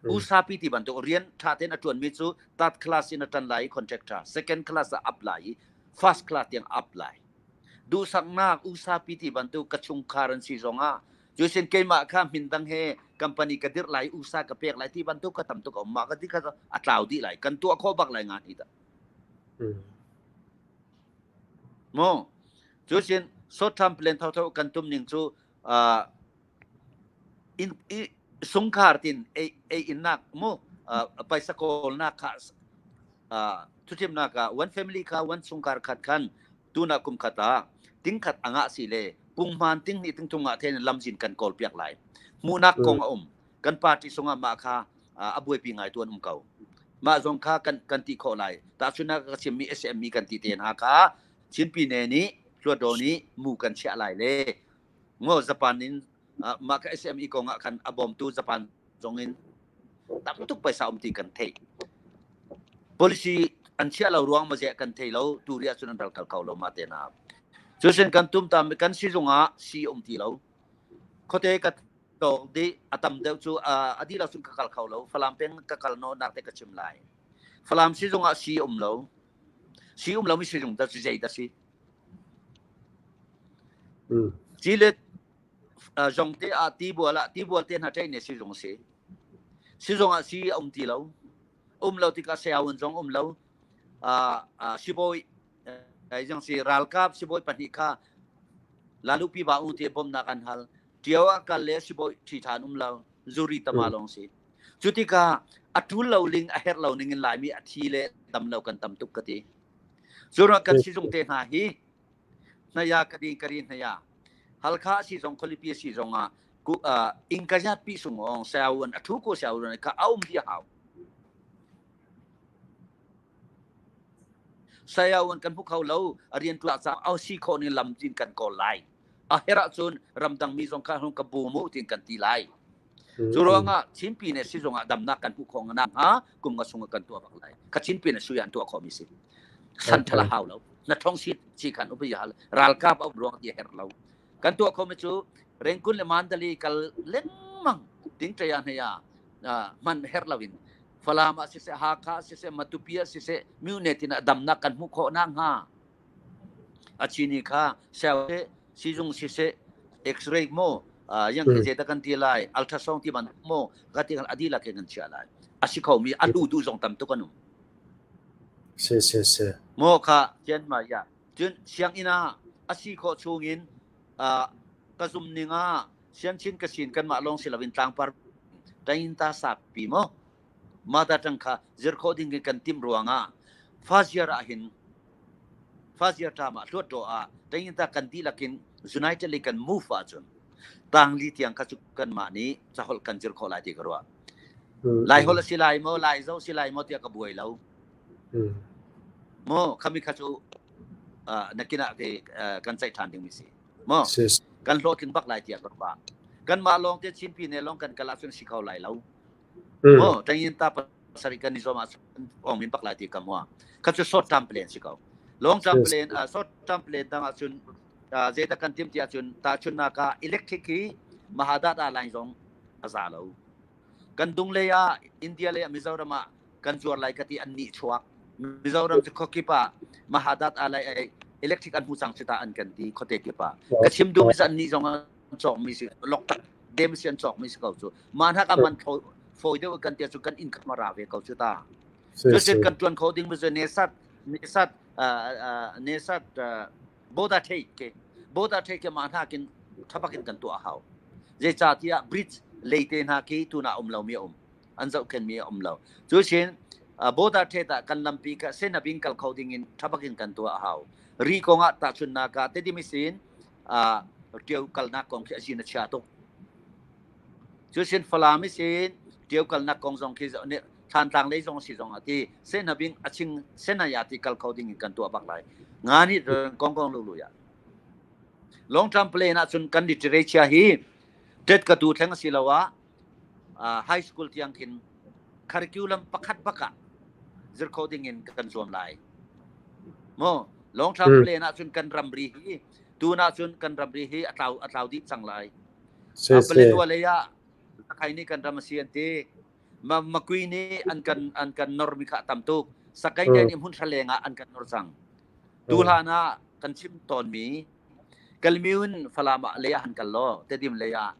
Usapi ti bantuk rian ṭha tein a ṭuanmi cu third class in a ṭan lai i contractor, second class ah up lai i first class tiang up lai. Duhsaknak usapi ti bantuk ka chungkhar an si zong ah cusin keimah kha hmin dang he company ka dirh lai usa ka pek lai ti bantuk ka tam tuk a um mah ka ti kha a tlau dih lai kan tuah khawh bak lai nga ni dah. Mu cu sin short term plan thotho kan tum ning cu in sungkhar tin ei ei innak mu paisa kawlnak kha thuthimnak ah one family kha one chungkhar khat khan tuna kum khat ah tingkhat anga si le punghman ting ni ting thung ah then lamzin kan kawl piak lai hmuhnak kong a um kan party sungah mah kha a buaipi ngai tuan um ko mah zong kha kan kan ti khawh lai tahchunhnak ka chimmi SME kan ti te hna kha Chinpi ne nih Hluatdaw nih mu kan chiah lai le ngo Japan in mah ka SME kong ah khan a bawmtu Japan zong in tam tuk paisa um ti kan theih policy an chiah lo ruang ma ze kan thei lo tu ria cun an ral kal kho lo ma te na cusin kan tum tam kan sizung ah si um ti lo khote ka tawk di a tam deuh cu a di lo cun ka kal kho lo Falam peng ka kal no nak te ka chim lai Falam sizung ah si um lo si um lo mi sizung da zei da si ci le zong te ah tibual ah tibual te hna ṭai ne sizung si sizung ah si a um ti lo um lo tikah sayawan zong um lo sibawi zong si ralkap sibawi pahnih kha lalupi ba u te bawmnak an hal ṭio ah kal le sibawi ṭhi ṭhan um lo zuri tama lawng si cu tikah a ṭul lo ling a herh lo ning in laimi a thi le dam lo kan tam tuk ka ti cu kan sizung te hna hi hnaya kadi kari hnaya Halkha a si zong khualipi a si zong ah ingkazat pi sungong sawan a thu ko sawan kha a um di hau sayawan kan hmu kho lo a rian tuah ca au si kho ni lam tin kan kawl lai a herah cun ramdang mi zong kha hung ka bu mu tin kan ti lai cu ruangah Chinpi ne si zongah damnak kan hmuh khawh nak hnga kum nga sung kan tuah bak lai ka Chinpi ne suyan tuah khawh mi si san thala hau lo na thong si chi khan upi hal ralkap a ruang ti her lo kan tuah kho mi cu Rengkun le Mandali kal lengmang ting ṭaya hneya man her lo in Falam ah siseh Hakha ah siseh Matupi ah siseh Myone tin ah damnak kan hmuh khawh nak hnga A chini kha sel sizung siseh X-ray maw yang ke zeta kan ti lai ultrasound ti bantuk maw ka ti kan adi lak kan chia lai a si kho mi a lu du zong tam tuk an um Si si si. Maw kha tian ma ya cun sianginn ah a si khawh chung in ka zum ning ah siangchin ka sin kanmah lawng si loin tlangpar tain ta sapi maw mata tang kha zir khawh ding kan tim ruangah first year ah hin first year term ah hluat do ah tain ta kan dihlak in unitedly kan move ahcun tangli tiang kha cu kanmah nih caholh kan zir khawh lai ti ka ruah. Lai holh a si lai maw, Lai zo si lai maw tiah ka buai lo. Maw khami kha cu nakin ah kan ceih ṭhan ding mi si. Maw kan hlawhtling bak lai tiah ka ruah. Kanmah lawng te Chinpi ne lawng kan kal ahcun si kho lai lo. Maw tangin ta pasarih kan i zuam ahcun ong min bak lai ti ka mua. Kha cu short term plan si ko. Long term plan, short term plan dang ahcun zeidah kan tim ti ahcun tahchunhnak ah electric hi Mahadata line zong a za lo. Kan dung lei ah India lei ah Mizoram ah kan zuar lai ka ti an nih chuak. Mizoram cu khuakip ah Mahadat ah lai electric an hmu cang cu ta an kan ti khuate kip ah. Ka chim duh mi an nih zong an cawk mi si lok tak dem si an cawk mi si ko cu. Mah hna ka man fawi deuh kan tia cu kan income a ra ve ko cu ta. Cutin kan tuan kho ding mi cu nesat nesat nesat border trade ke border trade ke mah hna kin thabak in kan tuah hau. Zeicahtiah bridge leite hna khi tuna um lo mi a um. An zohkhen mi a um lo. Cu sin border trade ah kan lampi ka senabing kal kho ding in thabak in kan tuah hau. Ri kong ah tahchunnak ah tedim sin ṭio kalnak kong khi a sin a chia tuk. Cu sin Falam sin ṭio kalnak kong zong khi Thlantlang lei zong si zong a ti senabing a ching senaya ti kal kho ding in kan tuah bak lai. Nga nih kong kong lu lu ya. Long term plan ahcun kan literature hi tet ka tu thleng si lo ah high school tiang khin curriculum pakhat bak ah zir kho ding in kan zuam lai. Mo long term plan ahcun kan ramri hi tun ahcun kan ramri hi a tlau a tlau dih cang lai. Paletwa lei ah Sakai nih kan ram a si an ti. Makui nih an kan an kan nor mi kha tam tuk. Sakai nih hmun hra leng ah an kan nor cang. Tu hlan ah kan chim tawn mi Kalmyun Falam ah lei ah han kal law Tedim lei ah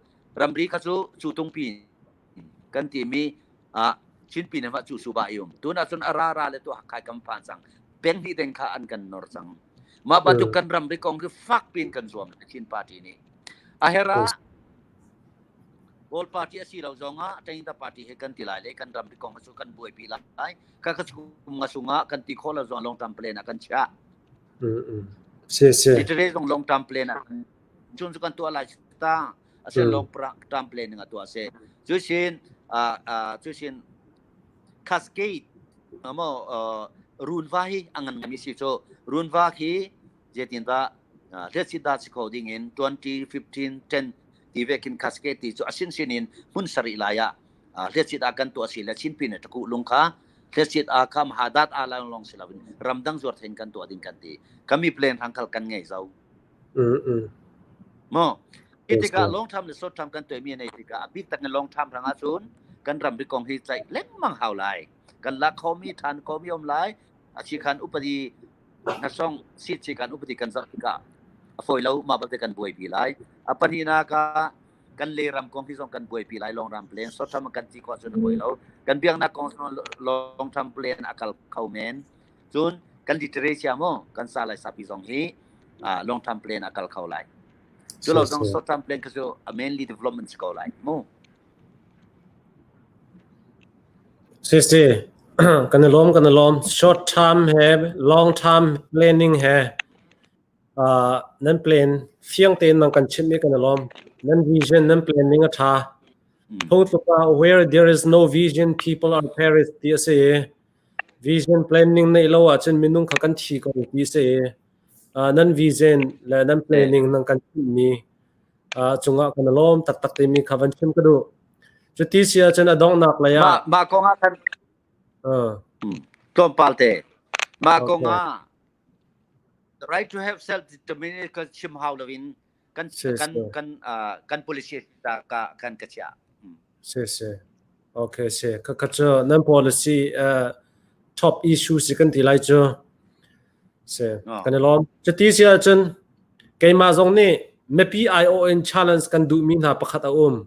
ramri kha cu cu tungpi kan ti mi ah Chinpi ne ma cu su ba i um. Tun ah cun a ra ra le tu Hakkai kam phan cang. Peng hnih deng kha an kan nor cang. Mah bantuk kan ramri kong hi fak piin kan zuam Chin party nih. A her ah Kawl party a si lo zong ah Tainta party he kan ti lai le kan ramri kong cu kan buaipi lai. Ka ka chung nga sungah kan ti khawh lo zong long term plan ah kan chiah. Si si. Literate zong long term plan ah cun cu kan tuah lai ta a se long term plan ning a tuah se. Cu sin cu sin cascade amo runva hi a ngan mi si cu runva khi zeitin dah hletsit dah si kho ding in 2015 10 ti ve khin cascade ti cu a sin sin in hmun sarih lai ah hletsit ah kan tuah si le chinpi ne taku lung kha hletsit a kham hadat a lang long si lo in ramdang zuar thein kan tuah ding kan ti kami plan hang khal kan ngei zo Mo hi tikah long term le short term kan tuahmi nei tikah a bik tak in long term rang ahcun kan ramri kong hi ceih lengmang hau lai. Kan lak khomi than khomi um lai. A chi khan upadi na song sit chi kan upadi kan zak tikah a fawi lo ma balte kan buaipi lai. A pahnihnak ah kan le ram kong hi zong kan buaipi lai long ram plan short term kan ti khawh cun a buai lo. Kan biaknak kong zong long term plan a kal kho men. Cun kan literature mu kan sa lai sapi zong hi long term plan a kal kho lai. Cu lo zong short term plan kha cu a mainly development si ko lai mu. Si si kan i lawm kan i lawm short term he long term planning he uh, nan plan fiang tein nan kan chimh i kan i lawm nan vision nan planning a tha phung tluk ah where there is no vision people are perish ti a si Vision planning neih lo ahcun minung kha kan thi ko ti si. Uh, nan vision le nan planning nan kan chimhmi uh, cungah kan i lawm taktak timi kha van chim ka duh. Cuti si ahcun a donghnak lei ah Mah mah kong ah khan uh, tlawmpal te mah okay. kong ah the right to have self determination kan chim hau loin kan Si kan si. kan uh, kan policy ta ka kan ka chia. Si si. Okay si. Kha kha cu nan policy uh, top issue si kan ti lai cu. Si. Oh. Kan i lawm. Cuti si ahcun keimah zong nih mipi aiawh in challenge kan duhmi hna pakhat a um.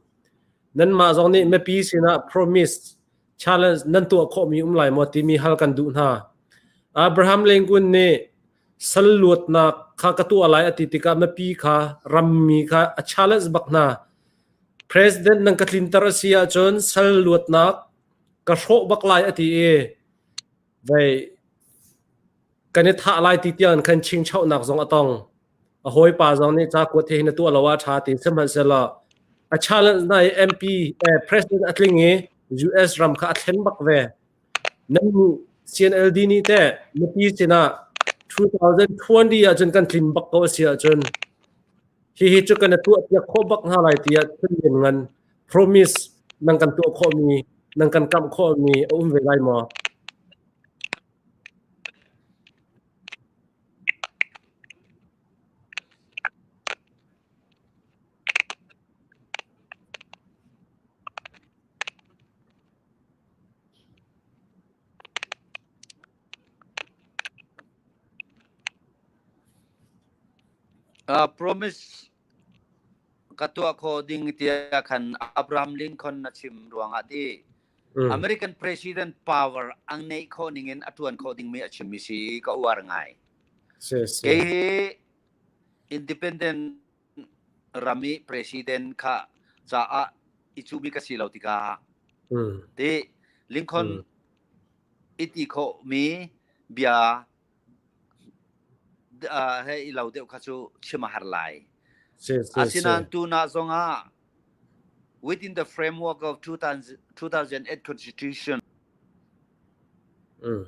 Nanmah zong nih mipi sinah promise challenge nan tuah khawhmi um lai maw timi hal kan duh hna. Abraham Lincoln nih sal luatnak kha ka tuah lai a ti tikah mipi kha rammi kha a challenge bak hna. President nan ka tlinter a si ahcun sal luatnak ka hrawh bak lai a ti i vei kan i thah lai ti tiang khan chingchohnak zong a tong. A hawipa zong nih ca kuat he hin a tuah lo ah ṭha ti sihmanhsehlaw a challenge na i MP eh, president a tling i US ram kha a thlen bak ve. Nan CNLD nih teh mipi sinah 2020 ahcun kan tlin bak ko a si ahcun hihi cu kan i tuahpiak khawh bak hna lai tiah thil lianngan promise nan kan tuah khawhmi nan kan kamh khawhmi a um ve lai maw? Uh, promise ka tuah kho ding tiah khan Abraham Lincoln na chim ruangah ti Mm. American President power ang neih khawh ning in a tuan khawh dingmi a chimmi si ka uar ngai. Si si. Kei hi independent ram i president kha caah i cuhmi ka si lo tikah Mm. ti Lincoln Mm. i ti khawhmi bia uh, he i lo deuh kha cu chim a har lai. Si si si. Asinain tuna zongah within the framework of 2000, 2008 Constitution Mm.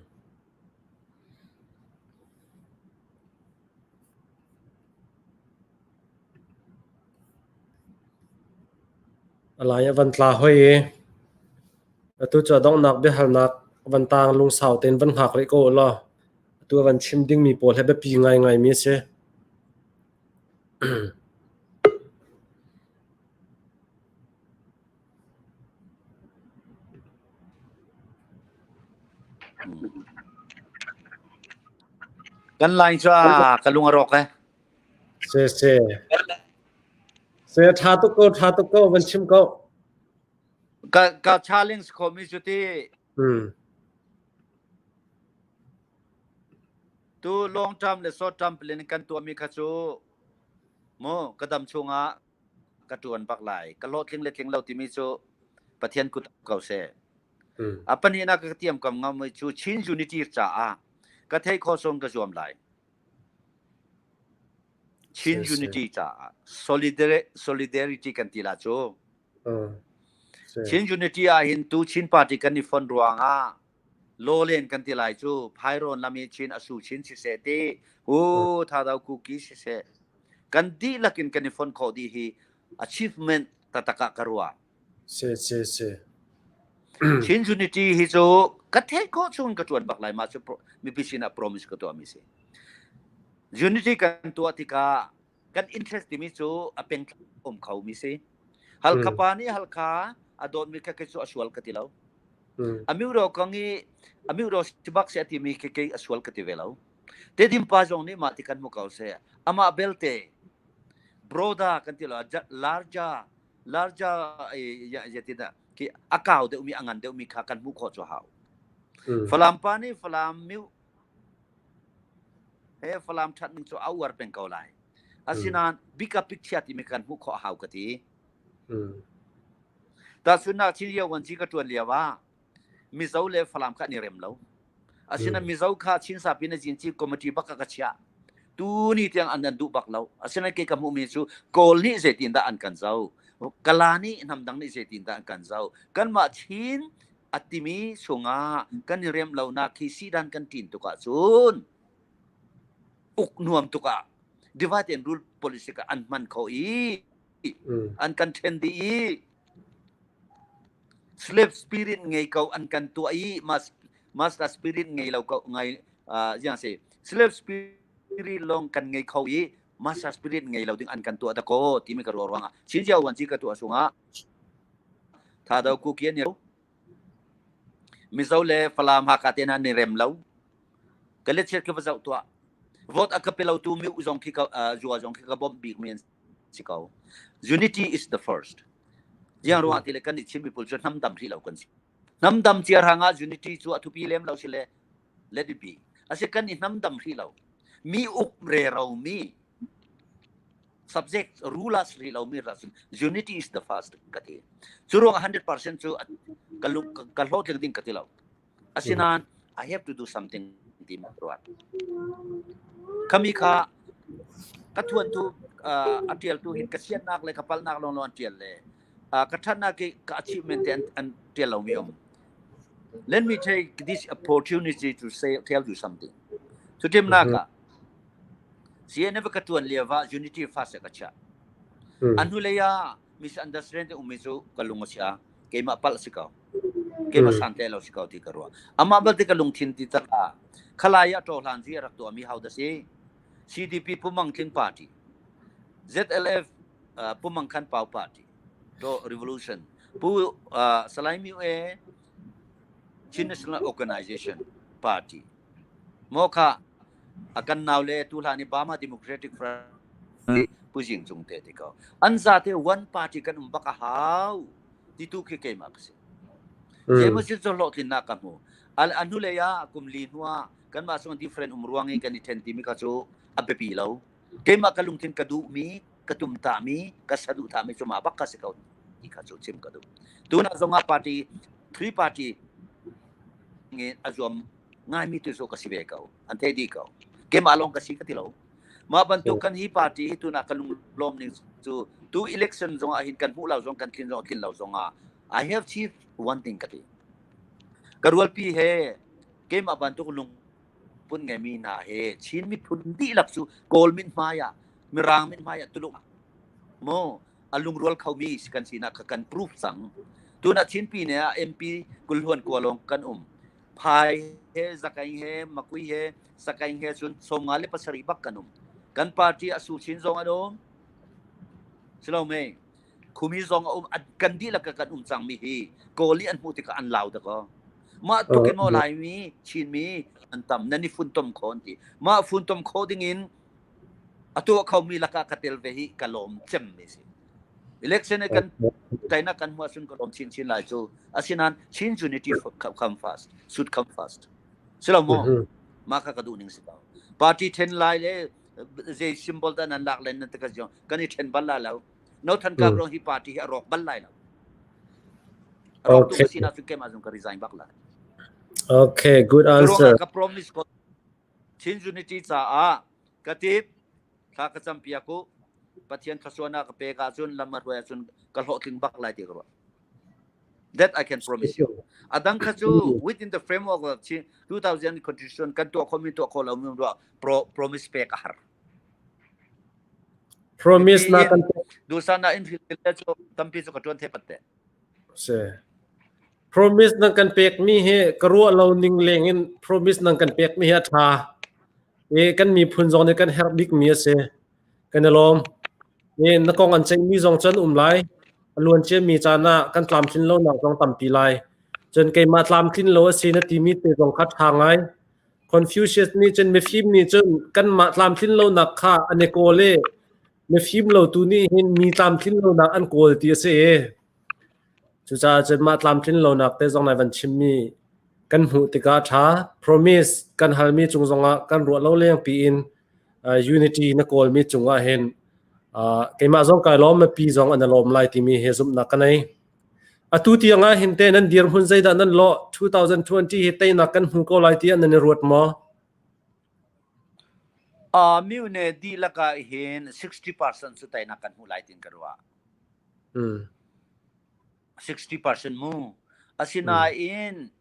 A lai a van tla hoi i atu cu a donghnak biahalnak van tang lungsau tein van hngak rih ko u law atu a van chim dingmi pawl hi biapi ngaingaimi a si. Kan line cu ka lung a rawk eh. Se se. Se tha tuk ko tha tuk ko van chim ko. Ka ka challenge khomi cu ti. Hmm. Tu long term le short term plan kan tuahmi kha cu mu ka dam chungah ka ṭuan bak lai. Ka hlawhtling le tling lo timi cu Pathian kut ko seh. A pahnihnak ka tiam kam ngam cu Chin Unity caah ka theih khawh chung ka zuam lai. Chin Unity caah solidarity kan ti la cu. Chin Unity ah hin tu Chin Party kan i fon ruangah lawlen kan ti lai cu Phairon lam i Chin asu Chin siseh ti hu thadau kuki siseh kan dihlak in kan i fon khawh dih hi achievement taktak ah ka ruah. Si si si. Chin Unity hi cu ka theih khawh chung ka ṭuan bak lai mah cu mipi sinah promise ka tuahmi si. Unity kan tuah tikah kan interest timi cu a pengtlang um kho mi si. Halkha pa nih Halkha a dawtmi kha kei cu a sual ka ti lo. A miro kong i a miro si bak si a timi khi kei a sual ka ti ve lo. Tedim pa zong nih mah ti kan hmu ko seh. Amah belte broda kan ti lo larja larja zetindah ki a kau deuhmi a ngan deuhmi kha kan hmuh khawh cu hau. Falam pa nih Falam miu he Falam that ning cu a uar peng ko lai. Asinain bika picture timi kan hmuh khawh a hau ka ti. Tahchunhnak Chin Lio Wanci ka ṭuan lio ah Mizo le Falam kha an i rem lo. Asinain Mizo kha Chin Sapi na Jinci committee bak ka chiah. Tu ni tiang an an duh bak lo. Asinain kei ka hmuhmi cu Kawl nih zeitin dah an kan zoh. Kala nih hnamdang nih zeitin dah an kan zoh. Kanmah Chin a timi chungah kan i rem lonak khi sidan kan ṭin tuk ahcun uk nuam tuk ah divide and rule policy ka an hman kho i an kan ṭhen dih i slave spirit ngei ko an kan tuah i master spirit ngei lo ko ngai ziang si slave spirit lawng kan ngei kho i master spirit ngei lo ding an kan tuah da ko timi ka ruah ruangah Chin Jiao Wan Ci ka tuah sungah Thado Kuki an Mizo le Falam Hakha te hna ni rem lo. Ka let chiat ka va zoh tuah. Vote a ka pe lo tu mi zong khi ka zua zong khi ka bawmh bik mi an si ko. Unity is the first. Jiang ruang ti le kan i Chin miphun cu hnam dam hrih lo kan si. Hnam dam cia hrang ah unity cu a thupi lem lo si le let it be. Asi kan i hnam dam hrih lo. Mi uk re ro mi subject rulers ri lo mi rasun unity is the first ka ti cu ruang 100% cu ka lung ka hlawhtling ding ka ti lo asinain I have to do something ti ma ruat khami kha ka thuan tu a tial tu hin ka siannak le ka palnak long long an tial le ka thatnak ki ka achievement te an tial lo mi um let me take this opportunity to say tell you something cu tim nak ah CNF ka ṭuan lio ah Unity Fast ka chiah. A hnulei ah misunderstanding ummi cu ka lung a chia. Keimah palh si ko. Keimah santlai lo si ko ti ka ruah. Amah balte ka lungthin ti tak ah khalai ah ṭawhlan zi a rak tuahmi ho dah si? CDP Pumang Tling Party, ZLF Pumang Khan Pau Party, to Revolution, Pu Salai Myu E Chin National Organization Party, Maw kha a kan nau le tu hlan i Burma Democratic Front nih Pu Zing Cung te ti ko. An zate one party kan um bak a hau ti tu khi keimah ka si. Zeimaw thil cu hlawhtlinnak ka hmu. A hnulei ah kum li hnu ah kanmah sung different um ruang i kan i then timi kha cu a biapi lo. Keimah ka lungthin ka duhmi, ka tumtahmi, ka saduhthahmi cu mah bak ka si ko ti kha cu chim ka duh. Tuna zong ah party, three party a zuam ngaimi tu cu ka si ve ko. An thei dih ko. Keimah lawng ka si ka ti lo. Mah bantuk kan hi party hi tuna ka lunglawm ning cu tu election zong ah hin kan hmuh lo zong kan tlin zong tlin lo zong ah I have achieved one thing ka ti. Ka rualpi he keimah bantuk lung pun ngeimi hna he Chin miphun dihlak cu Kawl min hmai ah Mirang min hmai ah Tuluk maw a lungrual khomi kan sinak kha kan proof cang. Tuna Chin pine ah MP kulhuan kua lawng kan um. Phai he Zakaing he Makui he Sakaing he cun 57 bak kan um. Kan party a su chin zong an um. Silo me Khumi zong a um kan dihlak kan um cangmi hi Kawl nih an hmuh tikah an lau dakaw. Mah tuk in maw Laimi, Chinmi an tam nan i funtom kho an ti. Mah funtom kho ding in a tuah khomi lakah ka tel ve hi ka lawm cem mi si. Election i kan tainak kan hmuh ahcun ka lawm chinchin lai cu. Asinain Chin unity come first, should come first. Silo maw? Mah kha ka duh ning si ko. Party then lai le zei symbol dah nan lak len nan ti ka kan i then bal lai lo. No Than Kap rong hi party hi a rawk bal lai lo. A rawk tu ka sinak cun keimah zong ka resign bak lai. Okay, good answer. Ka promise ko Chin Unity caah ka tip thla ka cam piak u. Pathian thluachuahnak ka pek ahcun lam a hruai ahcun ka hlawhtling bak lai ti ka ruah. That I can promise you. Adang kha cu within the framework of 2000 constitution kan tuah khomi tuah kho lo mi ruah pro promise pek a har. Promise na kan dusan na in fil cu tampi cu ka tuan the pat te. Se. Promise nan kan pek mi hi ka ruah lo ning leng in promise nan kan pek mi hi a tha. E kan miphun zong nih kan herh bik mi a si. Kan i lawm. E na kong an ceih mi zong cun um lai. A luan cia mi caan ah kan tlamtlin lonak zong tampi lai. Cun keimah tlamtlin lo a si na timi te zong kha ṭha ngai. Confucius nih cun mifim nih cun kanmah tlamtlin lonak kha an i kawl i mifim lo tu nih hin mi tlamtlin lonak an kawl ti a si i cucaah cun mah tlamtlin lonak te zong nai van chimmi kan hmuh tikah ṭha. Promise kan halmi cung zongah kan ruah lo leng piin unity na kawlmi cungah hin keimah zong kai lawm mipi zong an i lawm lai timi hi zumhnak ka nei. Atu tiang ah hin te nan dirhmun zeidah nan lawh 2020 hi teinak kan hmu ko lai tiah nan i ruat maw? Myone dihlak ah hin 60% cu teinak kan hmu lai tin ka ruah. 60% mu. Asinain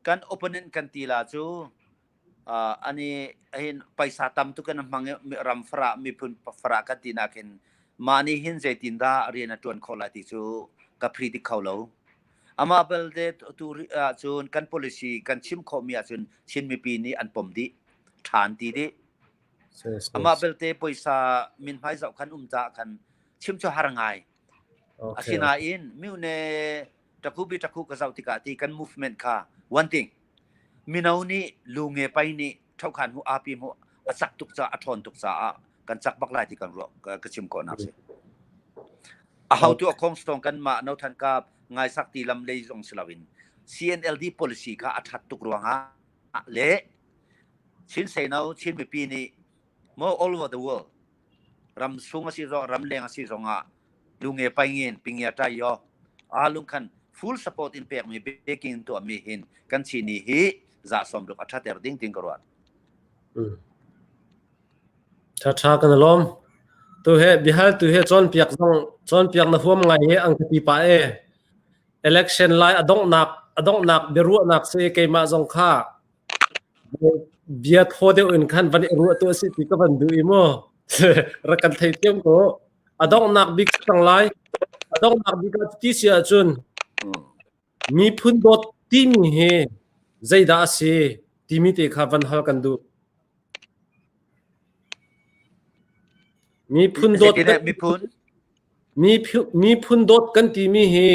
kan opponent kan ti la cu ani hin paisa tam tuk in a hmang i ram farah miphun farah kan ti nak hin mah nih hin zeitin dah rian a ṭuan khawh lai ti cu ka predict kho lo. Amah belte tu ahcun kan policy kan chim khawhmi ahcun Chin mipi nih an pom dih, ṭhan ti dih. Amah belte puaisa min hmai zoh khan um caah khan chim cu har ngai. Asinain myone ṭakhu bi ṭakhu ka zoh tikah ti kan movement kha one thing mino nih lu nge pai nih ṭhokhan hu api mu a cak tuk ca a ṭhawn tuk caah kan cak bak lai ti kan ruah ka chim khawh nak si. A ho tu a khong stong kan mah no than kap ngai sak ti lam lei zong si loin CNLD policy kha a ṭhat tuk ruangah le Chin seino Chin mipi nih mo all over the world ram sung a si zong ram leng a si zongah lunge paingin pingia tai yo a lung khan full support in pek mi backing tuah mi hin kan chi ni hi za som ruk a thater ding ting ka ruat. Tha tha kan lom tu he bihal tu he chon piak zong chon piak na huam ngai he ang ti pa e election lai adongnak adongnak biaruahnak se keimah zong kha Bia thaw deuh in khan van i ruah tu a si ti ka van duh i mu. Rak kan thei thiam ko. A donghnak bik cang lai. A donghnak bik ah ti si ahcun miphun dawt timi hi zeidah a si timi te kha van hal kan duh. Miphun dawt miphun Miphun dawt kan timi hi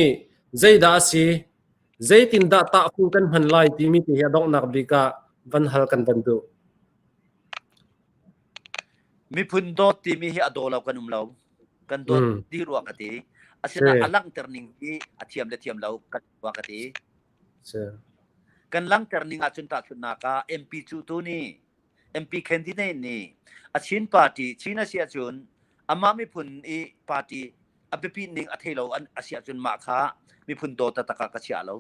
zeidah a si? Zeitindah tahfung kan hman lai timi te hi a donghnak bik ah van hal kan van duh. Miphun dawt timi hi a daw lo kan um lo. Kan dawt dih rua ka ti. Asinain a langhter ning hi a thiam le thiam lo kan rua ka ti. Kan langhter ning ahcun tahchunhnak ah MP cu tu nih MP candidate nih a Chin party Chin a si ahcun amah miphun i party a biapit ning a thei lo a si ahcun mah kha miphun dawt taktak ah ka chia lo.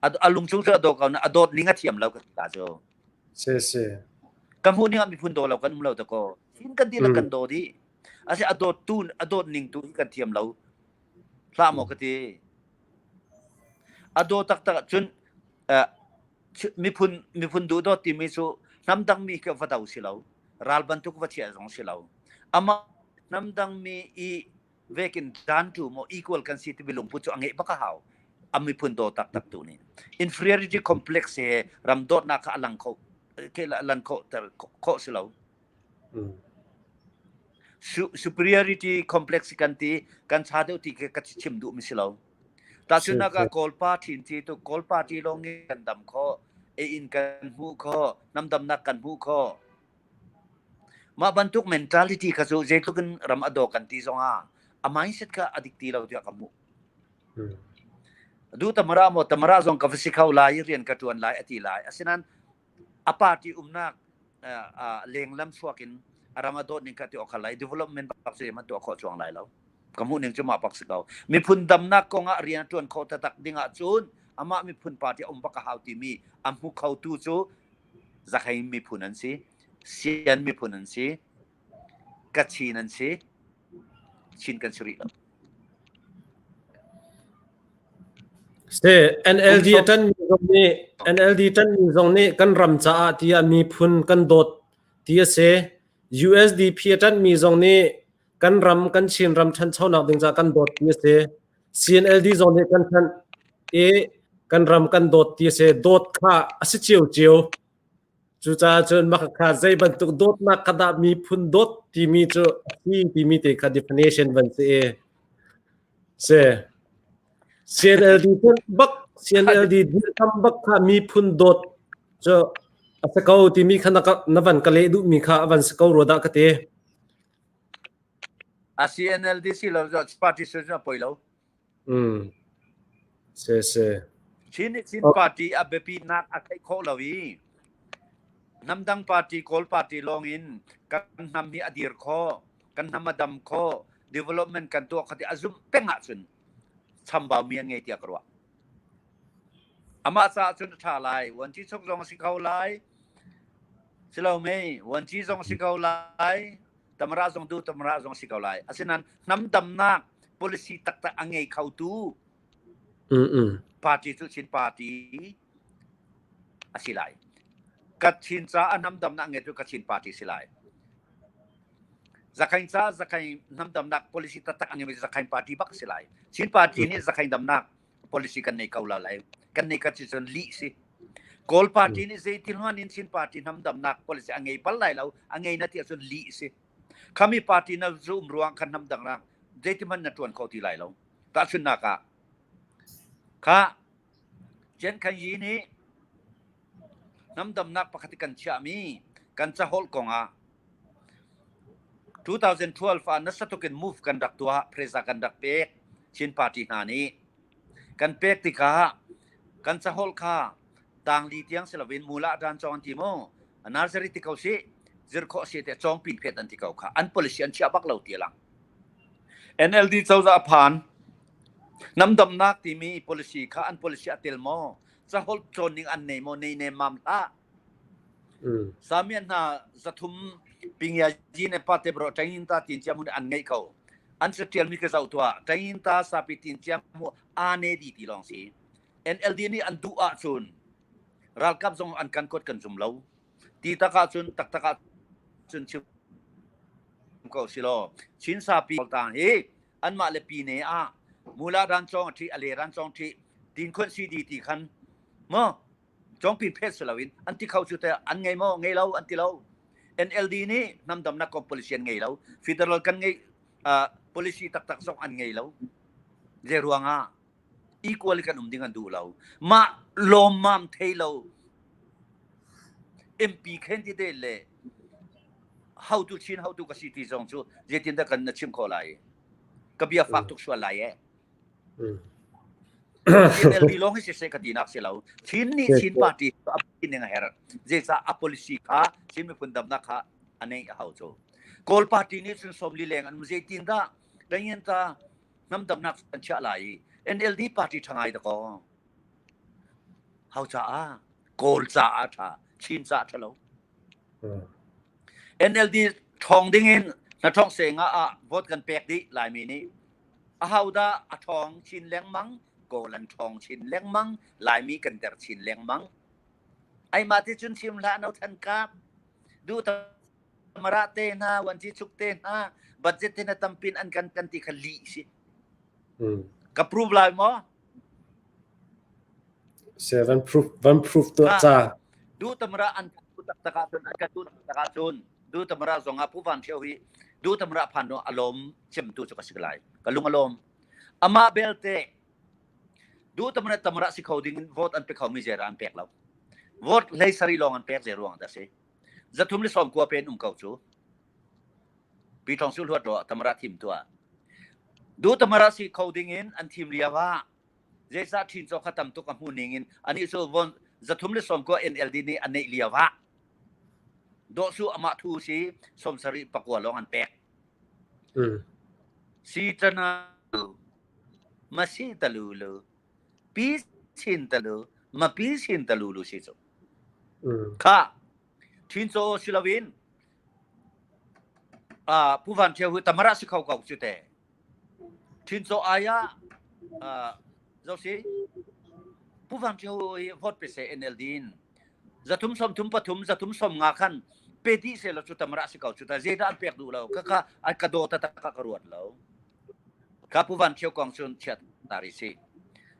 A lungchung cu a daw ko na a dawt ning a thiam lo ka ti ta cu. Si si. Ka hmuh ning ah miphun daw lo kan um lo ta ko. Chin kan dihlak kan daw dih. Asi a dawt tu a dawt ning tu hi kan thiam lo. Hlah maw ka ti. A daw taktak cun miphun miphun duhdawt timi cu hnamdang mi ka va do si lo ral bantuk va chiah zong si lo amah hnamdang mi i vekin dan tu mo equal kan si timi lungput cu a ngeih bak a hau a miphun daw taktak tu nih inferiority complex he ram dawtnak kha a lang kho ke lan kho ter kho si lo superiority complex kan ti kan cha deuh ti ka chim duh mi si lo Tahchunhnak ah Kawl party in ti tu Kawl party lawng in kan dam khawh, ei in kan hmuh khawh, namdamnak kan hmuh khawh. Mah bantuk mentality kha cu zeitluk in ram a daw kan ti zong ah a mindset kha a dik ti lo tiah ka hmuh. Du tamara maw tamara zong ka va si kho lai, rian ka tuan lai a ti lai. Asinain A party umnak lenglam chuak in a ram a dawt ning kha ti awk lai development bak cu man tuah khawh chuang lai lo. Ka hmuh ning cu mah bak si ko. Miphun damnak kong ah rian a ṭuan khawh taktak ding ahcun amah miphun party a um bak a hau timi a hmu khotu cu Zakheng miphun an si, Sian miphun an si, Kachin an si, Chin kan si rih lo. Si, NLD a ṭanmi zong nih NLD ṭanmi zong nih kan ram caah tiah miphun kan dawt ti a si. USDP a ṭanmi zong nih kan ram kan Chin ram ṭhanchonak ding caah kan dawt ti a si. CNLD zong nih kan ṭanh i kan ram kan dawt ti a si. Dawt kha a si ciocio. Cucaah cun mah kha zei bantuk dawtnak kha dah miphun dawt timi cu a si timi te kha definition van si i si. CNLD cu bak CNLD dirham bak kha miphun dawt cu a si ko timi kha na, na van ka leh duhmi kha a van si ko rua dah ka ti. A CNLD si lo party si cu a poi lo. Mm. Si si. Chin Chin party a biapitnak a theih khawh lo i hnamdang party Kawl party lawng in kan hnam hi a dir khawh, kan hnam a dam khawh, development kan tuah kha ti a zumh peng ahcun chambau mi an ngei tiah ka ruah. Amah caah cun a ṭha lai. Vuanci chok zong a si kho lai. Silo mei, vuanci zong a si kho lai. Tamara zong du tamara zong a si ko lai. Asinain hnam damnak policy taktak a ngei khotu party cu Chin party a si lai. Kachin ca a hnam damnak ngeitu Kachin party si lai. Zakhain ca Zakhain hnam damnak policy taktak a ngeimi Zakhain party bak si lai. Chin party nih Zakhain damnak policy kan nei ko la lai. Kan nei ka ci cun lih si. Kawl party nih zeitin hman in Chin party hnam damnak policy a ngei bal lai lo. A ngei na ti ahcun lih si. Khami party na zum ruang khan hnam dang zeitin hman na tuan kho ti lai lo. Tahchunhnak ah kha Jen Khan Yi nih hnam damnak pakhat kan chiahmi kan caholh kongah 2012 ah nasa tukin move kan rak tuah, presa kan rak pek Chin party hna nih. Kan pek tikah kan caholh kha tangli tiang si loin mula dan cawng an ti mu nursery ti ko si zir khawh si te cawng pin phet an ti ko kha an policy an chiah bak lo ti lang NLD cozah phan namdamnak timi policy kha an policy a tel maw caholh cawn ning an nei maw nei ne mam hlah Samian hna zathum pingya ji ne pa te bro ṭain ta tin chiam hun an ngeih ko. An catial mi ka zoh tuah ṭain ta sapi tin chiam hu a ne di ti lawng si. NLD nih an duh ahcun ralkap zong an kan kuat kan zum lo. Ti tak ahcun taktak ahcun chim ko si law Chin sapi tang hi anmah le pi ne ah mula ran cawng ṭhi ale ran cawng ṭhi tin khon si di ti khan mo Cawngpin phet si loin an ti kho cu teh an ngei maw ngei lo an ti lo. NLD nih hnamdamnak kong policy an ngei lo. Federal kan ngei uh, policy taktak zong an ngei lo. Zei ruangah equal kan um ding an duh lo. Mah lawmmam thei lo MP candidate le how to Chin how to ka si ti zong cu zeitin dah kan na chim khawh lai. Ka bia fak tuk sual lai eh. NLD lawng hi siseh ka tinak si lo. Chin nih Chin party a ning a herh. Zeicah a policy kha Chin miphun damnak kha a neih a hau cu. Kawl party nih cun 40 leng an um zeitin dah Dangian ta hnam damnak an chiah lai i NLD party ṭha ngai dakaw. Hau caah Kawl caah ṭha, Chin caah ṭha lo. NLD ṭhawng ding in na ṭhawng senga ah vote kan pek dih Laimi nih. Ahodah a ṭhawng chin lengmang? Kawl an ṭhawng chin lengmang. Laimi kan der chin lengmang. Aimah ti cun chim hlah no than kap. Duh tamara te hna, wanci chuk te hna, budget te na tampin an kan kan ti kha lih si. Ka prove lai maw? Se van proof van proof tuah ca. Duh tamara an kan tu taktak ahcun an kan tu taktak ahcun du tamara zong ah Pu Van Thio hi du tamara phan no alom chimtu cu ka si lai ka lung alom amah belte du tamara tamara si kho ding in vote an pe kho mi zera an pek lo vote hlei sari lawng an pek ze ruang da si zathum le sawm kua pen um ko cu pi thong su hluat ro tamara thim tua du tamara si kho ding in an thim liawa zeicah ṭhin cawk kha tam tuk a hmu ning in anih cu von 319 NLD nih a neih lio ah Daw Su amah thu si 79 lawng an pek. Si tana ma si talu lu pi chin talu ma pi chin talu lu si cu. Kha Thin Cho si loin Pu Van Ṭhio hi tamara si kho ko cu te. Thin Cho ai ah zo si Pu Van Ṭhio hi vote pe se NLD in 333 350 khan pe dih se lo cu tamara si ko cu ta zeidah an pek duh lo ka kha an ka daw taktak ka ruat lo. Ka Pu Van Ṭhio kong cun chiat tari si.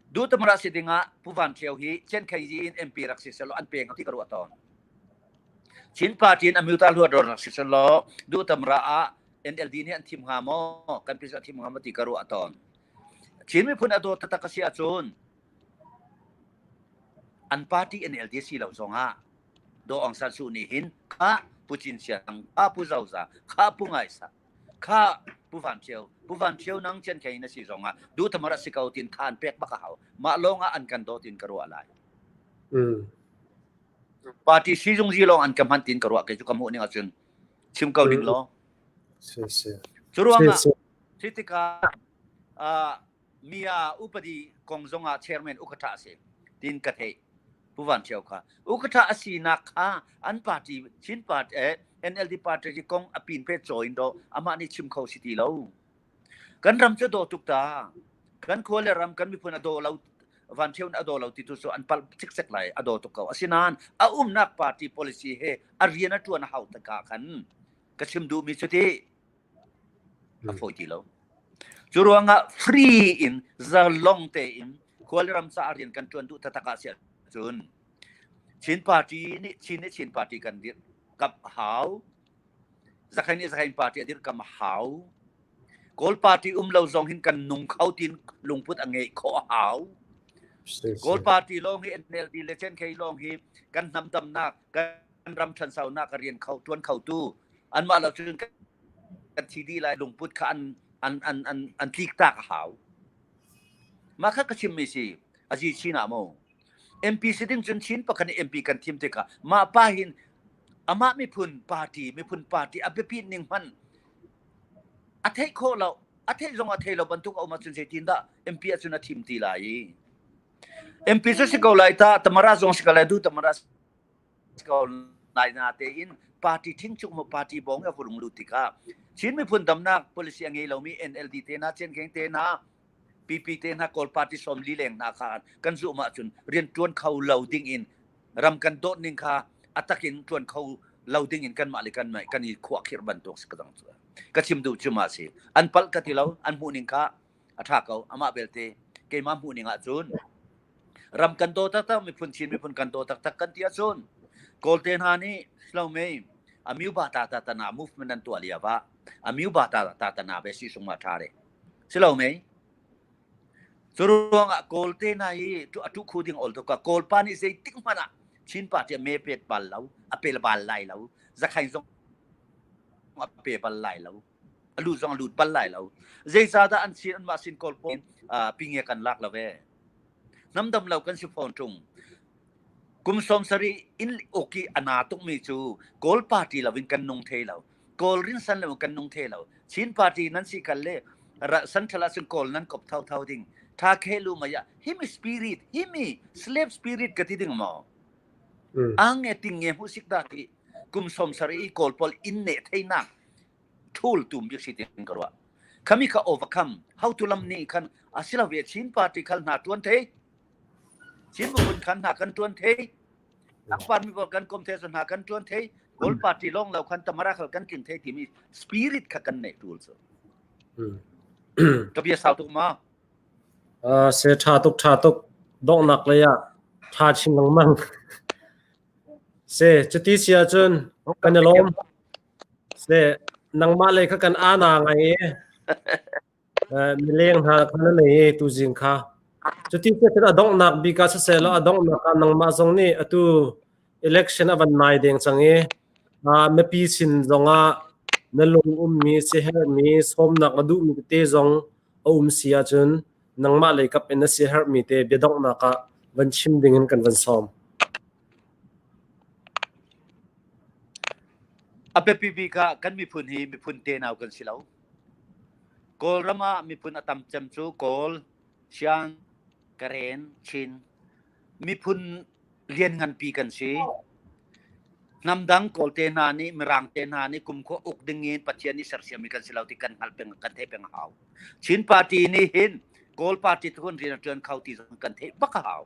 Duh tamara si dingah Pu Van Ṭhio hi Chen Khei Yi in MP rak si selaw an pe ti ka ruah tawn. Chin party in Amyota hluat rak si selaw duh tamra ah NLD nih an thim hnga maw kan pi a thim hnga maw ti ka ruah tawn. Chin miphun a dawt taktak a si ahcun an party NLD si lo zongah Daw Aung San Suu nih hin kha Pu Cin Siang, kha Pu Zoza, kha Pu Ngai Sa, kha Pu Van Ṭhio, Pu Van Ṭhio nang Chian Khei na si zongah duh thamar a si ko tin kha an pek bak a hau. Mah lawng ah an kan dawt in ka ruah lai. Party sizung zi lawng an ka hman tin ka ruah kei cu ka hmuh ning ahcun chim ko ding law. Si si. Cu ruangah si tikah mia upadi kong zongah chairman ukatha a si tin ka theih. Pu Van Ṭhio kha ukatha a sinak kha an party Chin party eh, NLD party hi kong a pin pe chaw in do amah nih chim kho si ti lo. Kan ram cu daw tuk ta. Kan khua le ram kan miphun a daw lo Van Ṭhio a daw lo ti tu cu an palh cikcek lai a daw tuk ko. Asinain a umnak party policy he a rian a ṭuan a hau taka khan ka chim duhmi cu ti a fawi ti lo. Cu ruangah free in zalong tein khualram caah rian kan ṭuan duh taktak ah si ahcun Chin party nih Chin nih Chin party kan dirh kap hau. Zakhain nih Zakhain party a dirh kam hau. Kawl party um lo zong hin kan nung kho tin lungput a ngeih khawh hau. Kawl party lawng hi NLD le CNK lawng hi kan hnamdamnak kan ram ṭhansaunak a rian kho ṭuan kho tu anmah lo cun kan thi dih lai lungput kha an an an an an tlik tak a hau. Mah kha ka chimmi si azi chin ah mo MP si ding cun Chin pakhat nih MP kan thim tikah mah pa hin amah miphun party miphun party a biapit ning hman a theih khawh lo a theih zong a thei lo bantuk a um ahcun zeitin dah MP ahcun a thim ti lai i MP cu si ko lai ta tamara zong si ko lai du tamara si ko lai na tein party thing chung mo party bong a vurung lut tikah Chin miphun damnak policy a ngei lomi NLD te hna Chen te hna PP te hna Kawl party 40 leng hna kha kan zuam ahcun rian ṭuan kho lo ding in ram kan dawt ning kha a takin ṭuan kho lo ding in kanmah le kanmah kan i khuahkhirh bantuk si ka dang cu. Ka chim duh cu ma si. An palh ka ti lo, an hmuh ning kha a ṭha ko. Amah belte keimah hmuh ning ahcun ram kan daw taktak miphun Chin miphun kan daw taktak kan ti ahcun Kawlte hna nih slo mei amyu ba ta ta ta na movement an tuah lio ah amyu ba ta ta ta na ve si sung ma ṭha re. Si lo mei? Cu ruangah Kawlte hna hi a tu khu ding ol tuk ka Kawlpa nih zeitik hmanh ah Chin party a me pet bal lo, a pel bal lai lo, zakhain zong a pe bal lai lo, a lut zong a lut bal lai lo. Zeicahdah an sin anmah sin Kawl pawl pinge kan lak lo ve. Hnamdam lo kan si fawn ṭung. Kum 70 in uk i a na tukmi cu Kawl party lo in kan nung thei lo. Kawl rinsan lo kan nung thei lo. Chin party nan si kal le central ahcun Kawl nan kop thotho ding. Tha khe lu maya himi spirit himi slave spirit ka ti ding maw? Ang nge ting nge hmu sik da ti kum 70 i Kawl pawl in ne theinak thul tum bik si tin ka ruah. Khami kha overcome how to lam ni khan asilo ve Chin party khal hna tuan thei Chin miphun khan hna kan ṭuan thei. Akpar mi kan kom thei hna kan ṭuan thei. Kawl party lawng lo khan tamara khal kan tlin thei timi spirit kha kan neih tul cu. Ka bia sau tuk ma? Se ṭha tuk ṭha tuk donghnak lei ah ṭha chin lengmang. Se cuti si ahcun kan i lawm. Se nangmah lei kha kan ana ngai i Mileng hna kha na nei i tuzing kha. Cuti cun a donghnak bik ah siseh law a donghnak ah nangmah zong nih atu election a van nai deng cang i mipi sin zongah na lung ummi siaherhmi sawmnak na duhmi tete zong a um si ahcun nangmah lei kap in na siaherhmi te biadonghnak ah van chim ding in kan van sawm. A biapi bik ah kan miphun hi miphun tenau kan si lo. Kawlram ah miphun a tam cem cu Kawl, Siang, Karen, Chin. Miphun liannganpi kan si. Hnamdang Kawl te hna nih Mirang te hna nih kumkhua uk ding in Pathian nih sersiammi kan si lo ti kan hngalh peng kan theih peng a hau. Chin party nih hin Kawl party tluk in rian a ṭuan kho ti zong kan theih bak a hau.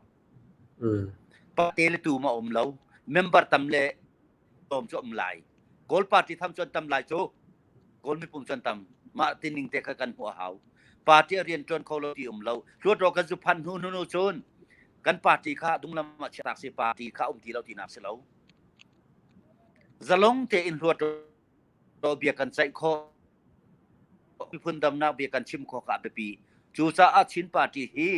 Party le tu ma um lo. Member tam le tlawm cu um lai. Kawl party tham cu an tam lai cu. Kawl mipum cu an tam. Mah tining te kha kan hmuh a hau. Party a rian ṭuan kho lo ti um lo. Hluat kan zu phan hnu hnu cun kan party kha dunglam ah chiatak si party kha um ti lo tinak si lo. Zalong tein hluat bia kan ceih khawh miphun damnak bia kan chim khawh ka biapi. Cucaah Chin party hi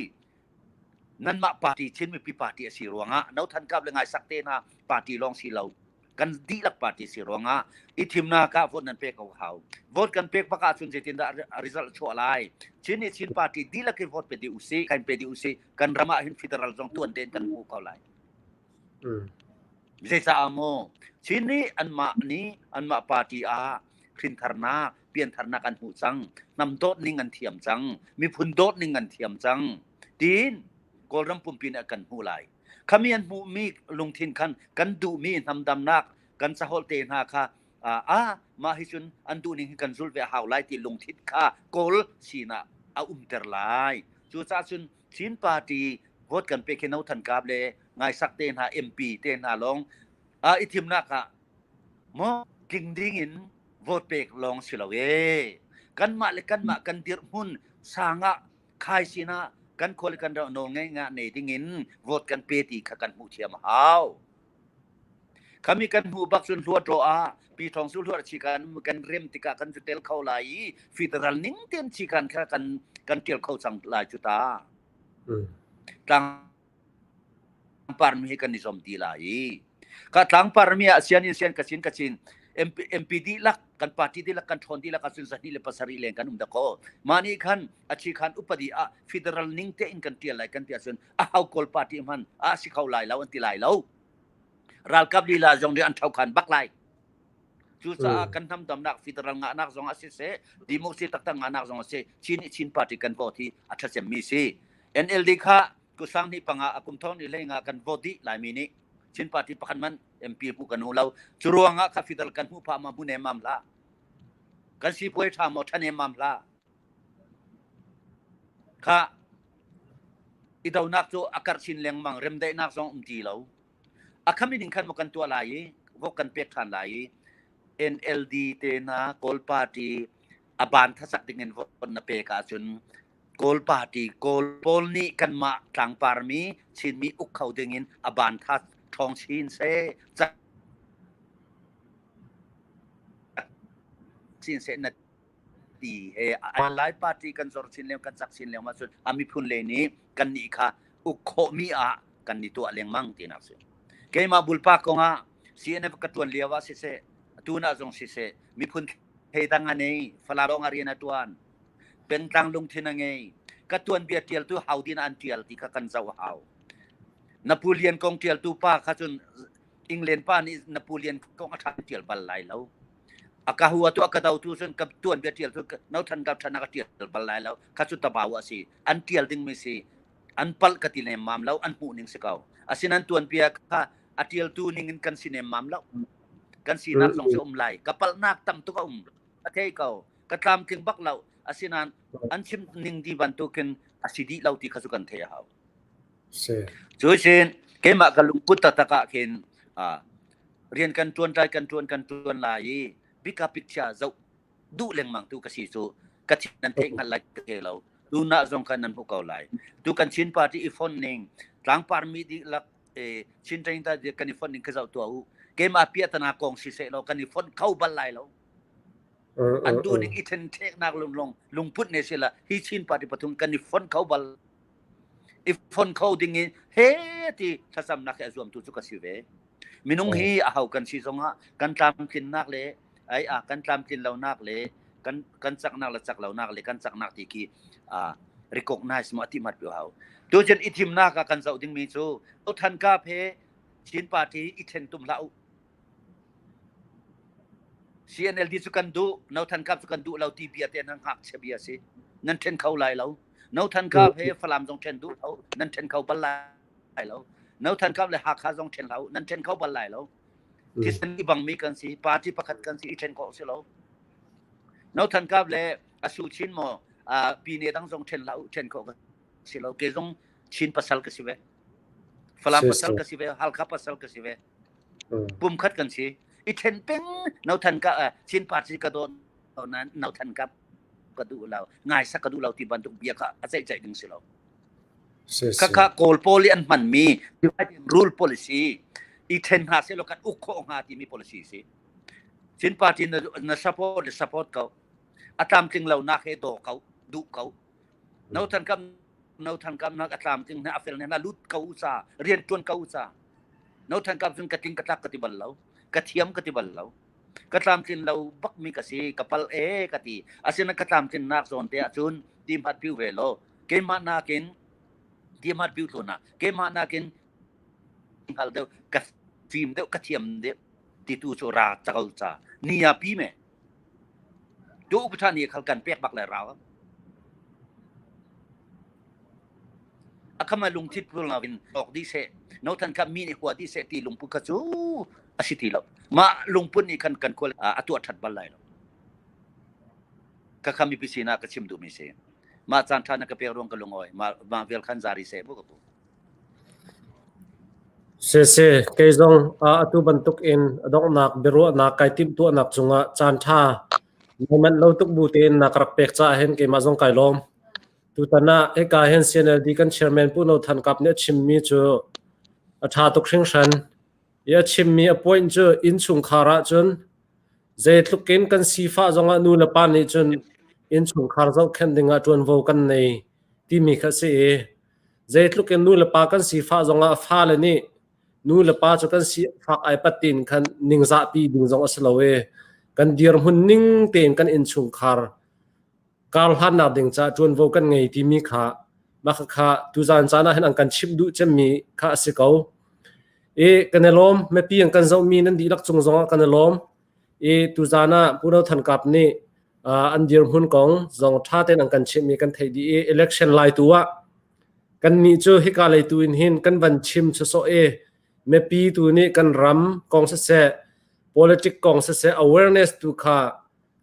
nanmah party Chin mipi party a si ruangah No Than Kap le Ngai Sak te hna party lawng si lo kan dihlak party si ruangah i thimnak ah vote nan pek ko hau vote kan pek bak ahcun zeitindah result chuah lai Chin nih Chin party dihlak in vote pe dih usih kan pe dih usih kan ram ah hin federal zong tuan tein kan hmu ko lai Zeicah maw Chin nih anmah nih anmah party ah hrintharnak piantharnak an hmuh cang hnam dawt ning an thiam cang miphun dawt ning an thiam cang tiin Kawlram pumpi nih kan hmuh lai khami an hmuhmi lungthin khan kan duhmi hnamdamnak kan caholh te hna kha a mah hi cun an duh ning hi kan zulh ve a hau lai ti lungthin kha Kawl sinah a umter lai cucaah cun Chin party vote kan pek hi No Than Kap le Ngaisak te hna MP te hna lawng i thimnak ah maw tling ding in vote pek lawng si lo ee. Kanmah le kanmah kan dirhmun sang ah khai sinah kan khua le kan ram nawl ngei nga nei ding in vote kan pe ti kha kan hmuh thiam a hau. Khami kan hmuh bak cun hluat ro ah pi thong su hluat chi kan kan rem tikah kan cu tel kho lai i federal ning ten chi kan kha kan kan tial kho cang lai cu ta. Tlang tlangpar mi hi kan i zom ti lai i ka tlangpar mi ah sian in sian kachin kachin MP, MP dihlak kan party dihlak kan ṭhawn dihlak ahcun 27 leng kan um dakaw mah nih khan a chi khan upadi ah federal ning te in kan ṭial lai kan ti ahcun a hau kawl party hman a si kho lai lo an ti lai lo ralkap lila zong nih an ṭhokhan bak lai cucaah kan hnamdamnak federal ngahnak zong ah siseh democracy taktak ngahnak zong ah si Chin i Chin party kan vote hi a ṭha cemmi si NLD kha kusang ni panga a kum thong ni hlei nga kan vote dih laimi nih Chin party pakhat man MP hmu kan hu lo cu ruangah kha federal kan hmu pha ma hmu nem mam hlah kan si puai tha maw tha nem mam hlah kha i donak cu a karh chin lengmang remdaihnak zong um ti lo a khami ding khan maw kan tuah lai i vok kan pek than lai i NLD te na Kawl party a ban thasak ding in vote na pek ahcun Kawl party Kawl pawl nih kanmah tlangparmi Chinmi uk kho ding in a ban tha ṭhawng chin seh cak chin seh na ti he Lai party kan zor chin leng kan cak chin leng ahcun a miphun le nih kan nih kha uk khawhmi ah kan i tuah lengmang tinak si. Keimah bulpa kongah CNF ka tuan lio ah siseh tuna zong siseh miphun thleidang a nei Falam lawng ah rian a tuan pengtlang lungthin a ngei ka tuanbia tialtu hau din an tial ti kha kan zoh hau Napoleon kong tialtu pa kha cun England pa nih Napoleon kong a ṭhan tial bal lai lo a ka hua tu a ka do tu cun ka tuanbia tial tu no than ka than ka tial bal lai lo kha cu tabau a si an tial ding mi si an palh ka ti nem mam lo an hmuh ning si ko asinan tuanbia kha a tialtu ning in kan si nem mam lo kan sinak zong si um lai ka palhnak tam tuk a um a thei ko ka tlamtling bak lo asinain an chim ning di bantukin a si dih lo ti kha cu kan theih a hau Si. cu sin keimah ka lungput taktak ah khin rian kan tuan lai kan tuan kan tuan lai i bika pikchia zoh duh lengmang tu ka si cu ka thin nan theih hngal lai ka thei lo tu na zong khan nan hmu ko lai tu kan Chin party i fon ning tlangpar mi dihlak Chin Train ta kan i fon ning ka zoh tua u keimah piatana kong si seh law kan i fon kho bal lai lo an duh ning i ṭhenṭheknak lunglong lungput ne sila hi Chin party pathum kan i fon kho bal i fon kho ding in he ti thlacamnak he a zuamtu cu ka si ve minung hi a ho kan si zongah kan tlamtlinnak le ai a kan tlamtlin lonak le kan kan caknak le cak lonak le kan caknak ti khi recognize mo ati mat hau tu chen i thimnak ah kan zoh ding mi cu than ka phe Chin party i then tum hlah u. CNLD cu kan duh, No Than Kap cu kan duh lo ti bia te nan ngakchia bia si. Nan ṭhen kho lai lo. No Than Kap he Falam zong ṭhen duh lo, nan ṭhen kho bal lai lo. No Than Kap le Hakha zong ṭhen hlah u, nan ṭhen kho bal lai lo. Thisen i bangmi kan si, party pakhat kan si, i ṭhen khawh si lo. No Than Kap le Asu Chin maw, pine dang zong ṭhen hlah u, ṭhen khawh ka si lo. Kei zong Chin pasal ka si ve. Falam pasal ka si ve, Halkha pasal ka si ve. Pumkhat kan si. I ṭhen peng No Than Kap Chin party ka dawt nan No Than Kap ka duh lo, ngai sak ka duh lo ti bantuk bia kha a ceih ceih ding si lo. Khakha Kawl pawl i an hmanmi divide and rule policy i ṭhen hna seh law kan uk khawh hnga timi policy si. Chin party na, na support le support ko. A tlamtling lo nak he daw ko, duh ko. No Than Kap No Than Kap nak a tlamtling na a fel na lut ko ca, rian ṭuan ko ca. No Than Kap cun ka tling ka tlak ka ti bal lo. Ka thiam ka ti bal lo. Ka tlamtlin lo bak mi ka si, ka pal e ka ti. Asina ka tlamtlin nak zawn te ahcun ti hmat piu ve lo. Keimah nakin ti hmat piu thlun ah keimah nakin hngal deuh, ka fim deuh, ka thiam deuh ti tu cu ra cakal ca. Ni a pi me. Tu upatha ni khal kan pek bak le rau. A khama lungthit pul ngawin ok di se no than kha mi nih hua di se ti lungput kha cu a si ti lo. Mah lungput nih khan kan khual a tuah that bal lai lo. Ka khami pi sinah ka chim duhmi si. Mah caan ṭha na ka pek ruang ka lungawi. Mah mah vial khan zari seh bu ka pu. Sese, kei zong atu bantuk in a donghnak biaruahnak kai timhtuahnak cungah caan ṭha na manh lo tuk bu tein na ka rak pek caah hin keimah zong kai lawm. Tutan ah hika hin CNLD kan chairman Pu No Than Kap nih a chimmi cu a ṭha tuk hringhran. I a chimmi a point cu innchungkhar ahcun zeitluk in kan sifah zongah nu le pa nih cun innchungkhar zohkhenh dingah ṭuanvo kan nei timi kha a si i zeitluk in nu le pa kan sifah zongah fale nih nu le pa cu kan sifak ai pat tiin khan ningzahpi ding zong a si lo i kan dirhmun ning tein kan innchungkhar karhlannak ding caah ṭuanvo kan ngei timi kha mah kha tuzaan caan ah hin an kan chimh duh cemmi kha a si ko. I kan i lawm mipi an kan zohmi nan dihlak cung zongah kan i lawm. I tuzaan ah Pu No Than Kap nih an dirhmun kong zong ṭha tein an kan chimhmi kan theih dih i election lai tu ah kannih cu hika lei tu in hin kan van chim sawsawh i mipi tu nih kan ram kong siseh politic kong siseh awareness tu kha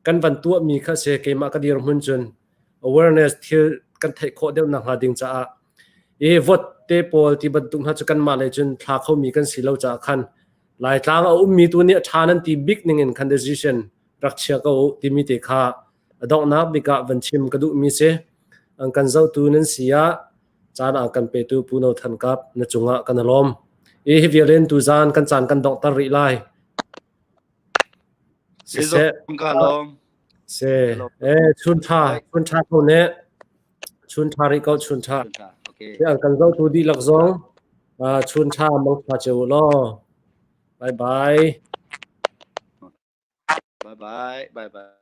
kan van tuahmi kha si keimah ka dirhmun cun awareness thil kan theih khawh deuh nak hnga ding caah i vote te pawl ti bantuk hna cu kanmah lei cun thla khomi kan si lo caah khan Laitlang a ummi tu nih a ṭha nan ti bik ning in khan decision rak chia ko u timi te kha a donghnak bik ah van chim ka duhmi si. An kan zohtu nan si ah caan a kan petu Pu No Than Kap na cungah kan i lawm. I hi vial in tuzaan kan caan kan donghter rih lai. Siseh. Ka lawm. Se. Eh chun tha, chun tha ko ne. Chun tha rih ko chun tha. Okay. An kan zohtu dihlak zong chun tha mang tha cheu law. Bye bye. Bye bye. Bye bye.